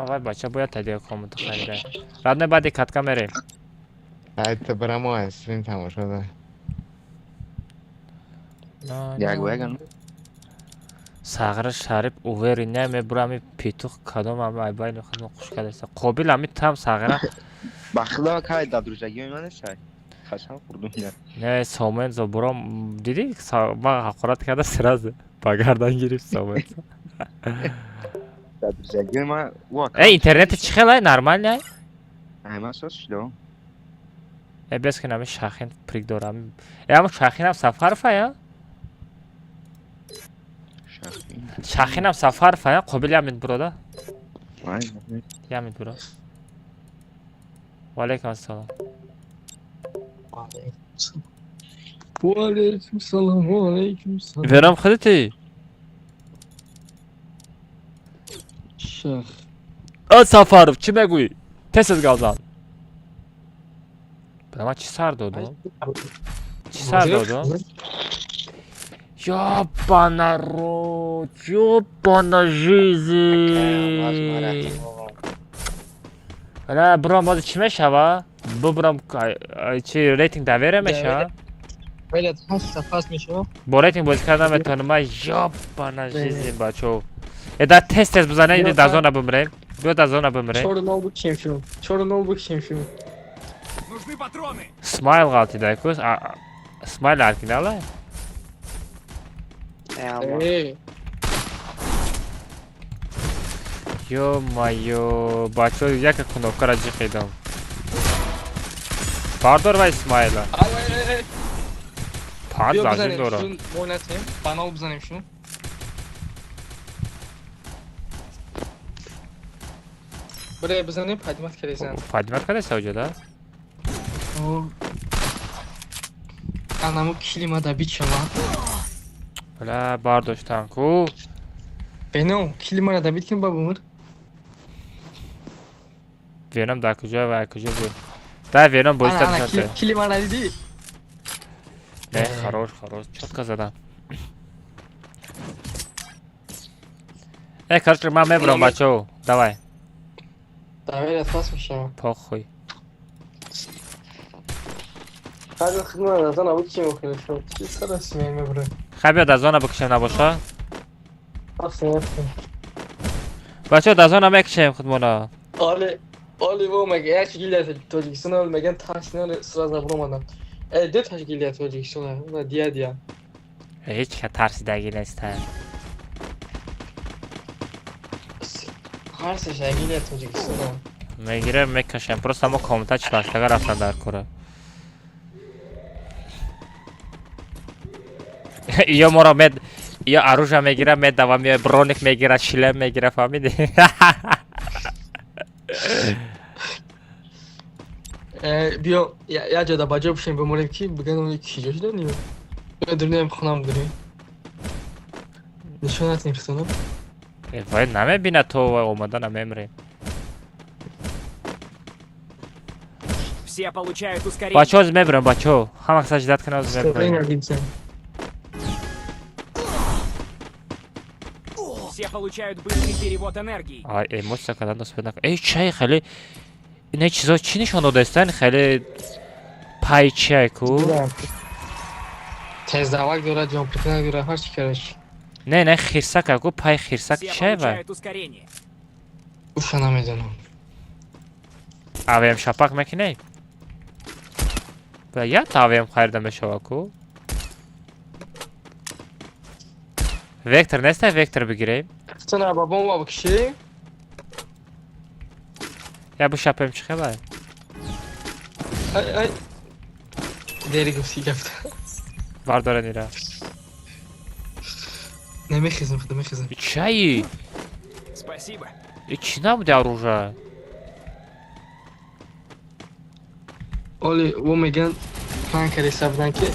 S3: Вай бача бояд та дига комната харида. Радне баъди катка мерем.
S11: Ай, та барамо стрим тамошо да.
S7: Як ба як.
S3: Сағира Шарип уверен мебура, ами петух кадом ами айбайни худмо хуш кадаста. Қобил ами там Сағира.
S7: Ба худо, кай да дружагиёи ман нестай. Қасам хӯрдум я.
S3: Не, Сомен забурам диди, ма ҳақорат карда, сразу ба гардан гирифт Сомен.
S7: Да дружагиёи ман ӯ.
S3: Э, интернети чӣ хелай, нормальный?
S7: Ай, ман соз шудам.
S3: Э, бес ки нами Шахин прик дорам. Э, ама Шахинам Сафаров ая?
S7: Шахин.
S3: Шахинам Сафаров ая? Қобил ямид бурода?
S7: Вай.
S3: Ямид буро. Ва алейкум ассалом.
S10: Ваалейкум салом, ваалейкум салом.
S3: Верам, худати?
S10: Шах.
S3: О, Сафаров, чӣ мегӯӣ? Тез тез гап зан. Ба ман чӣ сар додум? Чӣ сар додум? Ёбана рот, ёбана жизнь. На, бурам бози чӣ мешава? Бубурам чи рейтинг доверия мешава?
S10: Вале ҳаст пас мешава.
S3: Бо рейтинг бозӣ кардан наметавонам. Ман ёбана жизнь, бачо. Э, да тез тез бизанем, иди дар зона бимирем. Биё дар зона бимирем.
S10: 4-0 бикшем шумо. 4-0 бикшем шумо.
S6: Нужны патроны!
S3: Смайл ғалтида ку. Смайл оригинала?
S10: Э,
S3: Ё-моё, бачо, яка кнопкара ҷиқидам. Бардор вай Смайла.
S10: Ай ай ай.
S3: Панҷ
S10: Биё
S3: зажим
S10: бизанем
S3: дорам.
S10: шун, монатем. Банал бизанем шун. Бре бизанем, поднимать кардезан.
S3: Поднимать кардеса уҷо, да?
S10: Анаму килима да бичама.
S3: Бля, бардоштан ку.
S10: Бено, килимара да бит кин бабумур.
S3: Веном дар куҷо ва куҷо буд? Да, Веном бозӣ
S10: Ана, ана,
S3: та.
S10: Килимара диди?
S3: Не, хорош, хорош, чётко задам. Э, короче, ман мебурам, бачо. Давай.
S10: Давай, пас мешава.
S3: Похуй.
S10: Хай, хидмат аз ана бикшем охир шуд. Чӣ сара симай мебура.
S3: Хай, биё дар зона бикшем набоша.
S10: Афсин, афсин.
S3: Бачо, дар зона мекшем худмона.
S10: Оли, оли во мега, як гилия Тоҷикистон оли меган тарсина оли сразу буромадам. Э, ду ташкилия Тоҷикистон, уна дия дия.
S3: Ҳеҷ ка тарсидаги неста.
S10: Ҳар се шагилия Тоҷикистон.
S3: Мегирем, мекашем. Просто мо комната чилаштага рафтан дар кора. Ё моро мед ё оружие мегира, медава, ё броник мегира, шлем мегира, фаҳмиди?
S10: Э, биё, я ҷода ба ҷо бишем, бимонем ки биган оли киҷо шудани. Ё дурнем хонам дурем. Нишон натем хитонам.
S3: Э, вай намебина то вай омада намемрем.
S6: Все получают ускорение.
S3: Бачо, оз мебурам, бачо. Ҳама каса ждать кана, оз мебурам.
S6: Все получают быстрый перевод энергии.
S3: Ай, эмоция кардан дос педа. Эй, чай хеле ина чизо чӣ нишон додаистан? Хеле пай чай ку?
S10: Тездавак дорад, ҷонпутинак дорад, ҳар чӣ караш.
S3: Не, не, хирсака ку, пай хирсак
S6: Все
S3: чай вай?
S6: получают ускорение.
S10: Уша намедонам.
S3: АВМ шапак мекуней? Бля, я та АВМ харида мешава ку? Вектор неста, вектор бигирем.
S10: Хитона ба бомба бикши.
S3: Я бишапем чӣ хелай?
S10: Ай, ай. Дери гуфти гапта.
S3: Бардора нира.
S10: Намехезам, худо мехезам.
S3: Чаи?
S6: Спасибо.
S3: И чӣ набуди оружие?
S10: Оли, во меган план кареса будан ки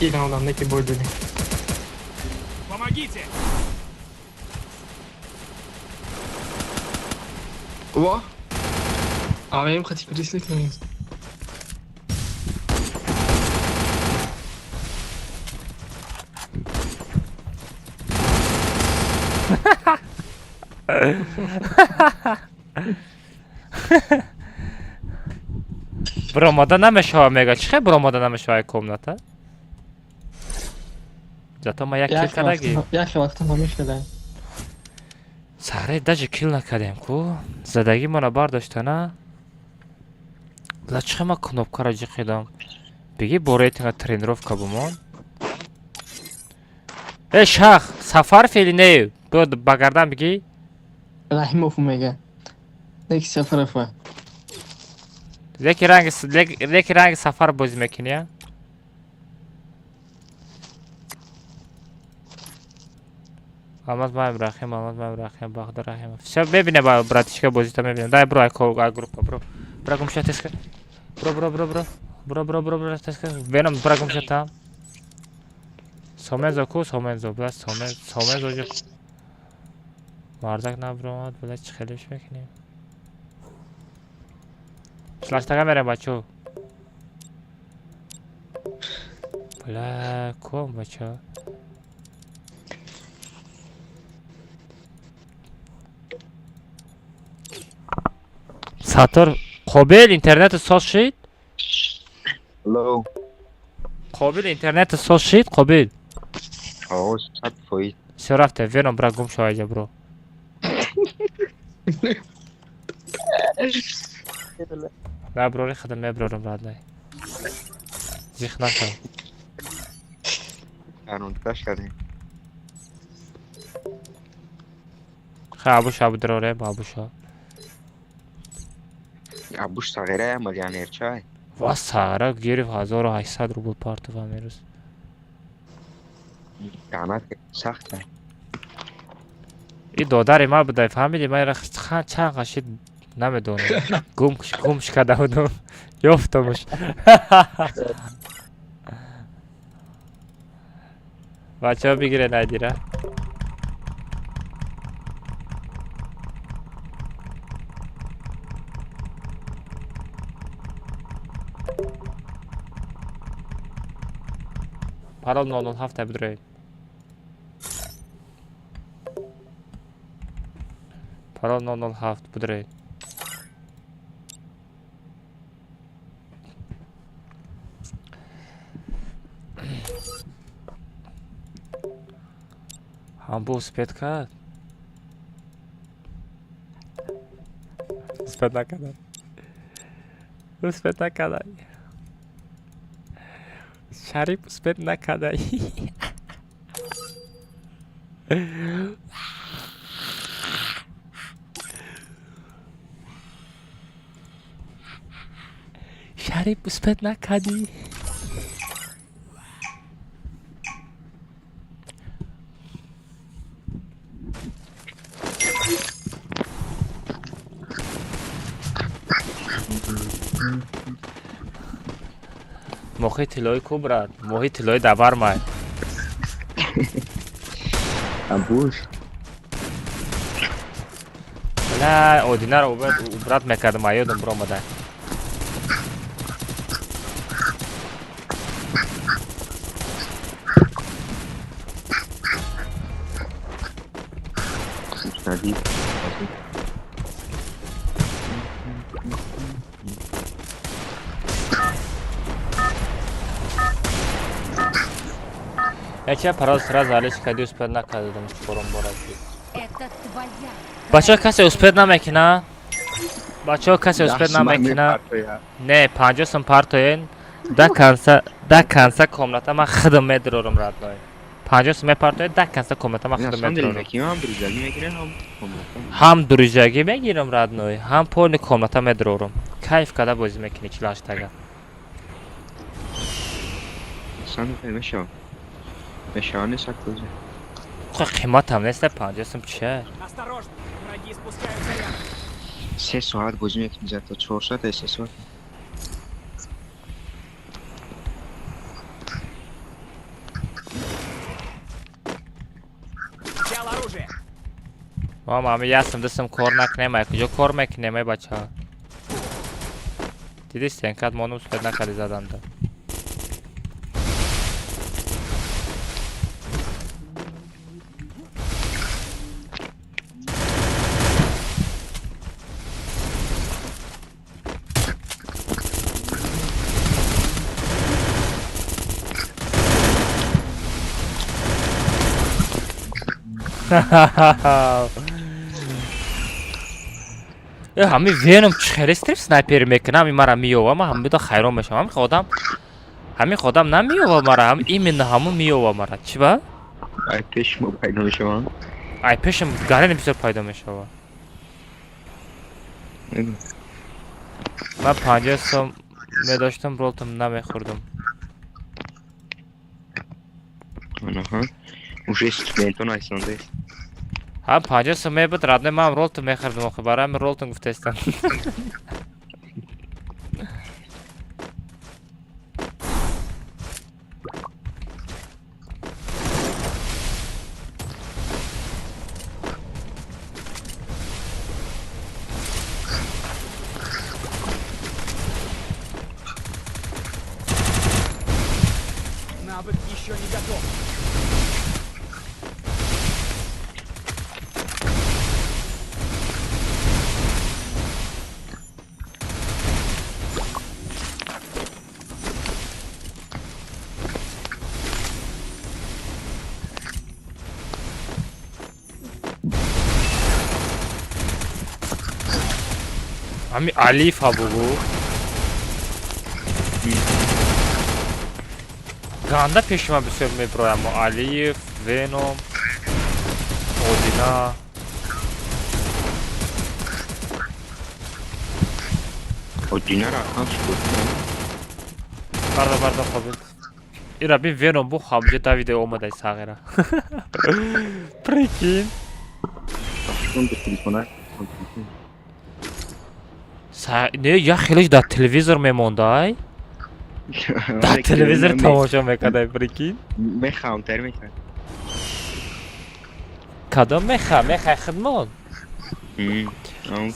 S10: гирам одам ки бой додем.
S6: Помогите!
S10: Во? АВМ хати прислик намез.
S3: Биромада намешава мега. Чӣ хел биромада намешава комната? Зато ма як кил кардагӣ.
S10: Як вақт ҳамешада.
S3: Саре даже кил накардем ку. Задагӣ мона бардошта на. Ла чӣ ма кнопкаро ҷиқидам? Беги бо рейтинга тренировка бумон. Э шах, Сафар фели не. Ба гардан бигӣ.
S10: Раҳимов мега. Леки Сафаров.
S3: Леки ранги Сафар бозӣ мекунӣ, а? Алмаз маем Рахим, Алмаз маем Рахим, Баҳодур Рахимов. Всё, мебинем, братишка бозита мебинем. Дай бро, ай группа, бро. Бро, гумша теска. Бро, бро, бро, бро. Бро, бро, бро, бро, теска. Веном, бро, гумша там. Сомензо ку, Сомензо, бла, Сомензо ҷо. Мардак набромад, бла, чӣ хелеш мекунем. Шлаштага мерем, бачо. Бла, ком, бачо. Сатор, Қобил интернет соз шид?
S7: Алло.
S3: Қобил интернет соз шид, Қобил.
S7: О, 100%.
S3: Всё рафте, верно, бра, гум шо айҷа, бро. На, бро, хадам меброрам, родной. Зих нашав.
S7: Арунташ кардем.
S3: Ха, абуш абдурорем, абуша.
S7: Абуш сағира миллионерчай.
S3: Ва сағира гирифт 1800 рубл партов амирӯз.
S7: Лаънат сахт.
S3: И додари ма будай, фаҳмидӣ? Ман чанд қашид намедонам. Гумш карда будам. Ёфтамаш. Бачаҳо бигиред айдира. Парол 007 бидроед. Парол 007 бидроед. Ҳамбо успед кард? Успед накард. Успед накард. Шарип успед накарда. Шарип успед накардӣ. Моҳи тиллоӣ ку, брат? Моҳи тиллоӣ давар май.
S7: Абуш.
S3: Ла, одинаро убрат мекардам, а ёдам биромада. Яча парол сразу алиш кади успед накардам чорум бора шуд. Бачаҳо касе успед намекуна? Бачаҳо касе успед намекуна? Не, 50 сум партоен. Да канса комната ман худам медрорам родной. 50 сум мепартоен, да канса комната ман худам медрорам. Ҳам дружагӣ мегирам родной, ҳам полни комната медрорам. Кайф када бозӣ мекунӣ 48-тага. Қиматам нест, 50 сум чия?
S6: Осторожно, враги спускаются рядом.
S7: 3 соат бозӣ мекунӣ, зато 4 соат, 3 соат.
S6: Взял оружие.
S3: Мама, ами ясам дастам кор накунем, ай куҷо кор мекунем, ай бачаҳо? Дидӣ стенкат мону успед накарди заданда. Э, ҳами Веном чӣ хеле стрим снайпер мекунам, ҳами мара меёва, ман ҳами буда хайрон мешавам. Ҳами одам, ҳами одам намеёва мара, ҳами именно ҳамун меёва мара. Чӣ ба?
S7: Ай пеши мо пайдо мешаванд.
S3: Ай пешам гарени бисёр пайдо мешава. Ман 50 сом медоштам, ролтам намехӯрдам.
S7: Анаҳа. Уже студентон айсонда.
S3: Ҳа, 50 сом мебуд, родной, ман ролтам мехӯрдам, охи барои ҳамин ролтам гуфтаистам.
S6: Навык еще не готов.
S3: Ҳами Алифа бугу. Ганда пеши ман бисёр мебироям. Алиев, Веном, Одина.
S7: Одинара ҳам шуд.
S3: Барда, барда, қобил. Ира бин, Веном бу ҳамҷа давида омадай сағира. Прикинь.
S7: Телефона.
S3: Не, я хелеш дар телевизор мемондай. Дар телевизор тамошо мекардай, прикинь.
S7: Мехам, тар мекард.
S3: Кадом меха? Мехай хидмон?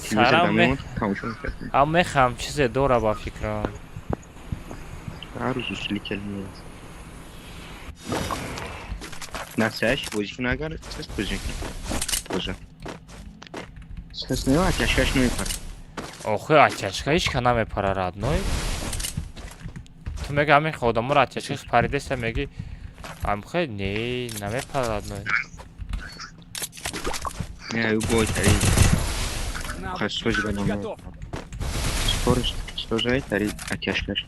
S7: Сарам тамошо мекард.
S3: Ам мехам чизе дора ба фикрам.
S7: Ҳар рӯз усилитель меяд. Насаш бозӣ кун, агар сес бозӣ кун. Боза. Сес не, атяшкаш намепарад.
S3: Охи, оттяжка ҳеч ка намепара, родной. Ту меги ҳамин одаморо оттяжкаш паридеса, меги амхе не намепара, родной.
S7: Не, ю бой тари.
S6: Навык
S7: Хасози
S6: еще не
S7: ба
S6: готов.
S7: Скорость созай тари оттяжкаш.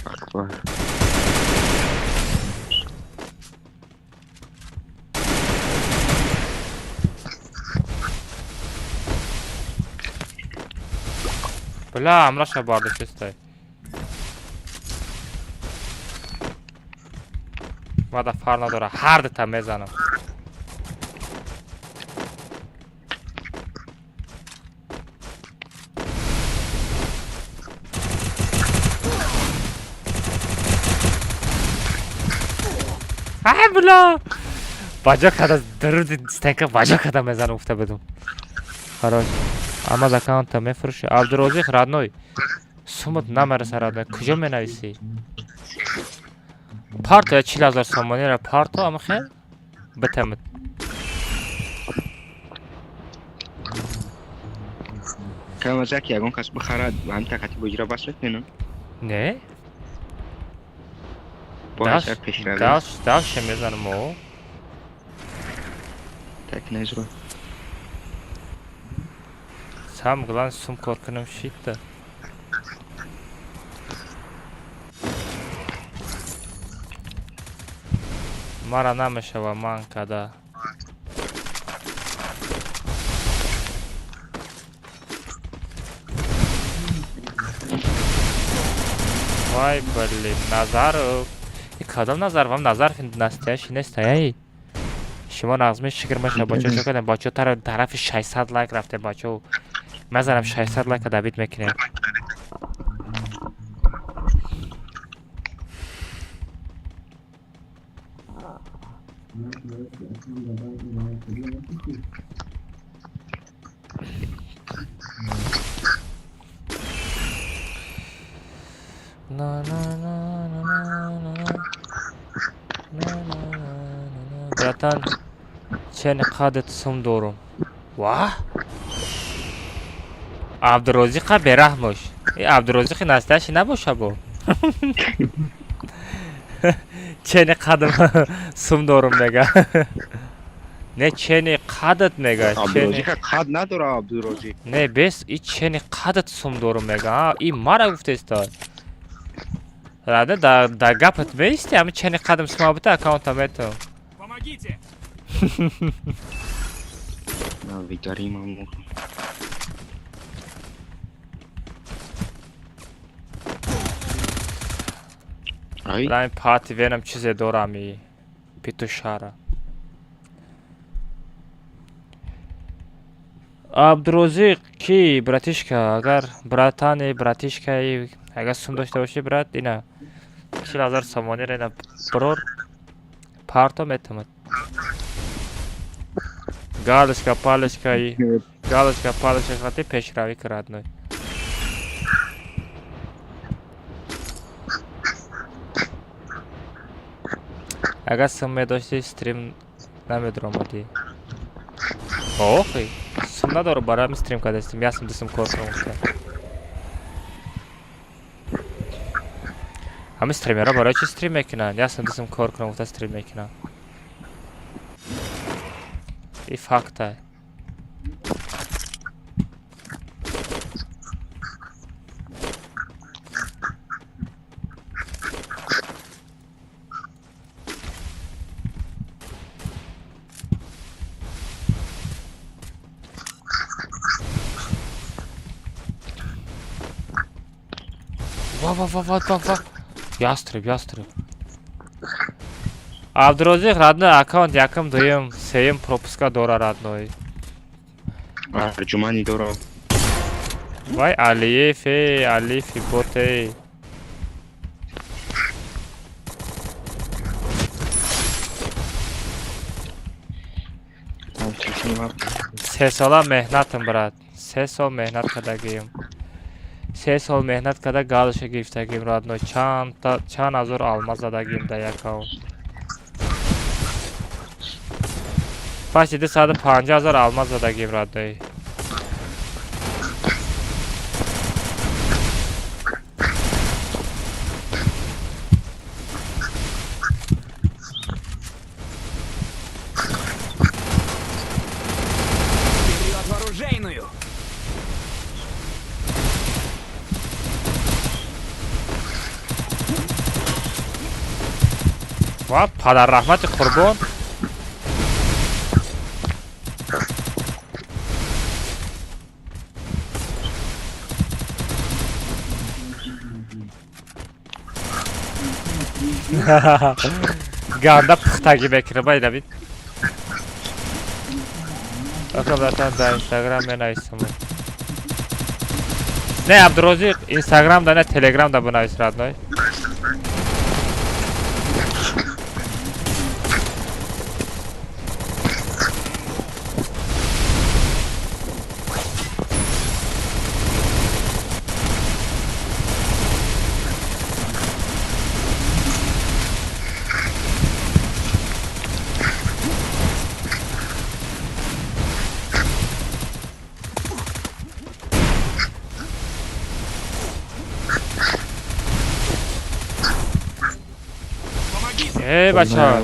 S7: Акбар.
S3: Бля, амраша бардошестай. Мада фар надора, ҳар дута мезанам. Ай, бля! Баҷо када дуруди стенка баҷо када мезанам гуфта будум. Хорош. Амаз аккаунта мефурӯши. Абдурозиқ, родной. Сумат намереса, родной. Куҷо менависӣ? Парто я 40 000 сомонира парто амхе? Битамид.
S7: Камазак ягон кас бихарад, ҳам тақати бозиро бас мекунем.
S3: Не?
S7: Бояд як пешравӣ.
S3: Дальше, дальше мезанам о.
S7: Так незро.
S3: Сам главное сум кор кунам шитта. Мара намешава ман када. Вай, блин, Назаров. И кадом Назаров? Вам Назаров настоящий нест, ай? Шумо нағзми шукр маша бачо чо кардем, бачо тарафи 600 лайк рафтем, бачо. Мазанам 600 лайка добить мекунем. На на на на на на на на на на на. Братан, чен қадат сум дорум. Ва? Абдурозиқа бераҳмош. И Абдурозиқи настоящий набоша бо. Чени қадам сум дорум мега. Не, чени қадат мега. Чени
S7: Абдурозиқа қад надора Абдурозиқ.
S3: Не, бес и чени қадат сум дорум мега. А, и мара гуфтеста. Рада да гапат меисти, ами чени қадам сума бута аккаунта мету.
S6: Помогите!
S7: На вигари маму. Ай,
S3: Лайн пати венам чизе дорам и петушара. Абдурозиқ ки братишка, агар братани братишкаи агар сум дошта бошӣ, брат, ина 40 000 сомонира ина брор парто метавонад. Галочка, палочка и галочка, палочка хати пешравӣ ки, родной. Агар сум медоштӣ, стрим намедуромадӣ. Охи, сум надору, барои стрим кардастим, ясм дусум кор кунам гуфта. Ҳамин стримерҳо барои чӣ стрим мекунанд? Ясм дусум кор кунам гуфта стрим мекунанд. И факта. Ва ва ва ва ва ва. Ястреб, ястреб. Абдурозиқ, родной, аккаунт якум, дуюм, сеюм пропуска дора, родной.
S7: Арҷумани дора.
S3: Вай Алиев, эй, Алиев бот, эй. 3 сола меҳнатам, брат. 3 сол меҳнат кардагием. 3 сол меҳнат карда галочка гирифтагим, родной. Чанд чанд ҳазор алмаз задагим дар як аккаунт. Почти 250 000 алмаз задагим, родной.
S6: Вперед в оружейную!
S3: Ва падар раҳмати қурбон. Ганда пухтагӣ мекунад бай Давид. Ака, братан, дар Инстаграм менависам. Не, Абдурозиқ, Инстаграм да не, Телеграм да бинавис, родной.
S6: Помогите!
S3: Эй, бача.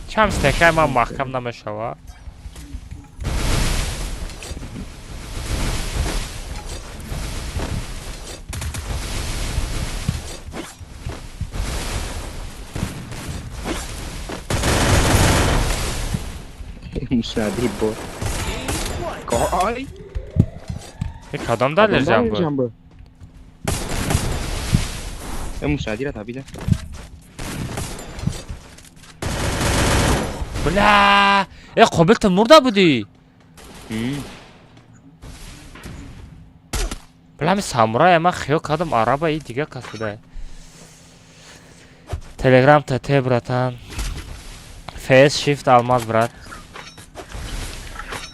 S3: Чам стекай ман маҳкам намешава.
S7: Мусади бо. Ай,
S3: И кадом далержан буд?
S7: Э, мусадира табида.
S3: Бля! Э, қобил ту мурда будӣ? Бля, ами самурай ман хиёл кардам араба и дигар кас буда. Телеграм ТТ, братан. ФС Shift алмаз, брат.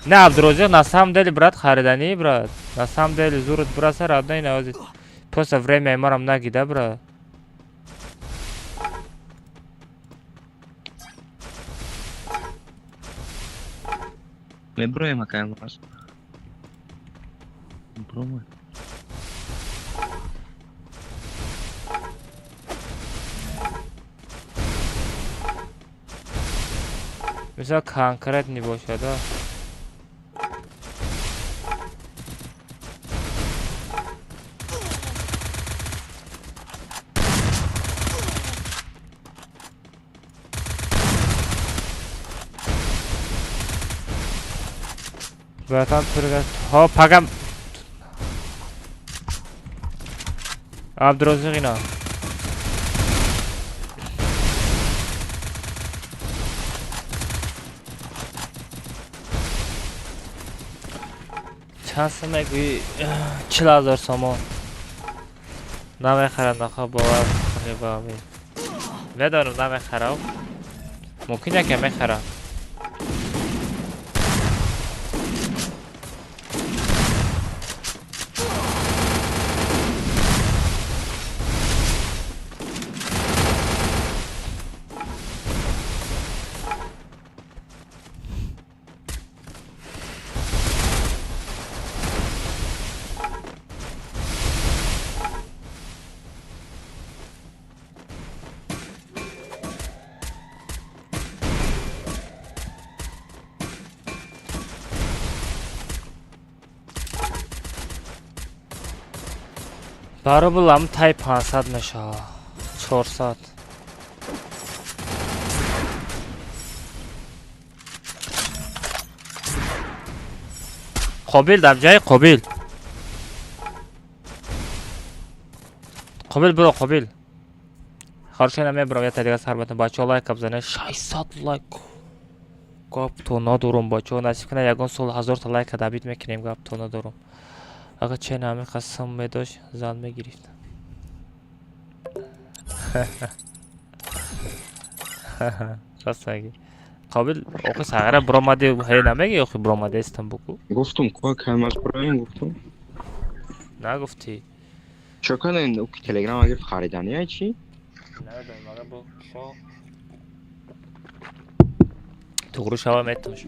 S3: Не, Абдурозиқ, на самом деле, брат, хариданӣ, брат. На самом деле зурут браса, родной, навози. Просто время марам нагида, брат.
S7: Меброем ака Алмаз. Брома.
S3: Мисал конкретный бошад, а? Братан, турга. Ҳо, пагам. Абдурозиқ ина. Чанд сум мегӯӣ? 40,000 сомон. Намехарам, нахоҳ бовар кунӣ ба ҳамин. Медонам намехарам. Мумкин яке мехарам. Баробулам тай 500 мешава. 400. Қобил дар ҷаи Қобил. Қобил биро Қобил. Хорошо, намебарам, я дига сар батам. Бачаҳо лайк бизанед. 600 лайк. Гап то надорум бачаҳо. Насиб кунад ягон сол 1000 та лайк дабит мекунем, гап то надорум. Агар чен ҳамин қасам медошт, зан мегирифт. Рост мегӣ. Қобил охи сағира биромади, ҳе намегӣ охи биромадаистам буку?
S7: Гуфтум, ко калмаз броем гуфтум.
S3: Нагуфтӣ.
S7: Чо кардем, ки Телеграм агар харидани ай чӣ?
S3: Намедонам, агар бо шо туғру шава метош.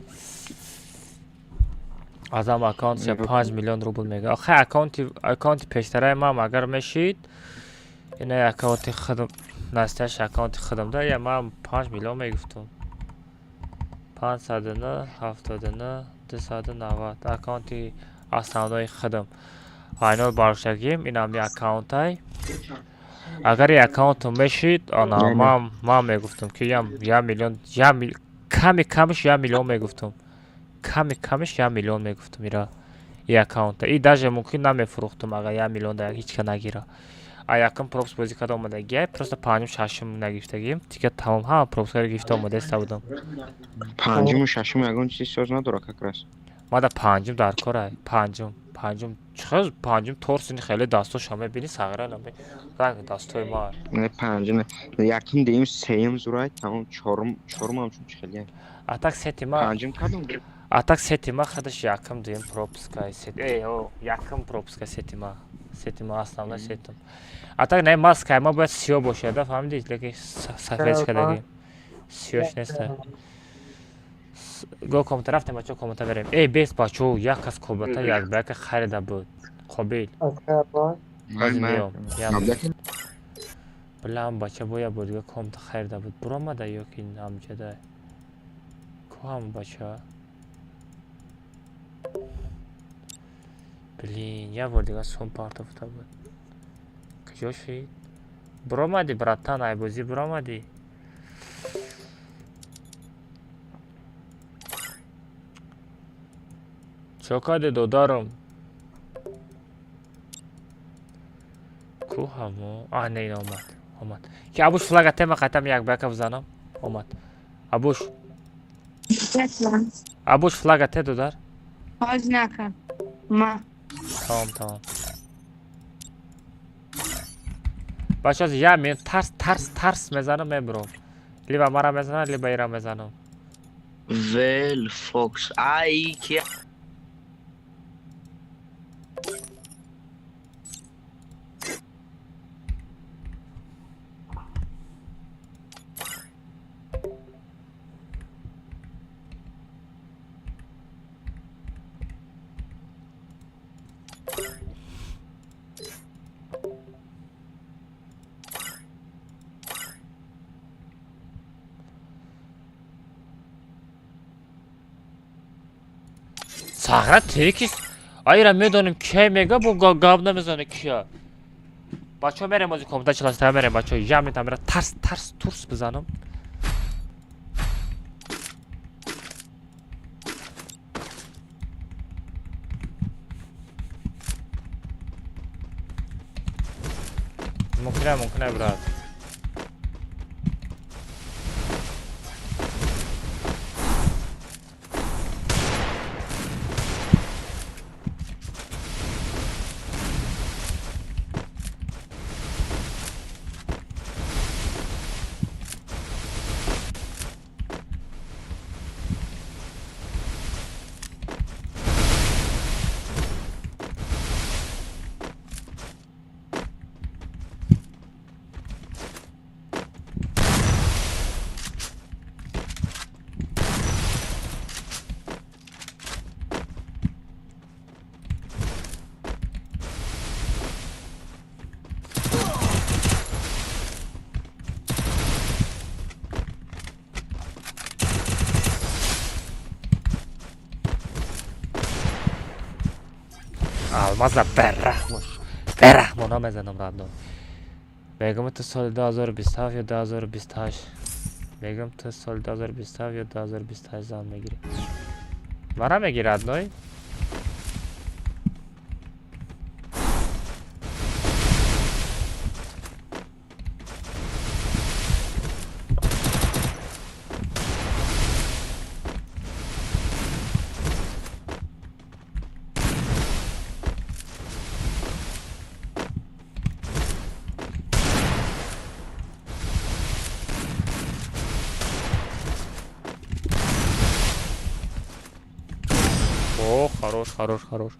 S3: Азам аккаунтша 5 миллион рубл мега. Охе аккаунти пештараи ман агар мешид, ина аккаунти худам, насташ аккаунти худам да, я ман 5 миллион мегуфтум. 509 79 290 аккаунти основнои худам. Айнол бароштагим, ин ҳами аккаунтай. Агар ин аккаунту мешид, ана ман мегуфтум ки я миллион, ками камиш 1 миллион мегуфтум. Ками камиш 1 миллион мегуфтум ира и аккаунта. И даже мумкин намефурӯхтум агар 1 миллион да ҳеч ка нагира. А якум пропуск бозӣ карда омадагиай, просто панҷум шашум нагирифтагим. Тика тамом ҳама пропускаро гирифта омадаиста будам.
S7: Панҷуму шашум ягон чизи соз надора как раз.
S3: Мада панҷум дар корай. Панҷум, панҷум чӣ панҷум торсини хеле дастоша мебини сағира наме. Ранг дастои ма.
S7: Не панҷум, якум дуюм сеюм зурай, тамом чорум, чорум ҳамчун чӣ хеле.
S3: А так сети ма.
S7: Панҷум кадом?
S3: А так сети ма хадаш якум дуюм пропуска сет. Эй, о, якум пропуска сети ма. Сети ма основной сетум. А так не маска, ма бояд сиё бошад, да, фаҳмидӣ? Лекин сафед кардагӣ. Сиёш нест. Го комната рафтем, бачаҳо комната берем. Эй, бес бачаҳо, як кас комната як ба яка харида буд. Қобил. Билам бача бо як бор дига комната харида буд. Буромада ё ки ҳамҷада? Ку ҳам бача? Блин, як бор дига сум партофта буд. Куҷо шид? Буромадӣ, братан, ай бозӣ буромадӣ? Чо кардӣ, додарам? Ку ҳамо? А, не, ин омад. Омад. Ки абуш флага тема қайтам як ба яка бизанам. Омад. Абуш. Абуш флага те, додар?
S4: Ҳоз накард. Ма.
S3: Тамом, тамом. Бачаҳо, я мен тарс, тарс, тарс мезанам, мебурам. Либо мара мезанам, либо ира мезанам.
S1: Вел Фокс. Ай, ки
S3: Сахра текис. Айра медонем кия мега, бо гап намезане кия. Бачаҳо, мерем ози комната чиласта мерем, бачаҳо, ям метам мера тарс тарс турс бизанам. Мумкина, мумкина, брат. Алмаза бераҳмош бераҳмона мезанам, родной. Мегӯм, ту соли 2027 ё 2028, мегӯм, ту соли 2027 ё 2028 зан мегирӣ. Мара мегирӣ, родной. О, хорош, хорош, хорош.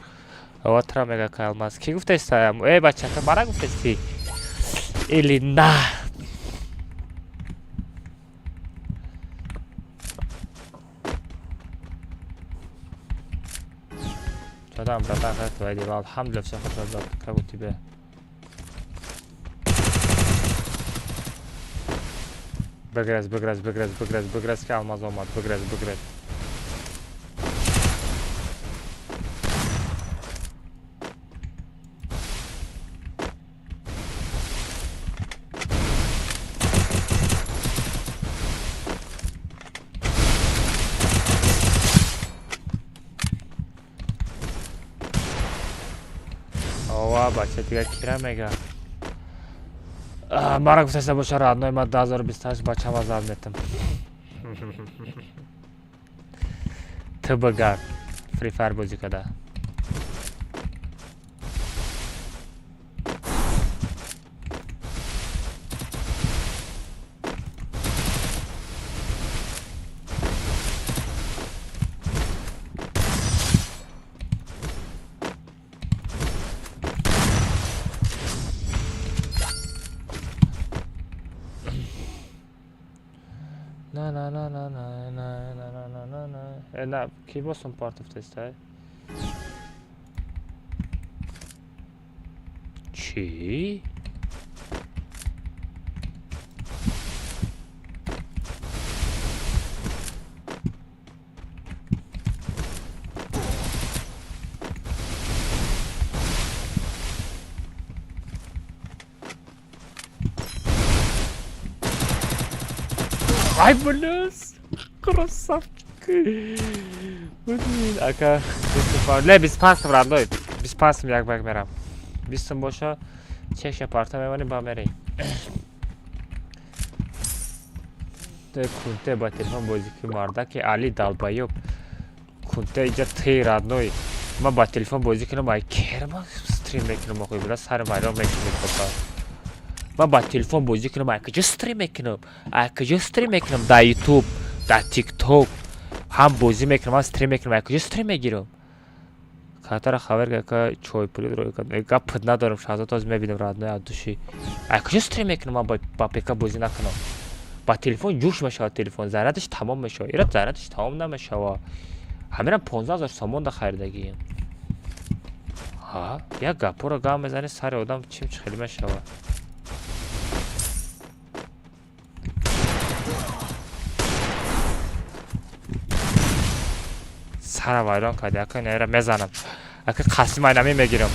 S3: Вот тра мега кай алмаз. Ки гуфтеста? Эй, бача, ту мара гуфтести? Или на? Что там, братан, как твои дела? Алхамдулillah, все хорошо, брат. Как у тебя? Бигрез, бигрез, бигрез, бигрез, бигрез, ки алмаз омад, бигрез, бигрез. Ова, бача, дига кира мега? Мара гуфтаста боша, родной, ма 2028 бачама зан метам. Ту бигард. Free Fire бозӣ када. На на на на на на на на на на на. Э, на, ки босум партофтеста? Чӣ? Ай, блядь! Красавчик! Блин, ака, не, 25 сум, родной, 25 сум як бак мерам. 20 сум боша, чеша парта мемонем, ба мерем. Кунте ба телефон бозӣ ки мардаки Али долбоёб. Кунте иҷа ты, родной. Ман ба телефон бозӣ кунам, ай керма стрим мекунам, охи, била сари вайрон мекунӣ, папа. Ман ба телефон бозӣ кунам, ай куҷо стрим мекунам? Ай куҷо стрим мекунам? Дар Ютуб, дар ТикТок ҳам бозӣ мекунам, ҳам стрим мекунам. Ай куҷо стрим мегирам? Катара хабар ка чойпули рой кад. Гап надорам, шаҳзод, ҳозир мебинам, родной, от души. Ай куҷо стрим мекунам, ман ба ПК бозӣ накунам? Ба телефон ҷӯш мешавад телефон, зарядаш тамом мешавад. Ира зарядаш тамом намешавад. Ҳаминам 15 000 сомон да харидагием. Ҳа, як гапҳоро гап мезанӣ, сари одам чим хеле мешавад. Сара вайрон карди, ака инара мезанам. Ака қасим айнами мегирам.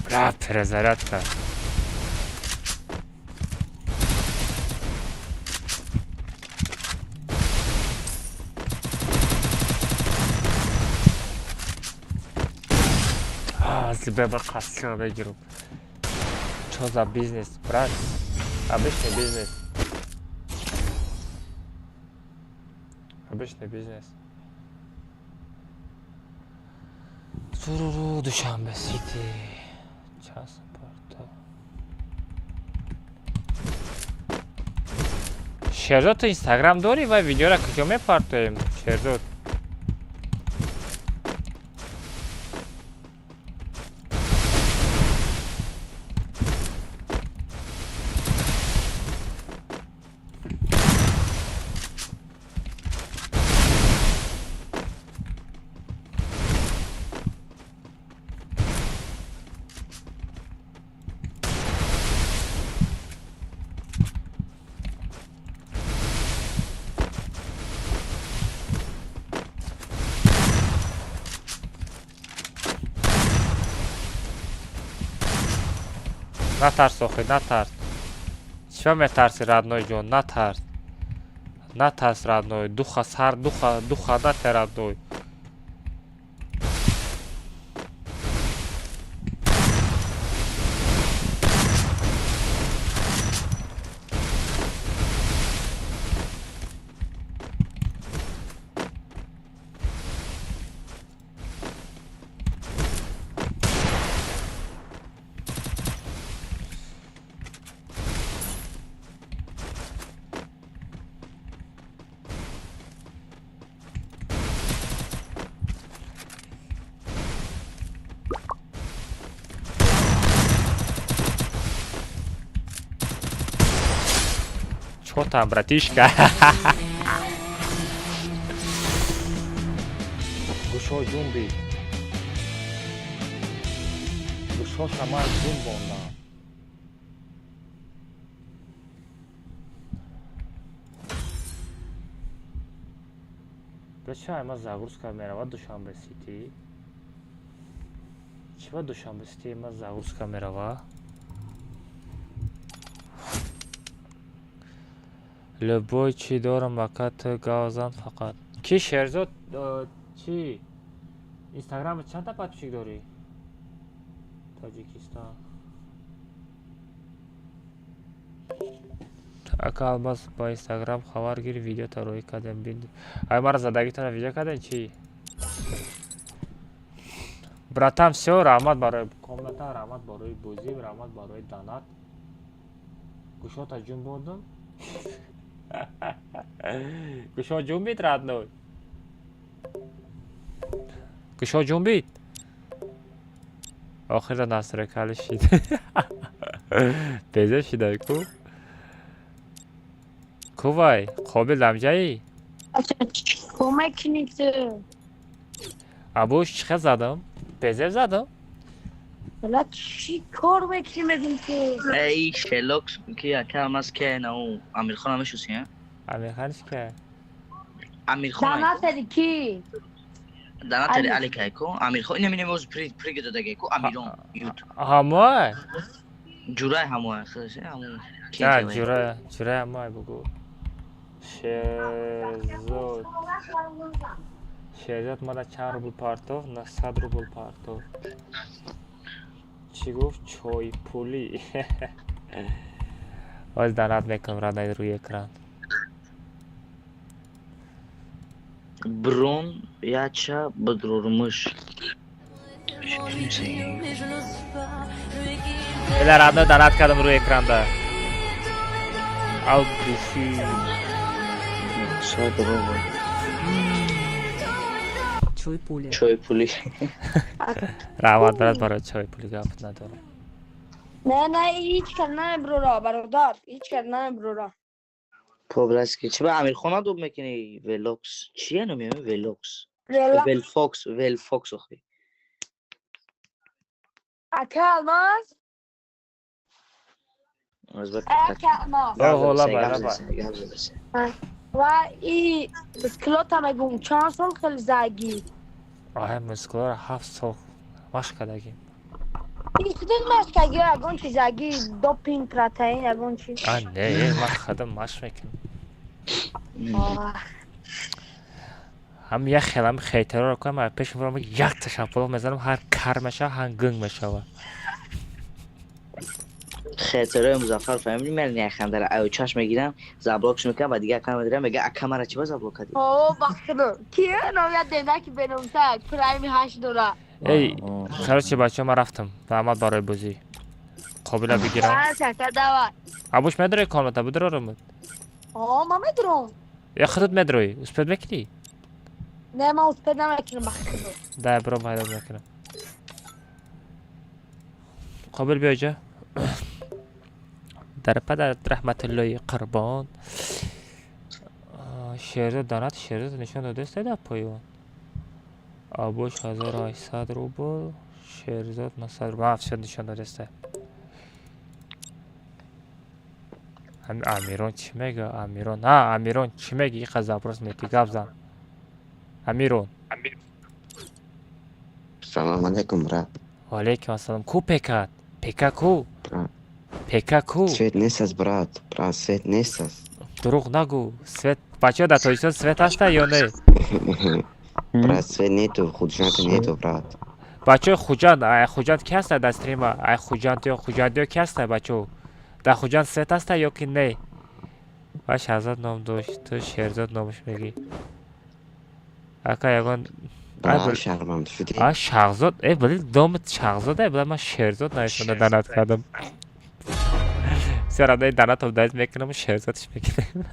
S3: Бля, перезарядка. Бе қасима мегирам. Чо за бизнес, брат? Обычный бизнес. Обычный бизнес. Суруру Душанбе Сити. Час порто. Шерзод, ту Инстаграм дорӣ ва видеора куҷо мепартоем? Шерзод. Натарс, охи, натарс. Чё метарси, родной ҷон? Натарс. Натарс, родной. Духа сар, духа, духа нате, родной. Чё там, братишка? Гӯшо ҷунби. Гӯшо шамар ҷунбонда. Бача, ма загрузка мерава Душанбе Сити. Чиба Душанбе Сити ма загрузка мерава? Любой чӣ дорам, ака, ту гавзан фақат. Ки Шерзод, чӣ? Инстаграм чандта подписчик дорӣ? Тоҷикистон. Ака Алмаз, ба Инстаграм хабар гир, видео тароӣ кардем бин. Ай мара задагитона видео кардем чӣ? Братан, всё, раҳмат барои комната, раҳмат барои бозӣ, раҳмат барои донат. Гӯшота ҷунбондум. Гӯшо ҷунбид, родной? Гӯшо ҷунбид? Охирда насракали шид. Беза шидай ку? Ку вай? Қобил ламҷаӣ?
S4: Кӯмак кунед ту.
S3: Абуш чӣ хел задам? Безеб задам?
S4: Бля, чӣ кор мекунӣ мегум ту?
S1: Эй, Шелокс ки ака Алмаз ки на у Амирхон мешуси, а?
S3: Амирхонш ки?
S1: Амирхон.
S4: Донатери ки?
S1: Донатери Али кайко. Амирхон ина минем оз при при додаге ку Амирон ютуб.
S3: Ҳамой?
S1: Ҷурай ҳамой, худаш ҳамон.
S3: На, ҷурай, ҷурай ҳамой бугу. Шерзод. Шерзод мада чанд рубл партов? На 100 рубл партов. Чӣ гуфт? Чойпулӣ. Оз донат мекунам радай рӯи экран.
S1: Брон яча бадрурмуш.
S3: Эла родной донат кардам рӯи экранда. Ал души.
S9: Чойпули.
S1: Чойпулӣ.
S3: Раҳмат брат барои чойпулӣ, гап надорам.
S4: Не, не, ҳеҷ кас намебурора, бародар, ҳеҷ кас намебурора.
S1: По-братски, чӣ ба Амирхон надоб мекунӣ? Велокс. Чия номи Велокс? Велфокс, Велфокс охи.
S4: Ака Алмаз? Ака Алмаз.
S3: Оҳо, лабай, лабай.
S4: Ва и мускулота мегум чанд сол хел заги.
S3: Ай мускулора 7 сол машқ кардагим.
S4: И худат машқ каги ягон чи заги, допинг, протеин ягон чи.
S3: А не, ман худам машқ мекунам. Ҳам як хелам хейтероро кунам, пеш мебарам якта шапалоқ мезанам, ҳар кар мешава, ҳар гунг мешава.
S1: Хейтерои Музаффар фаҳмидӣ, ман яхандара аю чашм мегирам, заблокш мекунам ва дигар аккаунт медирам, мега ака мара чи ба заблок кардӣ?
S4: О, бахтро. Ки номя денаки беномса, прайми 8 дора.
S3: Эй, короче, бачаҳо, ман рафтам. Раҳмат барои бозӣ. Қобила бигирам.
S4: Давай.
S3: Абуш медрои комната, бидурорам.
S4: О, ман медурам.
S3: Я худат медрои, успед мекунӣ?
S4: Не, ман успед намекунам, бахтро.
S3: Дай бро, пайдо мекунам. Қобил биё ҷа. Дар падар раҳматуллои қурбон. Шерзод донат, Шерзод нишон додааст дар поён. Абуш 1800 рубл, Шерзод 900 рубл. Всё нишон додааст. Амирон чӣ мега? Амирон, ҳа, Амирон чӣ меги? Иқа запрос мети, гап зан. Амирон.
S11: Салом алейкум, брат.
S3: Ва алейкум ассалом. Ку пекат? Пека ку? Пека ку?
S11: Свет нест аст, брат. Брат, свет нест аст.
S3: Дурӯғ нагӯ. Свет, бачаҳо дар Тоҷикистон свет ҳаста ё не?
S11: Брат, свет нету, Худжанд нету, брат.
S3: Бачаҳои Хуҷанд, ай Хуҷанд ки ҳаста дар стрима? Ай Хуҷанд ё Хуҷандиё ки ҳаста бачаҳо? Дар Хуҷанд свет ҳаста ё ки не? Ва Шаҳзод ном дошт, ту Шерзод номаш мегӣ. Ака ягон
S11: шарманд шудӣ.
S3: А Шаҳзод, э били номат Шаҳзод, э била ман Шерзод нависонда данат кардам. Сера дай данатов дайт мекунам, Шерзодш мекунам.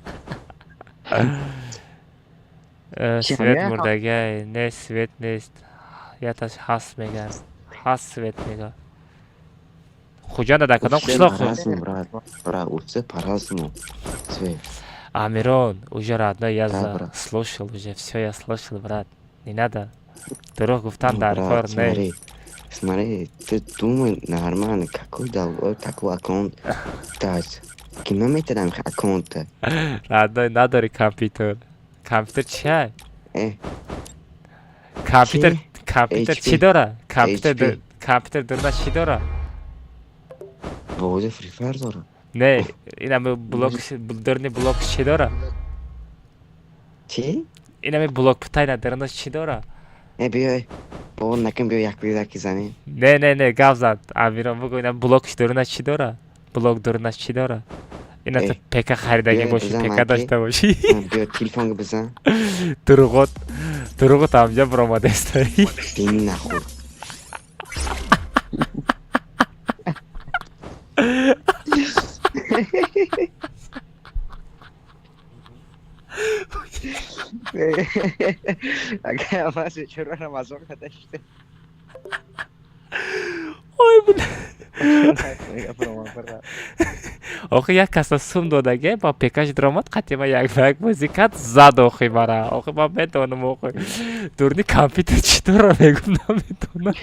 S3: Свет мурдагай, не свет нест. Яташ ҳаст меган. Ҳаст свет мега. Хуҷанда дар кадом қишлоқ? Амирон, уже родной, я слушал, уже все я слышал, брат. Не надо. Дурӯғ гуфтан дар кор не.
S11: Смотри, ты думай нормально, какой долбоёб такой аккаунт дать. Ки наметавонам аккаунт.
S3: Родной, надори компютер. Компютер чия? Компютер, компютер чӣ дора? Компютер, компютер дурна чӣ дора?
S11: Бозӣ Free Fire дора.
S3: Не, инами блок, дурни блок чӣ дора?
S11: Чӣ?
S3: Инами блок путайна дурна чӣ дора?
S11: Э, биё, бо накун, биё як бирдаки занем.
S3: Не, не, не, гап зад. Амирон бугӯ, ина блок дурна чӣ дора? Блок дурна чӣ дора? Ина ту пека харидагӣ бошӣ, пека дошта бошӣ.
S11: Биё телефонга бизан.
S3: Дурӯғот, дурӯғот ҳамҷа баромадаистаи.
S11: Дини нахӯр.
S7: Ака ман чаро Рамазон кадаште.
S3: Ой, бля. Охи як каса сум додаге, ба пекаш даромад, қатима як ба як бозӣ кард, зад охи мара. Охи ман медонам охи. Дурни компютер чӣ дора мегум, наметонам.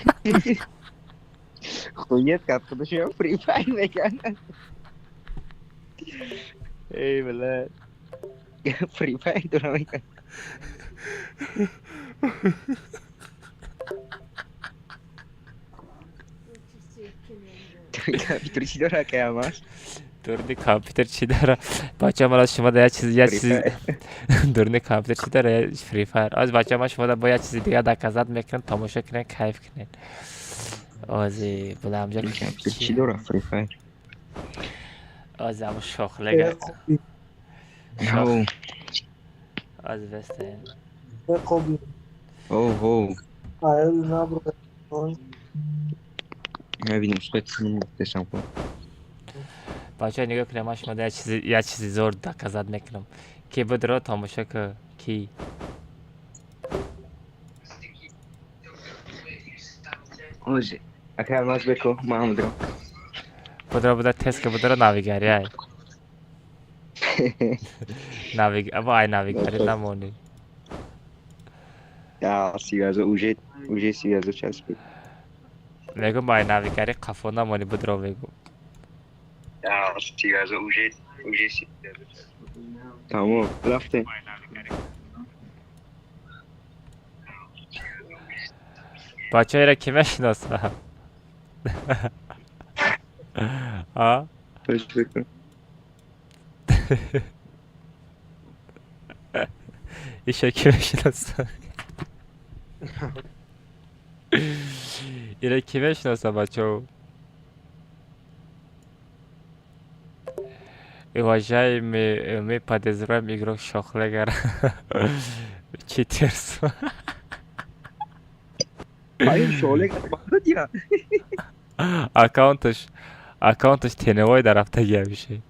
S7: Хуйнет кард, худаш ё Free Fire мекард. Эй, бля. Free Fire дора мекард. Компютер чӣ дора, каямаш?
S3: Дурни компютер чӣ дора? Бачаҳо, ман аз шумо да як чиз, як чиз. Дурни компютер чӣ дора? Free Fire. Аз бачаҳо, ман шумо да бо як чизи дигар доказать мекунам, тамошо кунед, кайф кунед. Ози, била ҳамҷа
S7: Компютер чӣ дора Free Fire?
S3: Ози ҳамун шохлега. Ози вестен.
S7: Оҳо. Мебинем, шояд кун.
S3: Бачаҳо, нигоҳ кунед, ман шумо да як чизи зор доказать мекунам. Ки бидро тамошо ку, ки.
S7: Ози. Ака алмаз беко, ман ҳам дурам.
S3: Будро буда тест ки будро навигари ай. Навиг, аба ай навигари намонӣ.
S7: Я сиязо уже, уже сиязо часпид.
S3: Мегум ай навигари қафо намонӣ, будро мегум.
S7: Тамом, рафтем.
S3: Бачаеро ки мешиносам? А? Иша ки мешиносам? Ира ки мешиносам, бачао? Уважаемый, мы подозреваем игрок Шохлегар. Читерство. Аккаунташ теневой дар рафтагия мише.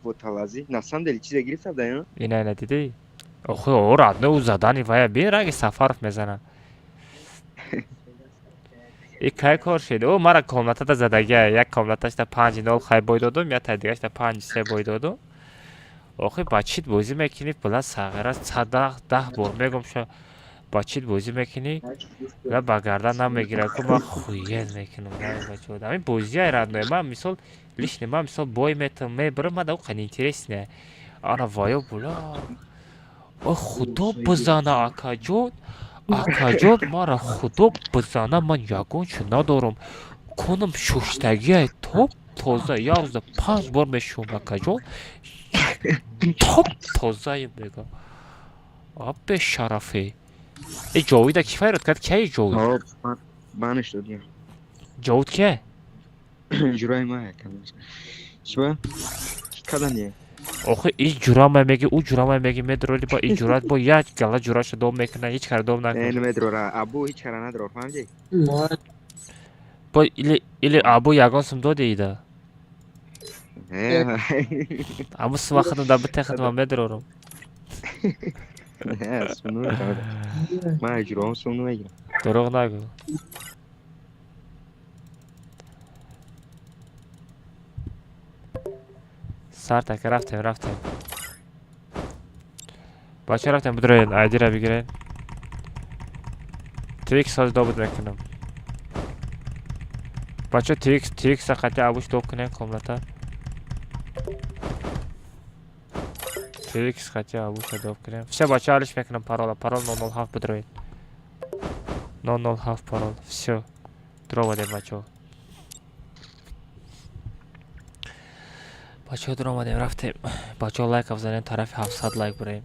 S7: Боталази. На самом деле чизе гирифта да?
S3: Ина ина дидӣ? Охи о родной ӯ задани вая би ранги Сафаров мезана. И кай кор шид? Ӯ мара комнатада задагия. Як комнаташда 5-0 хай бой додум, як дигашда 5-3 бой додум. Охи ба чит бозӣ мекунӣ, била сағира 110 бор мегум ша ба чит бозӣ мекунӣ, ла ба гардан намегирад, ку ман хуел мекунам. Бачаҳо, ҳамин бозия родной, ман мисол лишний, ман мисол бой метам, мебарам, ман да ӯ интересне. Ана ваё була. Ой худо бизана акаҷон. Акаҷон мара худо бизана, ман ягон чиз надорам. Кунам шуштагиай топ тоза, як рӯза 5 бор мешӯм акаҷон. Топ тозаем мега. А бешарафе. Э Ҷовида ки файрод кард? Кияи Ҷовид?
S7: Банаш додем.
S3: Ҷовид кия?
S7: Ҷураи ма якам. Чиба? Кадан е?
S3: Охи и ҷурама меги, ӯ ҷурама меги, медроли ба и ҷурат бо як гала ҷураша дом мекуна, ҳеҷ кара дом накунад.
S7: Не, намедрора. Абу ҳеҷ кара надрор, фаҳмидӣ?
S3: Бо или абу ягон сум доди ида? Абу сума худам да бите худам медрорам.
S7: Не, сум намедорам. Ман ҷураам сум намегирам.
S3: Дурӯғ нагӯ. Сартака рафтем, рафтем. Бача рафтем, бидроен, айдира бигирен. Твикс ҳозир добуд мекунам. Бача Твикс, Твикса қати абуш доб кунем комната. Твикс қати абуша доб кунем. Всё, бача алиш мекунам парола. Парол 007 бидроен. 007 парол. Всё. Дровадем, бачаҳо. Бачаҳо дуромадем, рафтем. Бачаҳо лайк бизанем, тарафи 700 лайк бираем.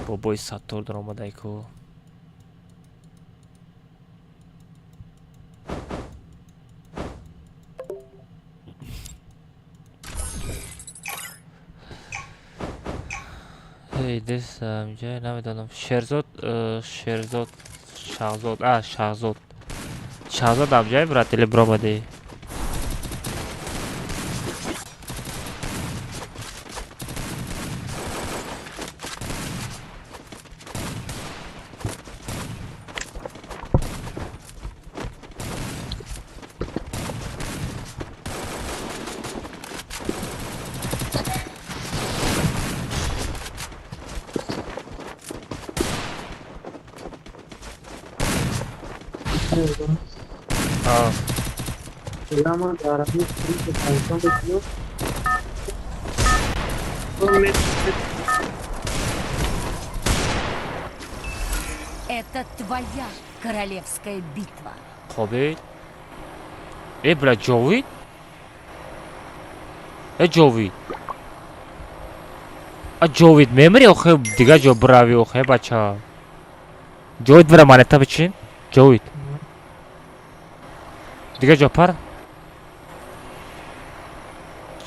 S3: Бобои Саттор дуромадай ку. Эй, дес инҷа намедонам. Шерзод, Шерзод, Шаҳзод, а Шаҳзод. Шаҳзод амҷай брат или биромадӣ?
S5: Это твоя королевская битва.
S3: Қобил? Э, бля, Ҷовид? Э, Ҷовид. А Ҷовид мемири охе дига ҷо бирави охе бача. Ҷовид бира монета бичин. Ҷовид. Дига ҷо пар.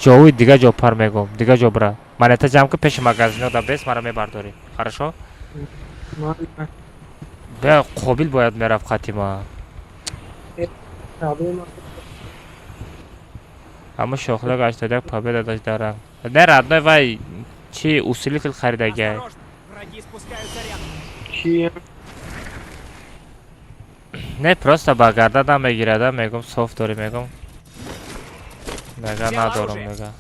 S3: Ҷовид дига ҷо пар мегом. Дига ҷо бира. Монета ҷамъ кун пеши магазино да бес мара мебардорӣ. Хорошо? Бе Қобил бояд мерафт хати ма. Ама шохла 81 победа дошт дар ранг. Не родной вай чи усилитель харидагиай. Не просто ба гарда намегирада, мегум софт дорӣ мегум. Мега надорам мега.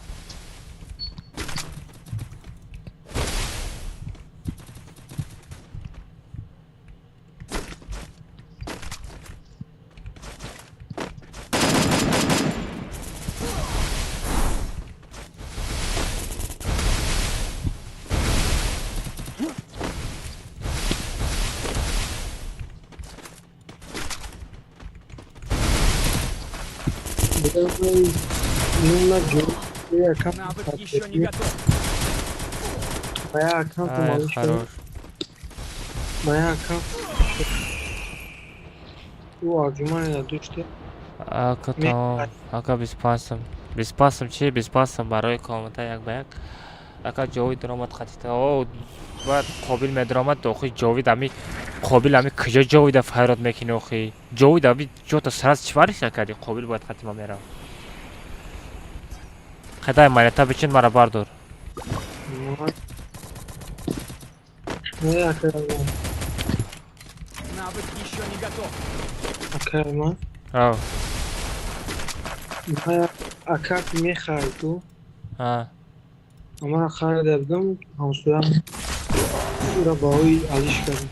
S6: Навык еще не готов.
S10: Моя аккаунт
S3: хорош.
S10: Моя аккаунт.
S3: Ака тамом. Ака 25 сом. 25 сом чи? 25 сом барои комната як ба як. Ака Ҷовид даромад қатита. О, баъд Қобил медаромад, охи Ҷовид ами Қобил ами куҷо Ҷовида файрод мекунӣ охи? Ҷовид ами ҷота сараз чӣ вариша кардӣ? Қобил бояд қати ма мерав. Қадай монета бичин мара бардор.
S6: Навык еще не готов.
S10: Акай
S3: Ав.
S10: Ма аккаунт мехарӣ ту?
S3: А.
S10: Ман харида будам, ҳамсоям ӯра баҳои алиш кардем.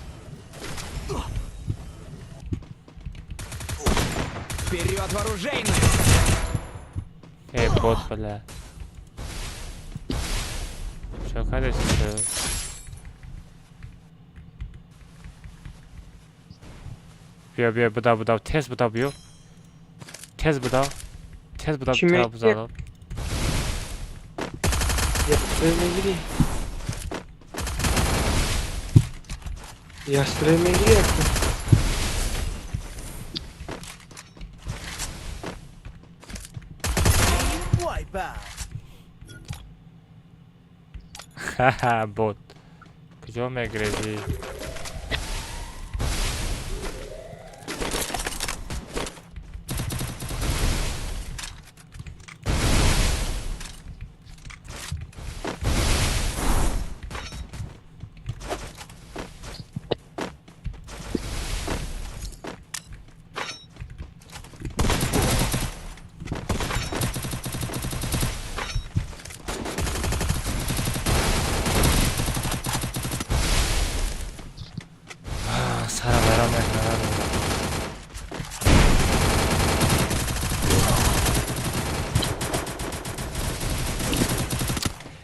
S6: Вперед в оружейную!
S3: Эй, бот, бля. Чё кардеси ту? Биё, биё, будав, будав, тез будав, биё. Тез будав. Тез будав,
S10: Чӣ
S3: тара
S10: мегӯяд?
S3: бузадам.
S10: Ястреб мегирӣ? Ястреб мегирӣ ака?
S3: Ха-ха, бот. Куҷо мегрезӣ? Сара вайрон мекунад.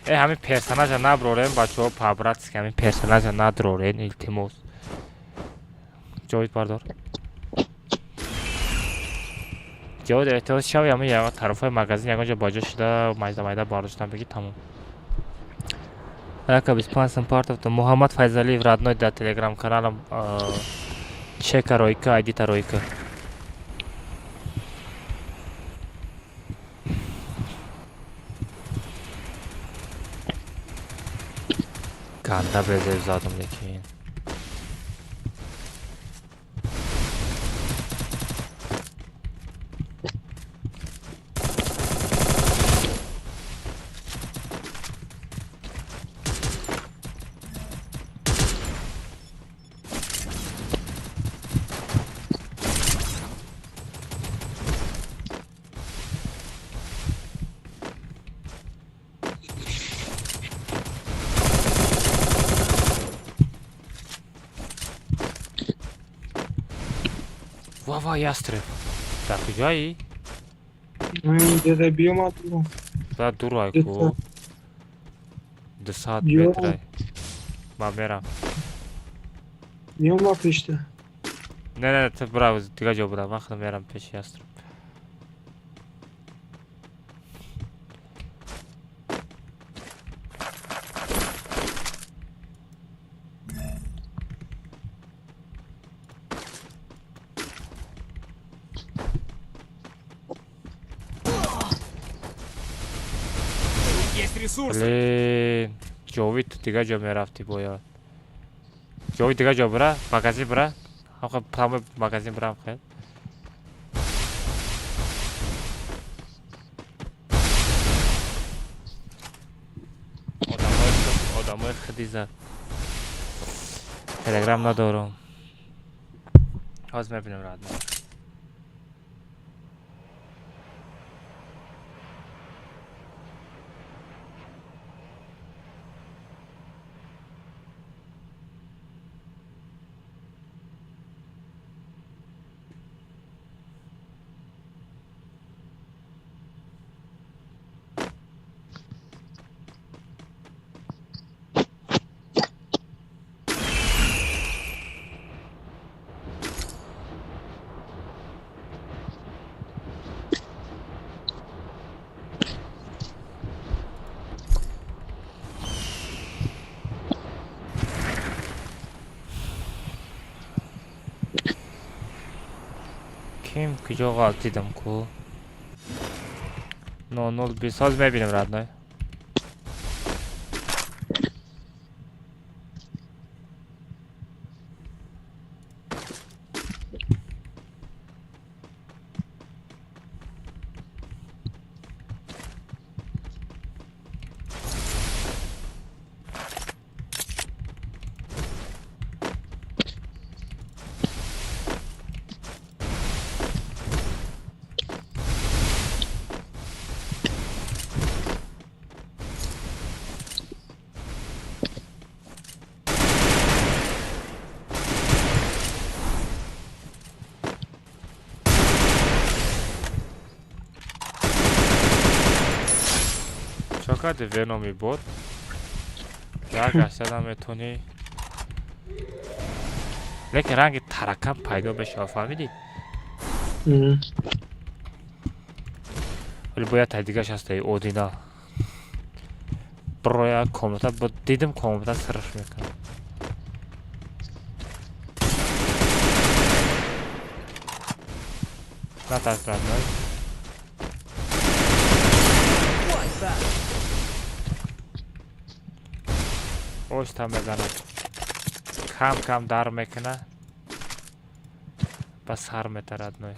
S3: Э, ҳамин персонажа наброрем, бачаҳо, по-братски ҳамин персонажа надрорен, илтимос. Ҷовид бардор. Ҷовид, эҳтиёт шав, ҳамин ягон тарафҳои магазин ягон ҷо баҷо шуда, майда майда бардоштан бигӣ, тамом. Ака 25 сом партовта Муҳаммад Файзалиев родной дар телеграм каналам чека ройка айдита ройка. Ганда безеб задам лекин. Ва ва ястреб. Дар куҷоӣ?
S10: Деда биёмад.
S3: Да дурай ку. 200
S10: Ё.
S3: метрай. Ман мерам.
S10: Меомад пешта.
S3: Не, не, ту бирав, дигар ҷо бирав. Ман худам мерам пеши ястреб.
S6: Есть ресурсы!
S3: Блин, Ҷовид, ту дигар ҷо мерафтӣ бояд. Ҷовид, дигар ҷо бира, магазин бира. Ҳамқа тамоми магазин бирам хел. Одамои худи зад. Телеграм надорам. Ҳозир мебинем радно. Ким куҷо ғалтидам ку? 0020 ҳозир мебинем, родной. Чокади Веноми бот? Як гаштада метонӣ. Лекин ранги таракан пайдо мешавад, фаҳмидӣ? Вале бояд тай дигаш ҳастаи одина. Броя комната бо дидим, комната сирш мекунам. Натарс, родной. Оста мезанад. Кам кам дар мекуна. Ба сар мета, родной.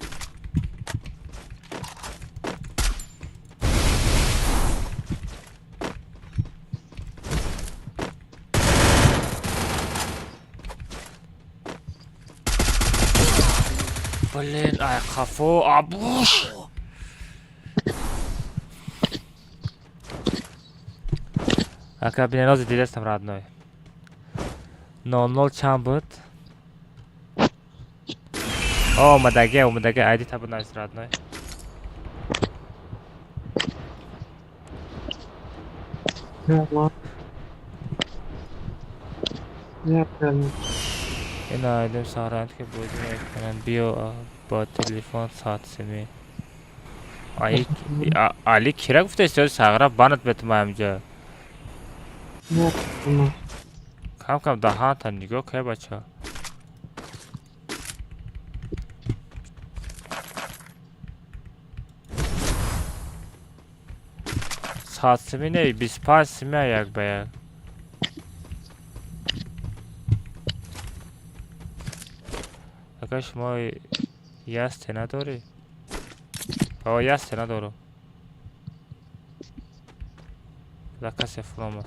S3: Блин, ай қафо, абуш! Ака биненози дидестам, родной. 00 чанд буд? О, омадаги, омадаги, айди табу навис, родной. Ина айдим саранд ки бозӣ мекунанд. Биё бо телефон соат семи. Ай Али кира гуфтаст, сағра банат бетма ҳамҷа. Кам кам даҳанта нигоҳ кай, бача. Саат семи не, 25 семи як ба як. Ака шумо ясте надорӣ? О, ясте надорам. Да касе фуромад.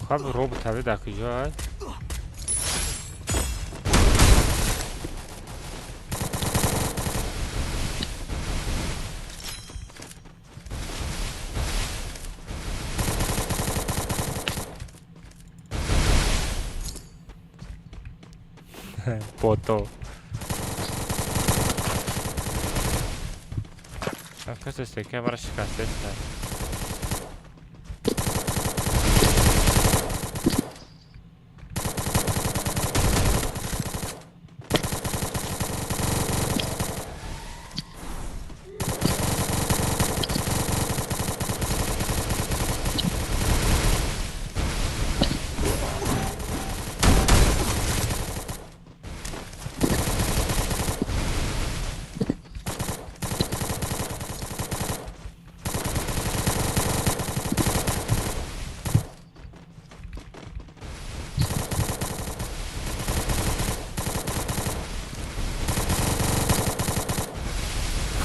S3: Хаб робот ҳави дар куҷо ай? Бото. Касе стека мара шикастеста.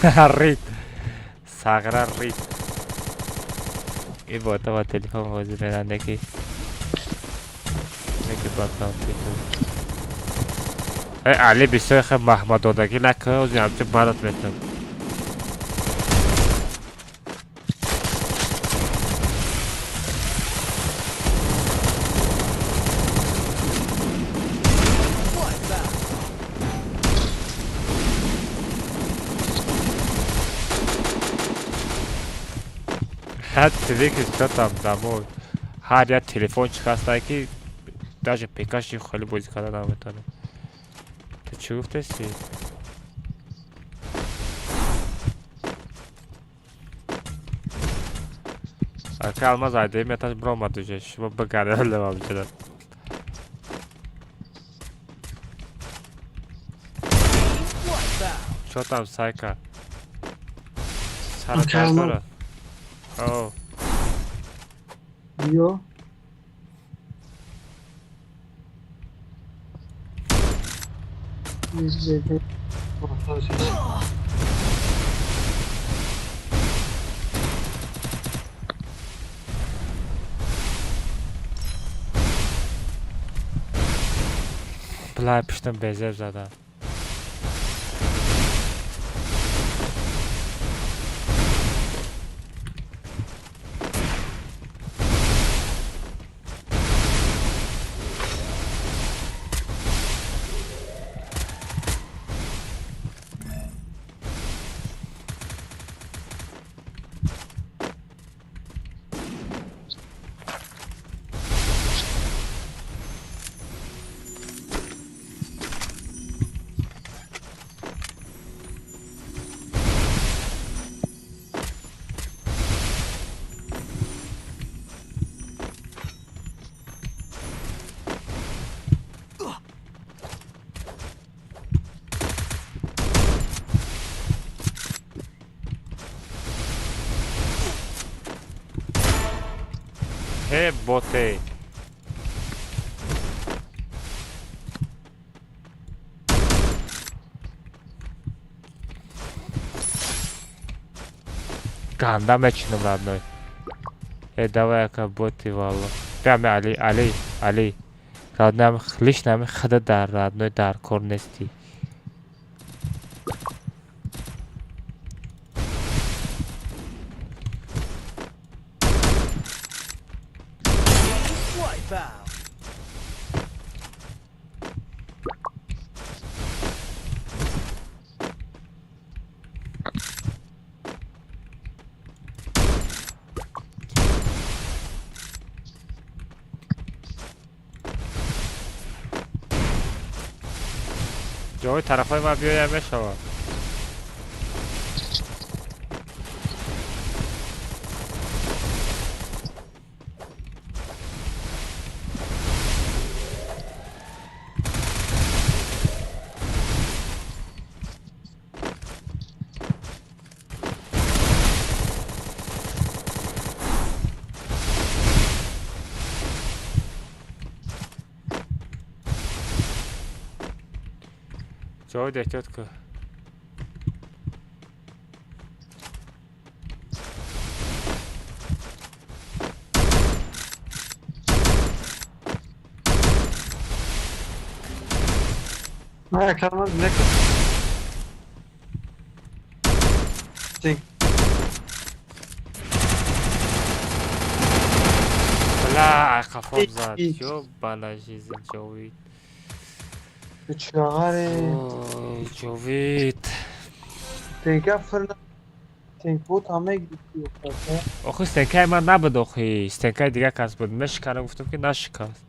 S3: Рид. Сағра рид. И бота ба телефон бозӣ меранд, яки ба компютер. Э, Али бисёр хел маҳмаддодагӣ накун, ози ҳамчун бадат метам. Ҳад твикс чотам дамо. Ҳар як телефончик ҳастай ки даже ПКши хеле бозӣ карда наметавонад. Ту чӣ гуфтаси? Ака Алмаз айдаи меташ биромад уже. Шумо бигарда мамҷада. Чотам сайка. Сара дора. О.
S10: Биё.
S3: Блай пиштам безеб задан. Rebotei. Ганда мечинам родной. Давай ака боти валло. Прямо Али, Али, Али. Родной, лично ами хада дар родной дар кор нести. ҷои тарафҳои ман биёям мешавад. Ҷои эҳтиёт кун. Бля, қафом зад. Ёбана жизнь, Ҷовид. Ой, Ҷовид. Охи стенкаи ман набуд охи. Стенкаи дигар кас буд. Мешиканам гуфтам ки нашикаст.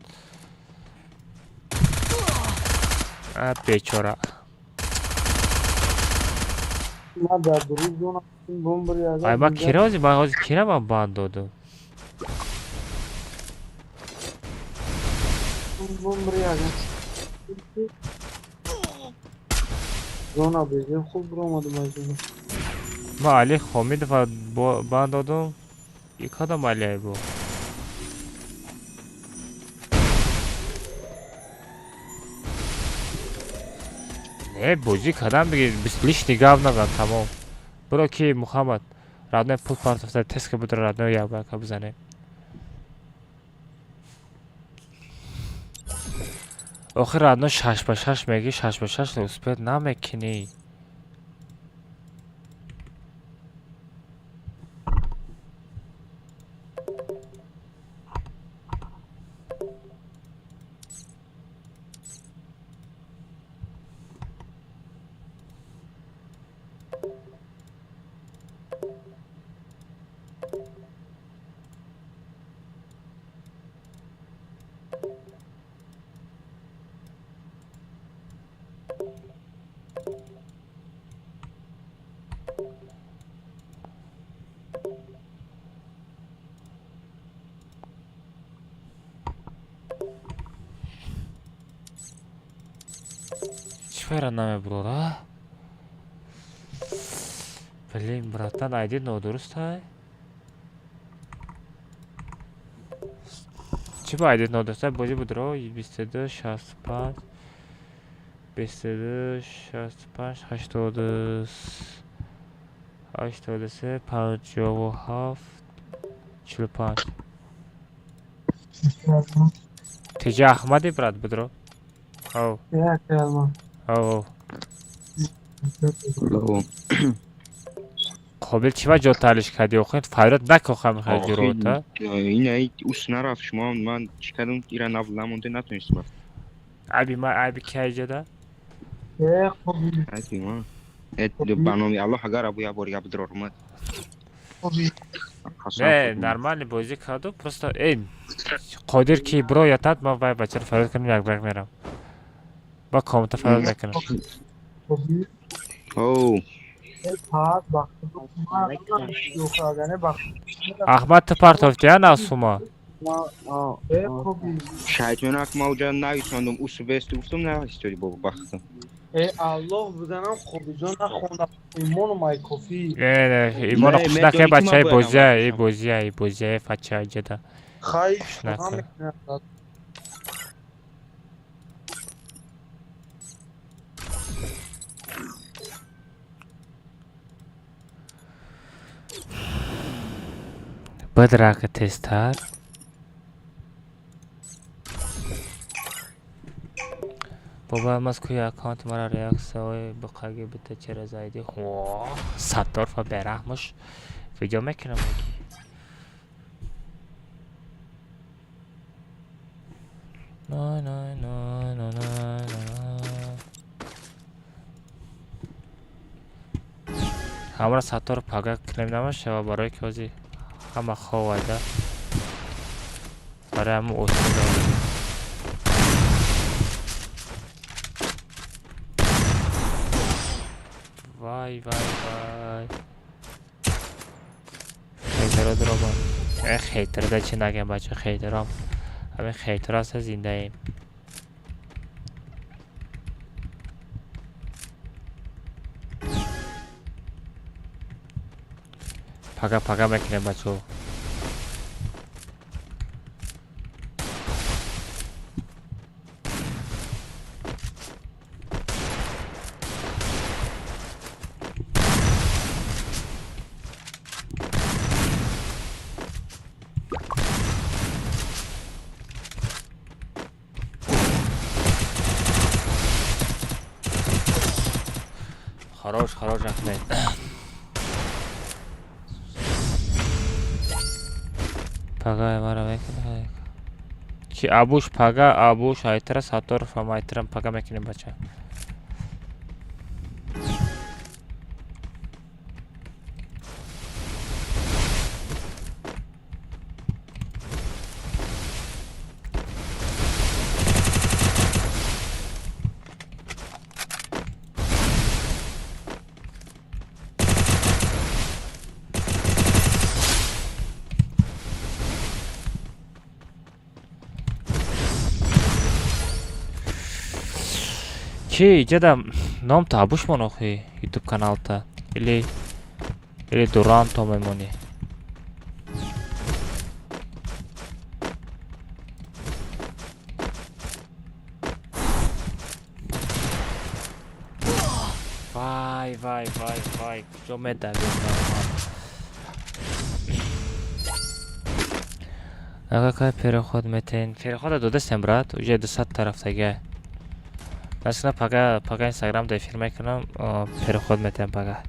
S3: А бечора. Ай ман кира ҳозир ман ҳозир кира ман банд додам. Ман Али Ҳомидова банд додам. И кадом Алие бу? Не, бозӣ кардам биги лишний гап назан тамом. Буро ки Мухаммад родной пул партофта тез ки будро родной як бака бизанем. Охир родной 6 ба 6 мегӣ 6 ба 6 успет намекунӣ. Чӣ намебурора? Блин, братан, айди нодуруст ай? Чӣ ба айди нодуруст ай? Бозӣ будро 22 65 22 65 80 83 57 45. Тиҷа Ахмади, брат, будро? Ав. Ав. Қобил чӣ ва ҷо талиш кардӣ охир? Фарёд накохам хеле ҷурота.
S7: Ин ай ус нарафт, шумо ман чӣ кардам, ира нав намонда натонистам.
S3: Айби ма, айби ки айҷода?
S7: Айби ма. Ба номи Аллоҳ агар абу як бор ябдрор омад.
S3: Не, нормальный бозӣ карду, просто эй Қодир ки бро ятад, ман вай бачаро фарёд кунам, як ба як мерам. Ба комната фарёд мекунам.
S7: Оу.
S3: Ахмад, ту партофти а насума?
S7: Шайтонак ма уҷа нависондум, ус бест гуфтум, навистоди бобо бахтам.
S10: Э Аллоҳ бизанам, Қобиҷон нахондам. Имону майкофӣ.
S3: Не, не, имону хуш накай бачаи бозия, и бозия, и бозия, фача ҷада.
S10: Хай,
S3: накай. Бадрака тезтар. Баба маз куи аккаунти мара реаксияҳои биқаги бита через айди Сатторфа бераҳмуш видео мекунам ки. На на на на на на. Ҳамра Саттор пага кунем намешава, барое ки ҳозир ҳама ховада. Барои ҳамун осуда. Вай, вай, вай. Хейтера дробам. Э, хейтера да чӣ нагем, бача, хейтерам. Ҳамин хейтера аста зиндаем. Пага пага мекунем, бачаҳо. Хорош, хорош, Ахмед. Пага мара мекунад. Ки абуш пага, абуш айтра Сатторов ам айтрам пага мекунем, бача. Чи иҷада номта абуш мон охи ютуб каналта или Дуранто мемонӣ? Вай, вай, вай, вай, куҷо медавӣ? Ага, кай переход метен? Перехода додастем, брат, уже 200 тарафтага. Масалан, пага пага Инстаграм да эфир мекунам, переход метем пага.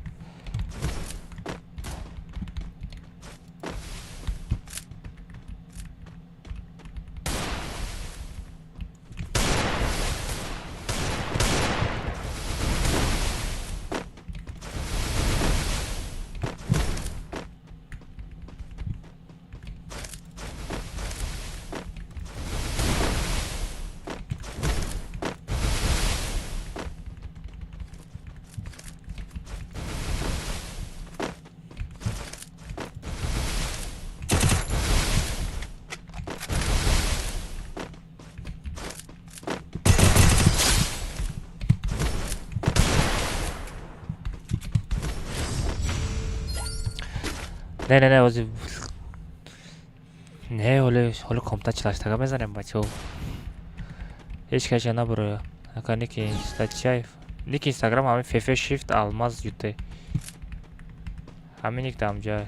S3: Не, не, не, ози не, ҳоли ҳоли комната чилаштага мезанем, бачаҳо. Ҳеҷ каша набуроя. Ака, ники инста чай? Ники инстаграм ҳамин фф shift алмаз юте. Ҳамин ник дамҷай.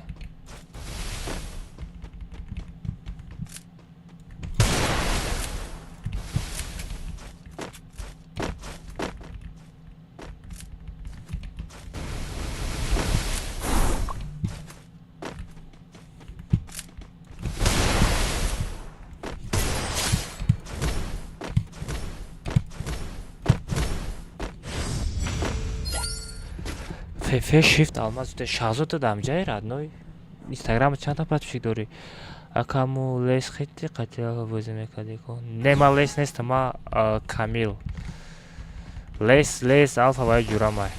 S3: Фф shift алмаз юте. Шаҳзод дамҷай, родной. Инстаграм чанд та подписчик дорӣ? Акаму лес хити қатиа бозӣ мекардӣ ко? Не, ман лес нестам, ма Камил. Лес, лес алфа вай ҷурамай.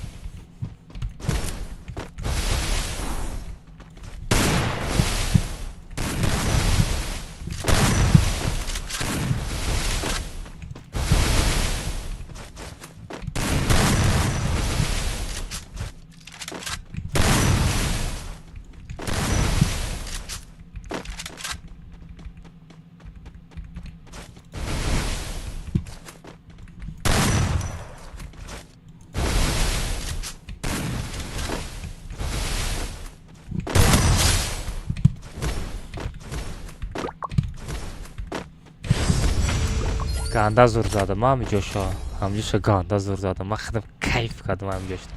S3: Ганда зур задам ҳамиҷошо, ҳамиҷошо ганда зур задам. Ман худам кайф кардам ҳамиҷошто.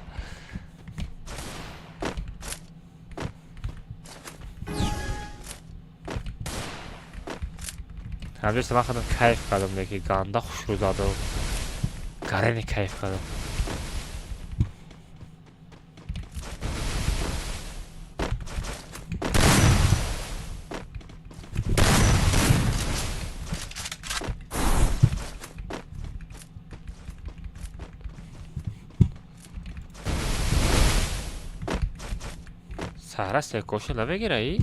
S3: Ҳамиҷошто ман худам кайф кардам, леки ганда хушрӯ задам. Гарани кайф кардам. Саҳра секоша лавегираи?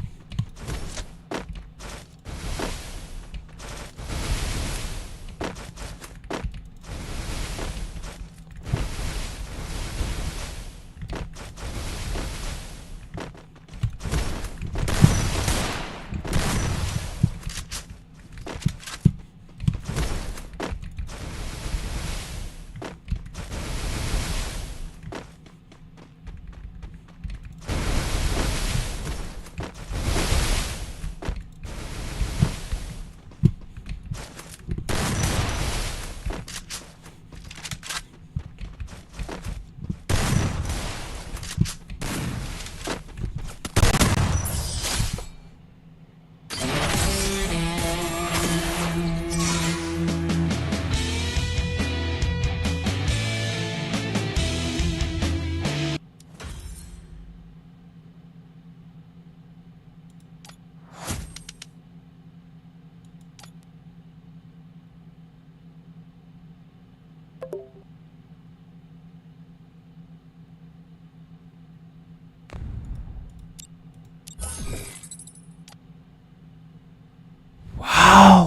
S3: Вау!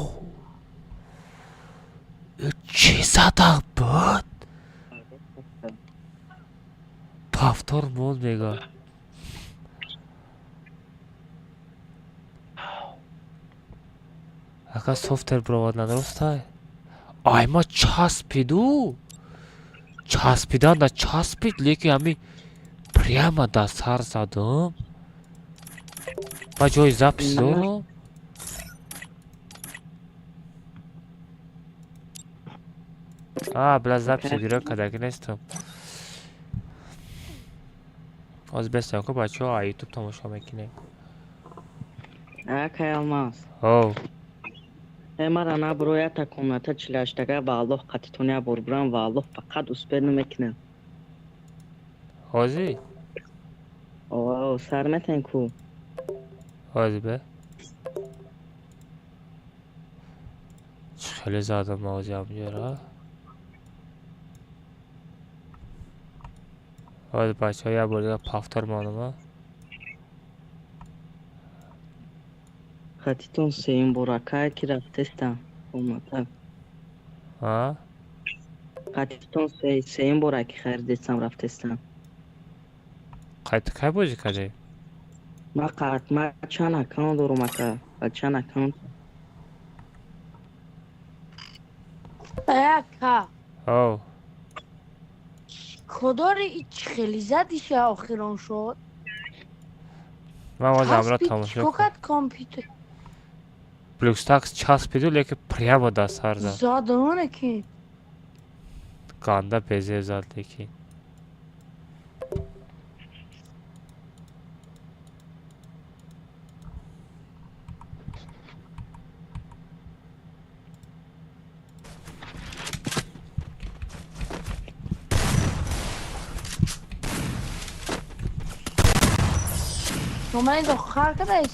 S3: Чӣ задақ буд? Повтор буд, мега. Ака, софтер бировардан дурустай? Ай, ма часпиду? Часпидан да часпид, лекин ҳами прямо да сар задам. Ма ҷои запись дорам? А, бля, записи гирё кардаги нестам. Ҳозир бестам ку, бачаҳо, а ютуб тамошо мекунем.
S13: Акай Алмаз.
S3: Ҳов.
S13: Э, мара набро ята комната чилаштага, ва Аллоҳ қатитон я бор бурам, ва Аллоҳ фақат успед намекунам.
S3: Ҳозир?
S13: О, сар метен ку.
S3: Ҳозир бе. Чӣ хеле задам ҳозир ҳамҷора. Ҳозир, бачаҳо, як бор дига повтор монам.
S13: Қатитон сеюм бор акай ки рафтестам комната.
S3: А?
S13: Қатитон сеюм бор аки харидестам рафтестам.
S3: Қайта кай бозӣ кардем?
S13: Ма қат ма чанд аккаунт дорум ака. Ба чанд аккаунт.
S4: Ака.
S3: Оу.
S4: Кодори ич хеле задиша охирон шуд.
S3: Ман боз амра тамошо
S4: Чико кард компютер?
S3: Блюстакс часпиду, лекин прямо дар сар зад.
S4: Задоне ки.
S3: Ганда безеб зад лекин.
S4: Normalde doch arkadaşı.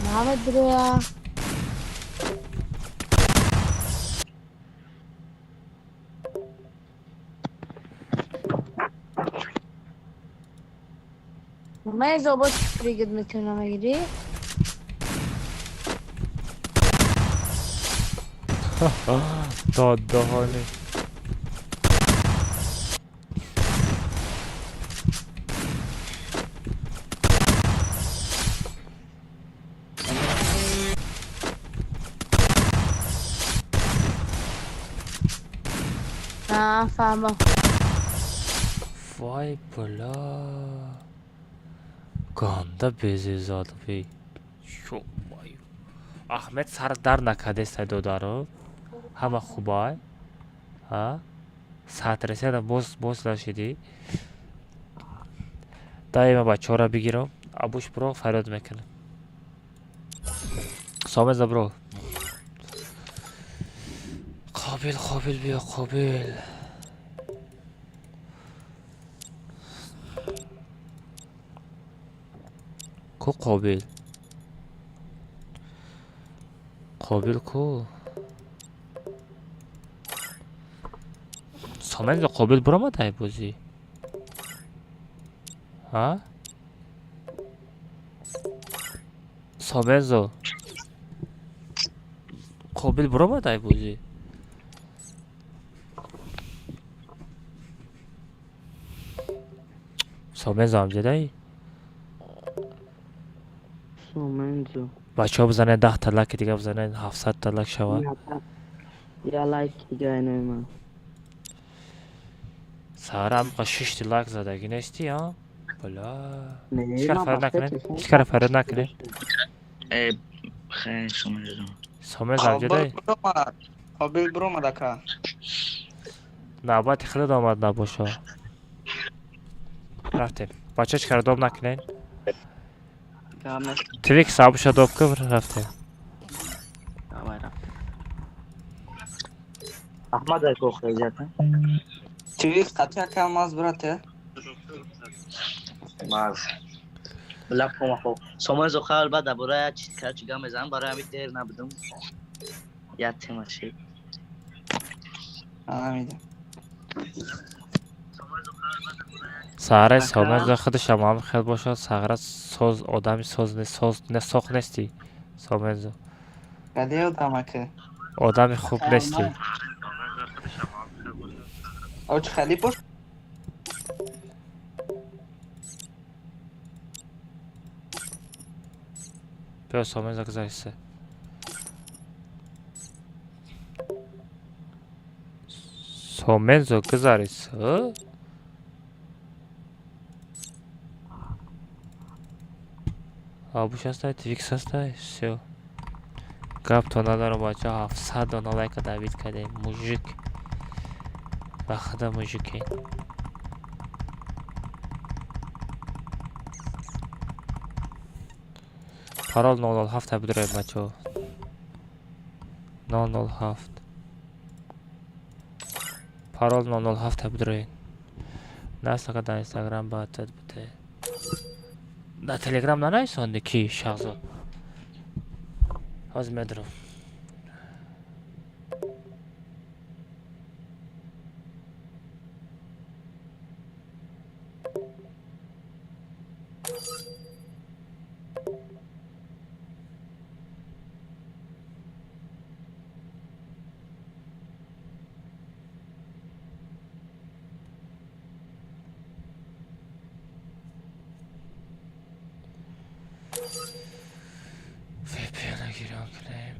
S4: Mehmet buraya. Ман бо чӣ пригид метавонам гирӣ?
S3: Дод даҳонӣ.
S4: Нафаҳмам.
S3: Вай бала. Ганда безеб зад ви. Ё-моё. Аҳмед сар дар накардестай додаро. Ҳама хубай? Ҳа? Сатресиада боз боз нашидӣ? Даима бачаҳоро бигирам. Абуш бро фарёд мекунам. Сомеза бро. Қобил қобил биё қобил. Ку қобил? Қобил ку? Сомеза қобил биромадай бозӣ? Ҳа? Сомезо қобил биромадай бозӣ? Сомезо ҳамҷадай?
S13: Сомензо.
S3: Бачаҳо бизанед 10 та лайки дига бизанед 700 та лайк шавад.
S13: Я лайк дига инои ман.
S3: Саҳара амқа шишти лайк задагӣ нести, а? Бала.
S13: Не,
S3: Ҳеҷ кара
S13: ман
S3: фарёд
S13: баста
S3: накунед.
S13: телефон.
S3: Ҳеҷ кара фарёд накунед.
S1: Э, хеле Сомезо.
S3: Сомезо ҳамҷадай?
S2: Қобил биромад. Қобил биромад ака.
S3: Навбати худат омад набошо. Рафтем. Бачаҳо ҳеҷ кара доб накунед.
S13: Гап нест.
S3: Твикс абуша доб кун рафтем.
S13: Давай рафтем.
S1: Аҳмад ака охирҷата.
S2: Твикс қати ака маз брате.
S1: Маз. Била кома хоб. Сомезо хабар баъд дар бораи як чиз короче гап мезанам, барои ҳамин дер набудам. Як тема шид.
S2: Намедонам.
S3: Саҳараи
S1: Ака.
S3: Сомезо худашам ҳам хел бошад. Саҳара соз одами соз не соз не соқ нестӣ. Сомезо.
S2: Каде одам ака?
S3: Одами хуб нестӣ.
S2: Оч хали бош.
S3: Биё Сомезо гузашта. Сомензо гузарис. Абуш ҳастай, Твикс ҳастай, всё. Гап то надорам бача, 700 дона лайка давид кардем. Мужик. Ба худо мужике. Парол 007 бидроем бачаҳо. 007. Парол 007 бидроен. Настака дар Инстаграм баъд буде. Дар Телеграм нанависонди ки Шаҳзод? Ҳозир медурам. VPN гирён кунем.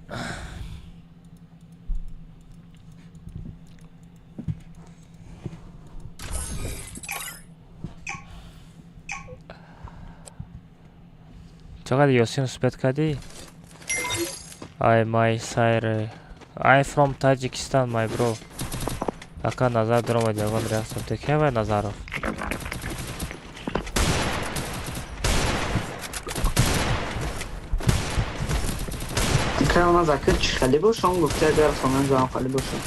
S3: Чақадр Ёсин успеть кардӣ? Ай my sire. I from Tajikistan, my bro. Ака Назар дуромад, ягон реакция бите. Кем вай Назаров?
S2: Кай Закир чӣ хеле бошам гуфти, агар хона ҷоам хеле бошам.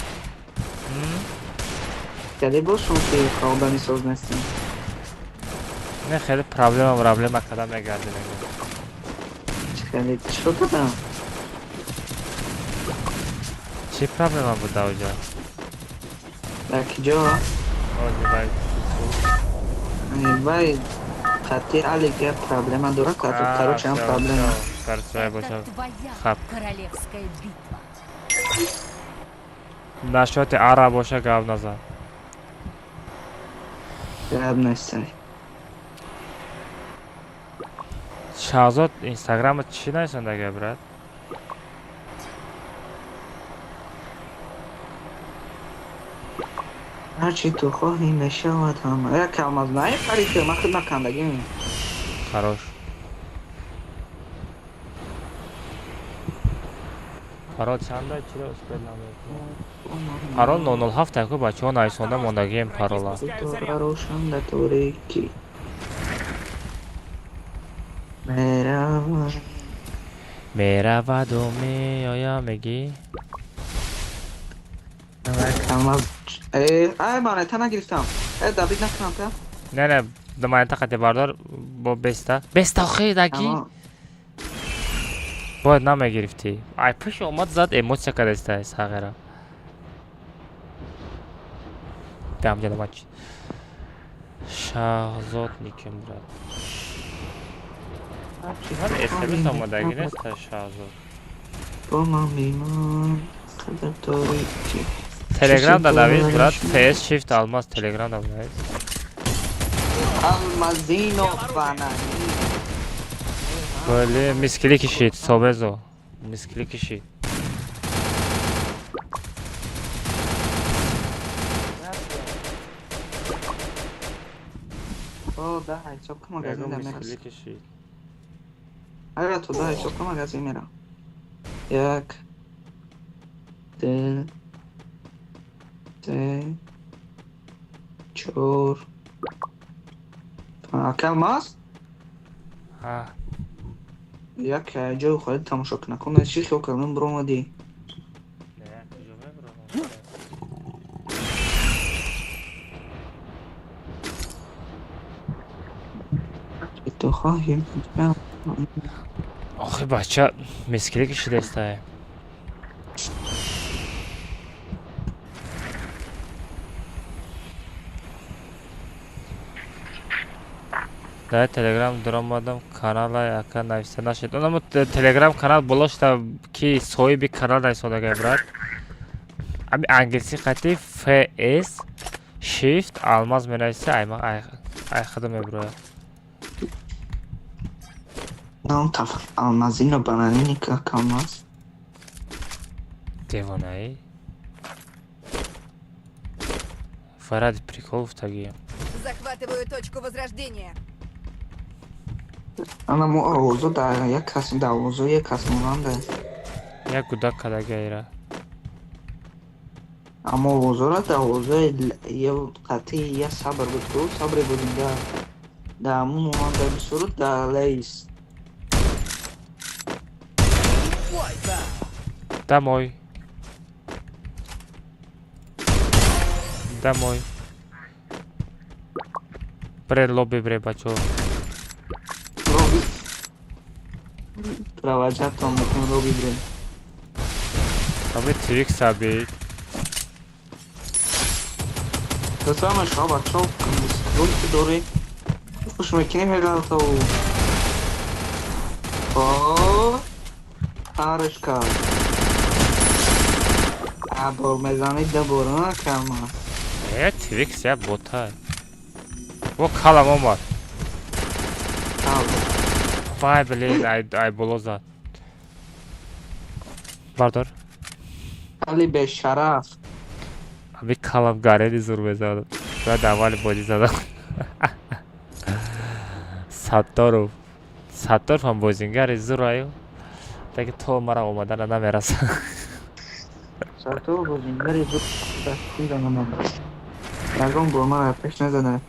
S2: Хеле бошам ки одами соз нестем.
S3: Не, хеле проблема када мегардем.
S2: Чӣ хеле чӣ кардам?
S3: Чӣ проблема буда уҷа?
S2: Дар киҷо?
S3: Ози вай.
S2: Вай қатъи Алик як проблема дорад, короче, ҳам проблема.
S3: Короче, вай боша.
S5: Это твоя
S3: Хаб.
S5: королевская битва.
S3: Нашоти ара боша, гап назан.
S2: Гап нестай.
S3: Шаҳзод, инстаграмат чӣ нависондаги, брат?
S2: Ҳарчи ту хоҳӣ мешавад ҳама. Як калмаз най пари, ман худ накандагим.
S3: Хорош. Парол чанда? Чиро успеть намекунӣ? Парол 007 яку, бачаҳо, нависонда мондагием парола.
S2: Ситора равшан дар торикӣ меравад.
S3: Мераваду меоя, мегӣ?
S2: Калмаз. Ай, монета нагирифтам. Э, добить накунам та?
S3: Не, монета қати бардор, бо беста. Беста охи даги? Бояд намегирифтӣ. Ай пуш омад зад, эмоция кадаста сағира. Дамҷа мач. Шаҳзод никем, брат. Ман СМС омадаги нест, Шаҳзод.
S2: Бо ман бимон қадар торикӣ.
S3: Телеграм да навис, брат. FS Shift Алмаз Телеграм да навис.
S2: Алмазино банани.
S3: Бале, мискили кишид, собезо. Мискили кишид.
S2: О, да, ҳисоб ка магазин да
S3: Мискили
S2: мерасад.
S3: кишид.
S2: Ага, то да, ҳисоб ка магазин мерам. Як, ду, се, чор. Ака Алмаз?
S3: Ҳа.
S2: Як ҷои холӣ тамошо кунакун, чӣ хиёл кардам, биромадӣ.
S3: Не, куҷо мебаромам?
S2: Ту хоҳӣ.
S3: Охи бача мискили кишидестай. Дар Телеграм дуромадам, канала ака нависта нашид. Онамо Телеграм канал боло шуда, ки соҳиби канал нависондагай, брат. Ами англиси қати FS Shift Алмаз менависи, ай ай худо мебирояд.
S2: Нам таф алмазино бананини как алмаз.
S3: Девонаи? Фаради прикол гуфтагием.
S14: Захватываю точку возрождения.
S2: Ана мо овозо дар як кас, дар овозо як кас монанда.
S3: Як гудак кадагайра.
S2: Аммо овозора дар овозои я қатъи я сабр буд ку, сабре будем да. Да аму монанда бисёр да лейс.
S3: Домой. Домой. Бре лобби, бре, бачо.
S2: Лобби. Проводжатон мекун лобби бре.
S3: Ами твик саби.
S2: То самое шо, бачо, руль дори. Хуш мекунем ҳелалта у. О, Арышка. А бор мезанид да борона калма.
S3: Э, твикс я бота. Во калам омад.
S2: Кал.
S3: Вай, блин, ай боло зад. Бардор.
S2: Али бешараф.
S3: Ами калам гарени зур мезанад. Баъд аввали бозӣ задам. Сатторов. Сатторов ҳам бозингари зураю. Таки то мара омадана намерасад.
S2: Сатторов бозингари зур. Ягон бор мара пеш назада.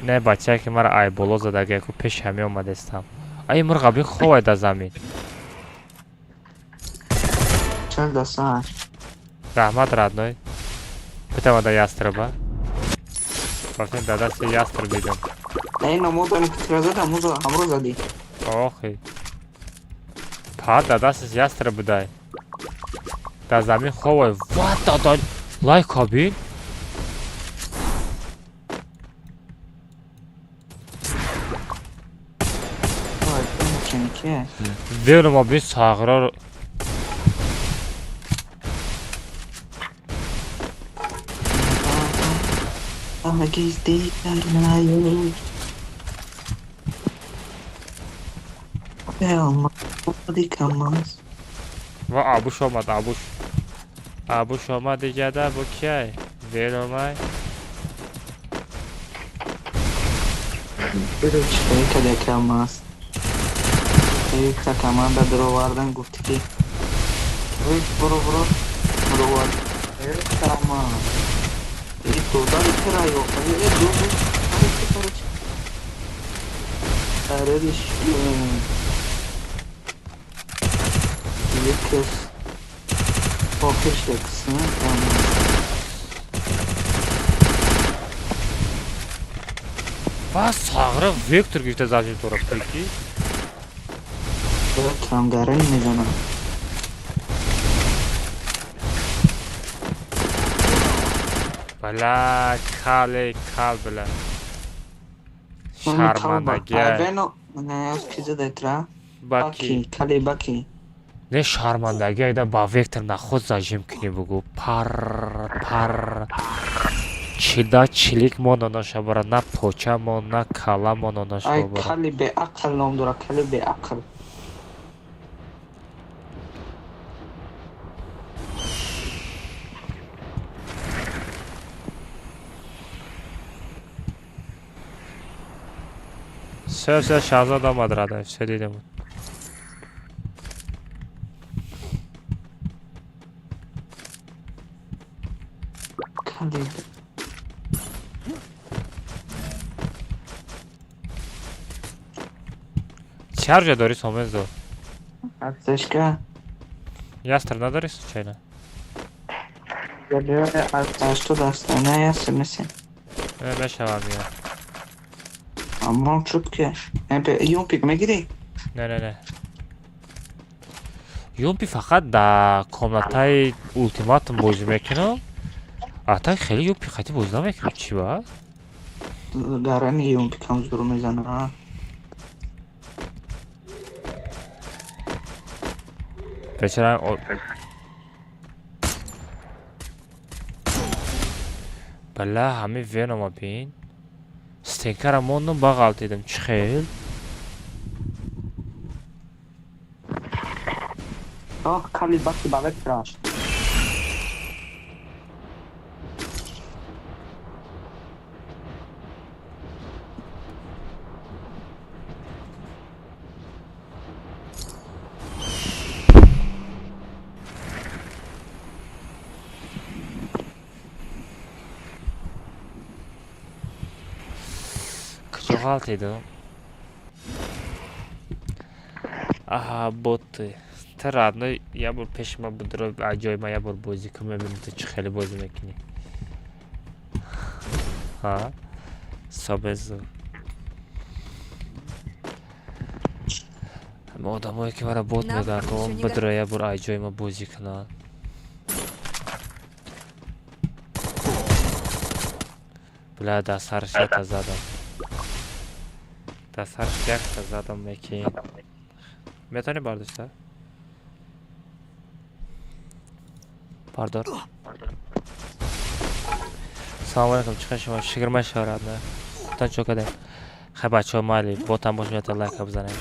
S3: Не, бачае ки мара ай боло зада, ку пеш ҳами омадестам. Ай мурға бин ховай да замин.
S2: Чанд даса.
S3: Раҳмат, родной. Битавада ястреба. Бафтем дадаси ястреб дидем.
S2: Не, намодам ки тира зада, ҳамро задӣ.
S3: Охи. Па дадасис ястреб будай. Да замин ховай. Ва дада лайка бин. Верма бин сағра. Ва абуш омад, абуш. Абуш омад дига бо кияй? Веромай.
S2: Якта команда даровардан гуфти ки буро буро буровард. Додари тира ёфта. Якас охир шаксин.
S3: Ва сағра вектор гирифта зажим дора прики.
S2: Камгарани мезанам.
S3: Бала кале кал била. Шармандагия.
S2: Баки. Кале баки.
S3: Не шармандагия айда ба вектор наход зажим кунӣ бугу. Пар пар. Чилда чилик монона шабара на поча мон на кала монона шабара.
S2: Ай кали беақл ном дора, кали беақл.
S3: Все, все, Шахзод омад рада, все дидем. Чарҷа дорӣ Сомензо?
S2: Аптечка.
S3: Ястр надорӣ случайно?
S2: Аз 80 аст, не ястр нест.
S3: Не мешавам я.
S2: Амон шуд ки. Юмпик мегирӣ?
S3: Не, не, не. Юмпи фақат дар комнатаи ултиматум бозӣ мекунам. А так хеле юмпи хати бозӣ намекунам. Чӣ ба?
S2: Гарани юмпик ҳам зур мезана.
S3: Бечора бала ҳами Венома бин. Стенкара мондум бағалтидим. Чӣ хел?
S2: Оҳ, кали баки ба вектраш.
S3: Куҷо ғалтидум? Аҳа, боты. Ты родной, я бор пеши ман будро, ҷои ман я бор бозӣ кун, мебинем ту чӣ хеле бозӣ мекунӣ. Ҳа? Собезу. Ҳама одамое ки мара бот мегӯянд, ки он бидро я бор ай ҷои ман бозӣ кунанд. Бля, дар сараш якта задам. Дар сараш якта задам мекин. Метавонӣ бардошта? Бардор. Салому алайкум, чӣ хел шумо? Шукр машава, родной. Худтон чо кардем? Хай бачаҳо, майли, ботам бош мета лайка бизанем.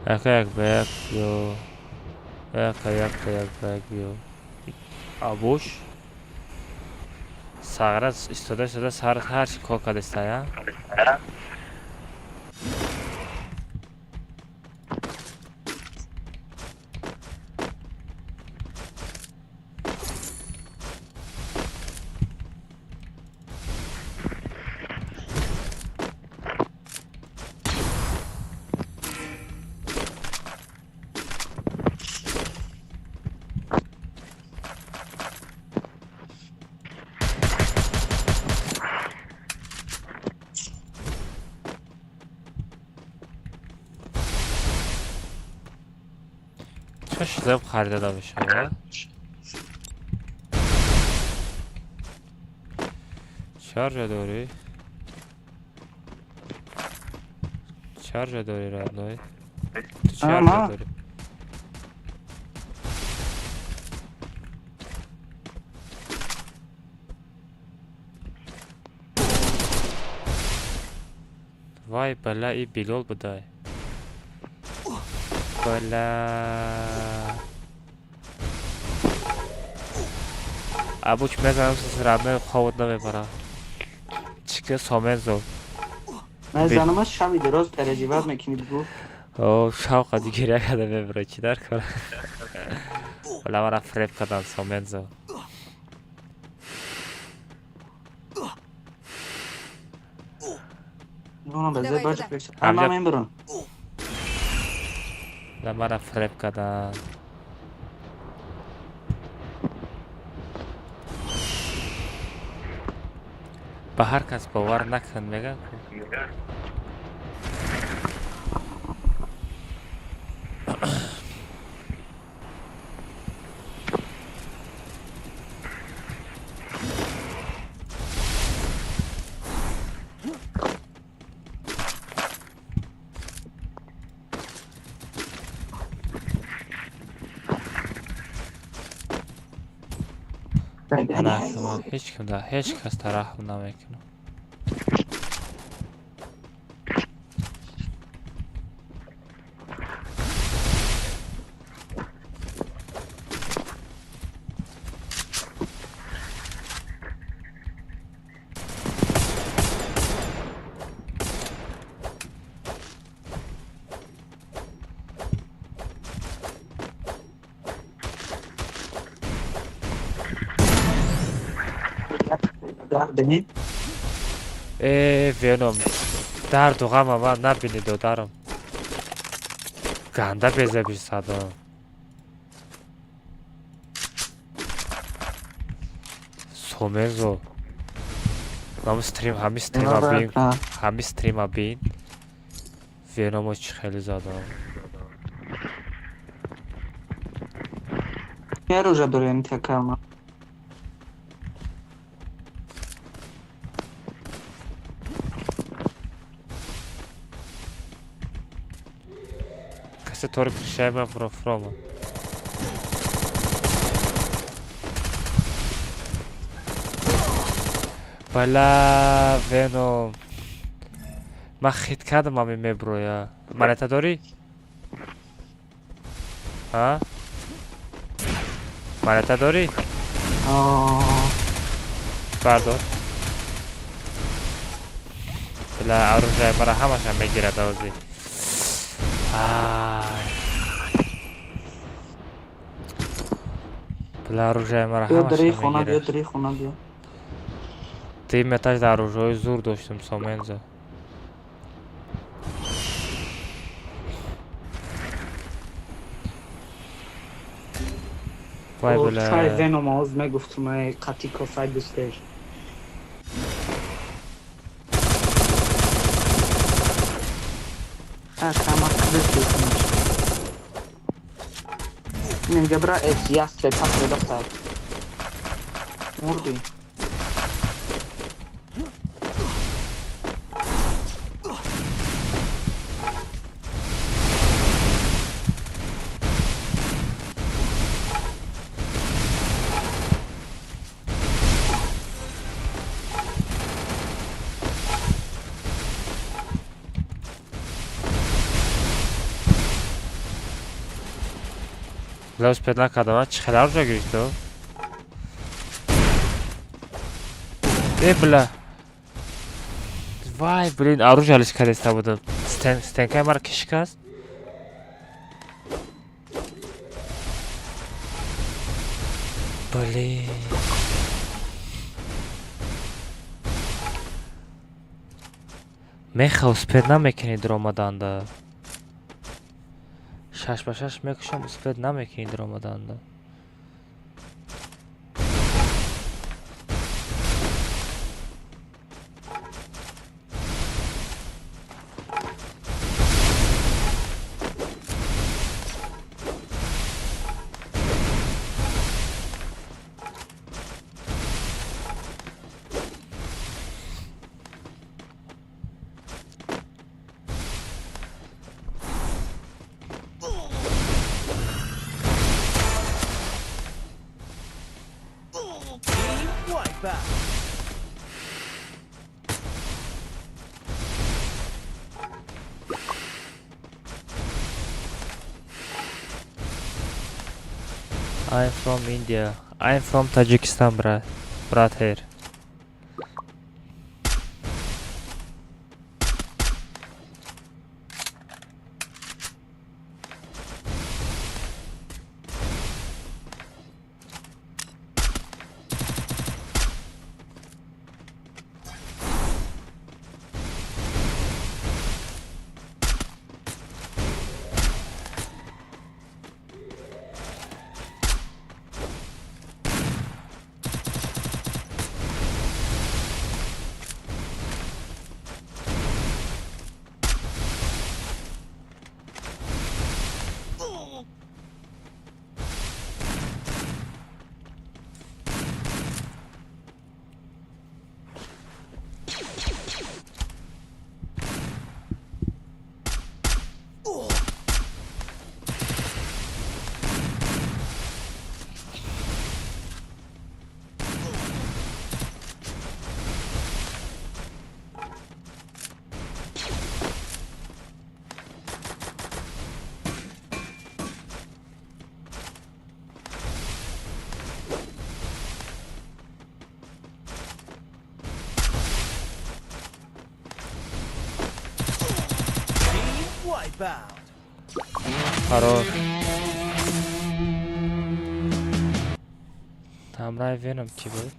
S3: Ака, як ба як биё. Ака, якта як ба як биё. Абуш сағра истода истода сар ҳарчи кор кардастая. Ча шизаб харида мешава? Чаржа дорӣ? Чаржа дорӣ, родной? Ту чаржа дорӣ? Вай, бала, и Билол будай. Бала. Абуч мезанам, родной, ховот намебарам. Чика сомензо.
S2: Мезанамаш, шаби дароз переживать мекунӣ, бигӯ.
S3: О, шавқа гиря карда мебара, чӣ дар кора? Бала, мара фреб кардан сомензо. Мара фреб кардан. Ба ҳар кас бовар накун, мегӯянд. Ҳеҷ ким ҳеҷ кас тараҳм намекунад. Э, Веном, дарду ғама ман набинӣ, додарам. Ганда безебиш задам. Сомезо. Ҳами стрим, ҳами стрима бин, ҳами стрима бин. Веномо чӣ хеле задам.
S2: Оружие дорем такама.
S3: Касе тори кришаема фрома. Бала, Веном. Ман хит кардам, ами меброя. Монета дорӣ? Ҳа? Монета дорӣ? Бардор. Бала, оружие мара ҳамаша мегирад овзи. Ай. Бала, оружие мара ҳамаша мегирад.
S2: Биё хона, биё.
S3: Ти метаж дар оружиҳои зур доштум, Сомензо. Вай, била.
S2: Веном оз мегуфтум, қати косай дустеш. Мегабра эс ястре пасре дастай. Мурдӣ.
S3: Бля, успеть накардам, чӣ хеле оружие гирифту? Э, бля. Вай, блин, оружие алиш кардеста будам. Стенкаи мара ки шикаст? Блин. Меха успеть намекунӣ дуромаданда. Шаш ба шаш мекушам, успеть намекунӣ дуромаданда. I'm from India. I'm from Tajikistan, bra brother. Хорош. Ҳамраи Веном кӣ буд?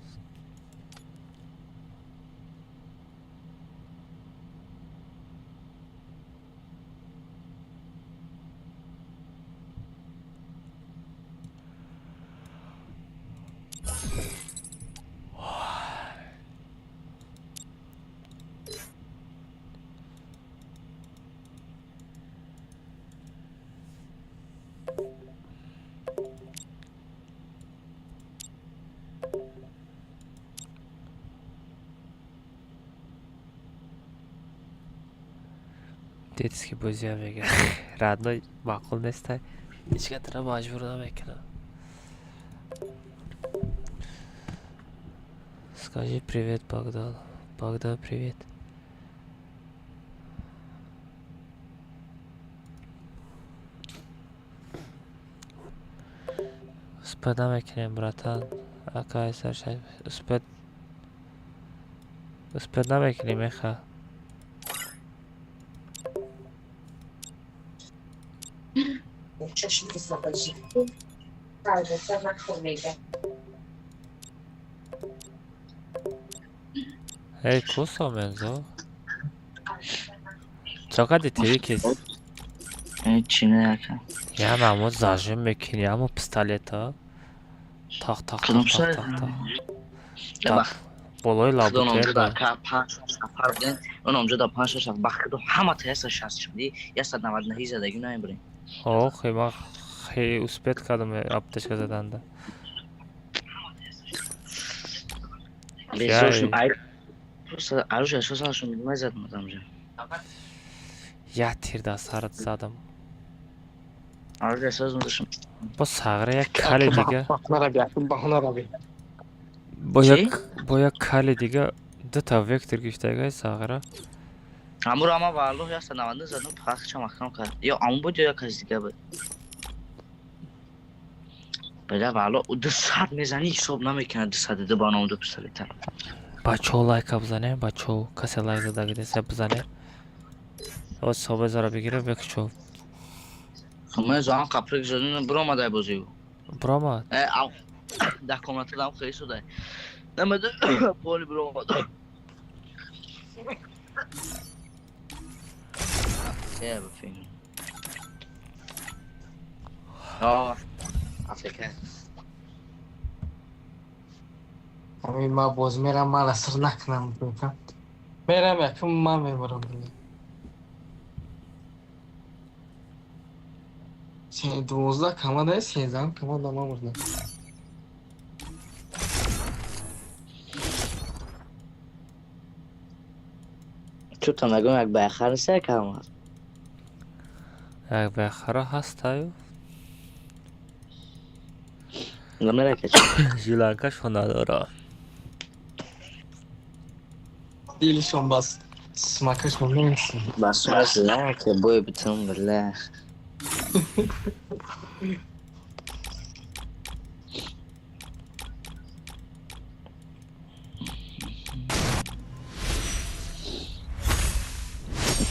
S3: Детский бозиам мега. Родной маъқул нестай. Ҳеҷ катра маҷбур намекунам. Скажи привет, Богдан. Богдан, привет. Успеть намекунем, братан. Акай саршай. Успеть. Успеть намекунем, меха. Эй, кусомензо. Чакади тирикис.
S1: Чи не ака.
S3: Я мамо зажим мекини, амо пистолета. Тақ тақ тақ тақ тақ тақ. Так. Болои лабутер.
S1: Он онҷо да 5 6 бахт ҳама та 160 шуди, 199 задагӣ наебрем.
S3: Ох, ма хе успеть кардам аптечка заданда.
S1: Оружие шосашон мезадам тамжа.
S3: Я тир да сарат задам.
S1: Оружие созмудашам.
S3: Бо сағра як кали дига. Бо як кали дига дута вектор гирифтагай сағра.
S1: Амур ама валлоҳ 199 задам, фақат чам ахкам кард. Ё амун буд ё як каси дига буд. Бля, вало, 200 мезани ҳисоб намекунад 202 ба ном ду пистолета.
S3: Бачаҳо лайка бизанем, бачаҳо касе лайк задагидасе бизанем. Оз собезаро бигирем бекучо.
S1: Сомеза ам қаприк задин биромадай бозиу.
S3: Биромад?
S1: Э, ам да комната дам хеле судай. Намеду поли биромад. Э, бифин. А, Африка.
S10: Ами ма боз мерам мара сир накунам. Мерам якум ман мебарам. 12 команда 13 команда ман бурдам.
S1: Чӯта нагӯям як байхар нест як ҳамад.
S3: Як байхара ҳастаю.
S1: Намера качи.
S3: Жиланкашо надора.
S10: Дилшон бас смакашон намешин.
S1: Бас бас ки бой битам билlah.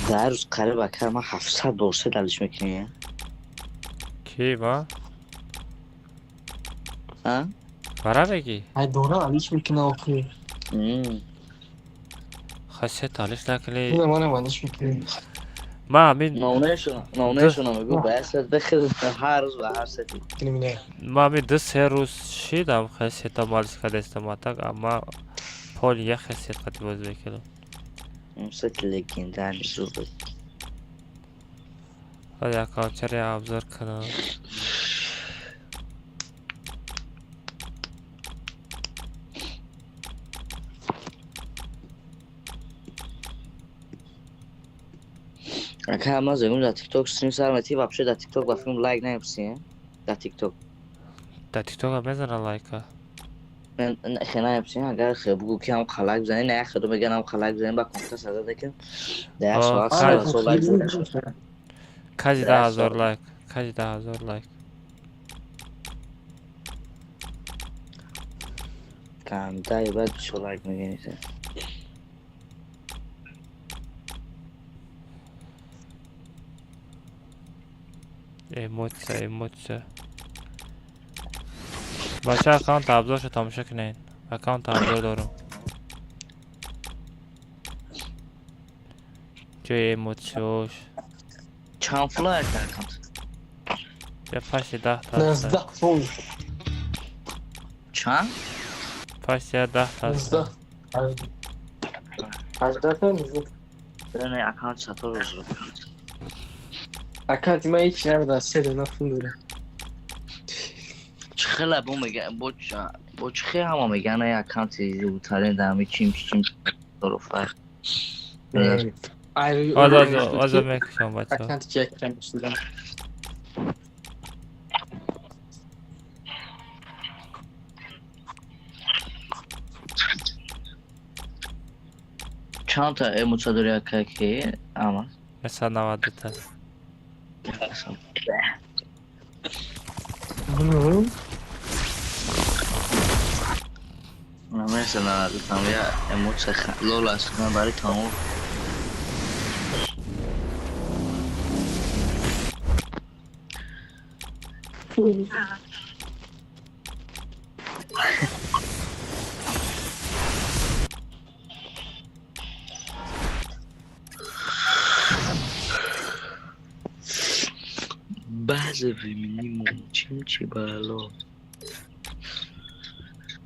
S1: Дар рӯз қариб акар ман 700 бор се далиш мекунӣ.
S3: Ки ма?
S1: А?
S3: Мара мегӣ?
S10: Ай дора алиш мекуна охи.
S3: Хай се алиш накунӣ.
S10: Не, манам алиш мекунӣ.
S3: Ма ҳамин
S1: Номнешона мегӯ ба сет бихир ҳар рӯз ба ҳар сети.
S3: Ма ҳамин ду се рӯз шидам хай сета малиш кардастам атак, амма пол як хел сет қати бозӣ мекардам.
S1: Сет легендарный зуд.
S3: Ҳоли аккаунтчаре обзор кунам.
S1: Ака ма зегум дар TikTok стрим сар мети вообще дар TikTok ба филм лайк намепурсӣ, дар TikTok.
S3: Дар TikTok мезана лайка.
S1: Мен хе намепурсӣ, агар хе бугу ки ҳам лайк бизанӣ, на як хедо меган ҳам лайк бизанӣ ба компютер саза декин. Дар як соат 100 лайк зада.
S3: Кажи 10000 лайк, кажи 10000 лайк.
S1: Кандай баъд чо лайк мегирӣ?
S3: Эмоция, эмоция. Бача аккаунт обзоршо тамошо кунед. Аккаунт обзор дорам. Ҷои эмоцияш.
S1: Чанд фула аккаунт?
S3: Я пашти 10 та.
S10: 19 фул.
S1: Чанд?
S3: Пашти 10 та.
S10: 19. 18 та.
S1: Не, аккаунт сатор рӯз.
S10: Аккаунти ман ҳеч набуда, се дона фул дорам.
S1: Чӣ хела бо мега бо чӣ хел ҳама меган ай аккаунти зудтарин дар ҳами чим чим дорофар.
S3: Озо мекушам бачаҳо.
S10: Аккаунти чек кардам.
S1: Чанд та эмоция дори ака ки ама?
S3: 192 та.
S1: Mesela я эмоция лола аст барои тамом. Базовый минимум чимчи бало.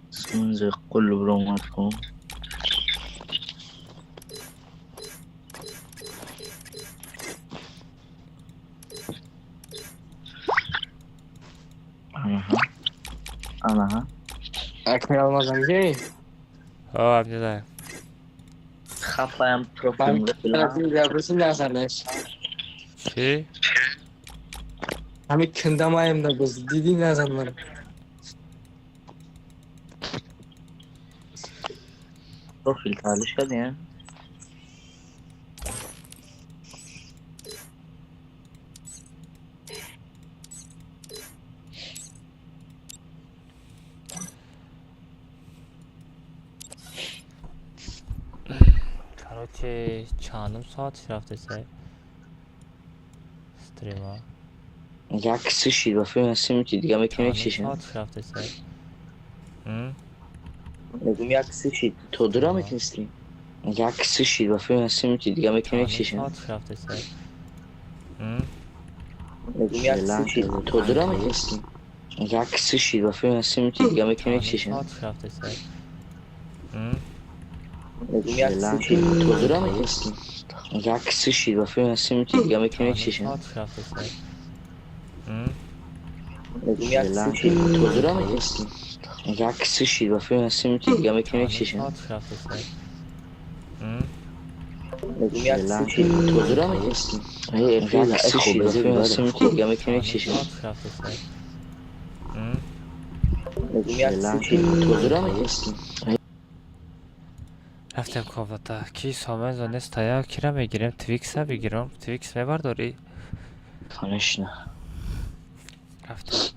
S1: Сунзе қул броматку. Анаҳа. Анаҳа.
S10: Акай алмазам ге?
S3: О, амҷадай.
S1: Хафаям профил.
S3: Чӣ?
S10: Ҳами кандамаем набоз дидӣ назан ман.
S1: Профил таҳлиш кардем?
S3: Короче, чандум соат рафтесай? Стрима.
S1: Як суши ба филм симити дига мекунем
S3: Чандум
S1: чиша.
S3: соат рафтесай?
S1: Мегум як суши то дура мекунем стрим. Як суши ба филм симити дига мекунем
S3: Чандум
S1: чиша.
S3: соат рафтесай?
S1: Мегум як суши то дура мекунем стрим. Як суши ба филм симити дига мекунем
S3: Чандум
S1: чиша.
S3: соат рафтесай?
S1: Мегум як суши то дура мекунем стрим. Як суши ба филм симити дига мекунем
S3: Чандум
S1: чиша.
S3: соат рафтесай?
S1: Мегум як суши то дура мекунем стрим. Як суши ба филм симити дига мекунем
S3: Чандум
S1: чиша.
S3: соат рафтесай?
S1: Мегум як суши то дура мекунем стрим. Як суши ба филм симити дига мекунем
S3: Чандум
S1: чиша.
S3: соат рафтесай?
S1: Мегум як суши то дура мекунем стрим.
S3: Рафтем комната. Ки сомензо нестая, кира мегирем? Твикса бигирам. Твикс мебардорӣ?
S1: Конечно.
S3: Рафтем.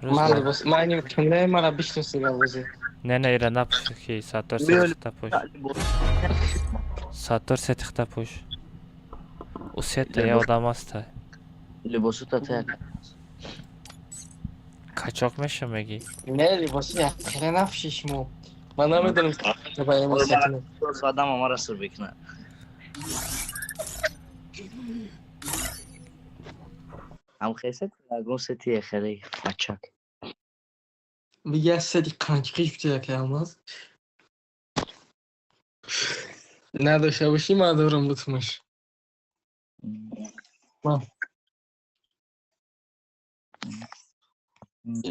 S10: Ман либос ман не мара бишносига бозӣ.
S3: Не, не, ира напӯш, ки саттор сетихта пӯш. Саттор сетихта пӯш. У сета я одам аста.
S1: Либосу тата.
S3: Качок меша мегӣ?
S10: Не, либоси яхеле нафшиш мо. Ман намедонам ба эмосиятон.
S1: Одам амара сур бикна. Ам хесет ягон сети хеле фачак.
S10: Бигя сети қанчқиш бите яке алмаз. Надошта бошӣ ман дорам бутмаш. Ман.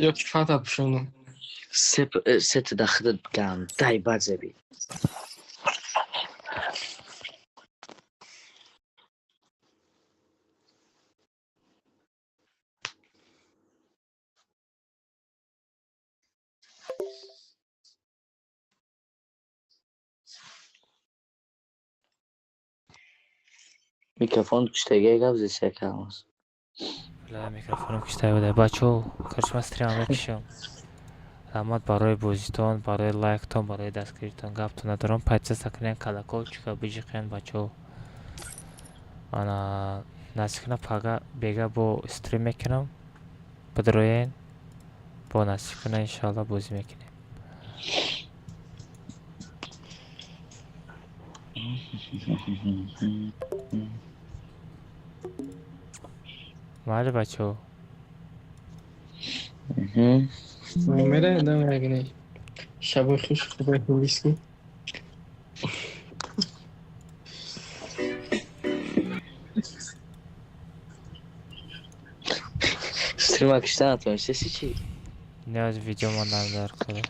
S10: Ё ки фата пӯшонам.
S1: Сеп сет дахда гандай бадзаби. Микрофон куштагия гап зеса калмас.
S3: Бля, микрофоном кушта буда. Бачо, короче, ман стрима мекушам. Раҳмат барои бозитон, барои лайктон, барои дастгиритон. Гаптон надорам. Подписаться кунед, колокольчика биҷиқен, бачо. Ана насиб кунам пага бега бо стрим мекунам. Бидроен. Бо насиб кунам иншоалло бозӣ мекунем. Майли, бачо.
S10: Мере дамягне. Шабои хуш, худои ҳифз кун.
S1: Стрима кушта натонистеси чи?
S3: Не, аз видео мондан дар кора.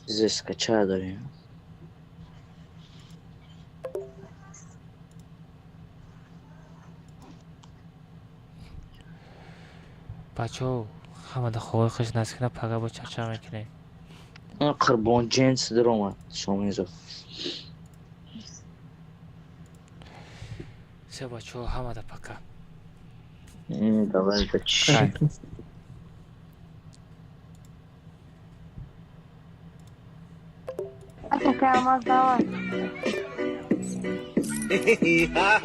S1: Зеска чая дорем.
S3: Бачо, ҳамада ховои хуш, насиб кунам пага бо чарча мекунем.
S1: Қурбон ҷинс даромад Шомизов.
S3: Все, бачо, ҳамада пока.
S1: Давай бачи.
S3: Хай.
S4: Такая алмаз давай.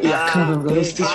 S10: Якадам доростиш.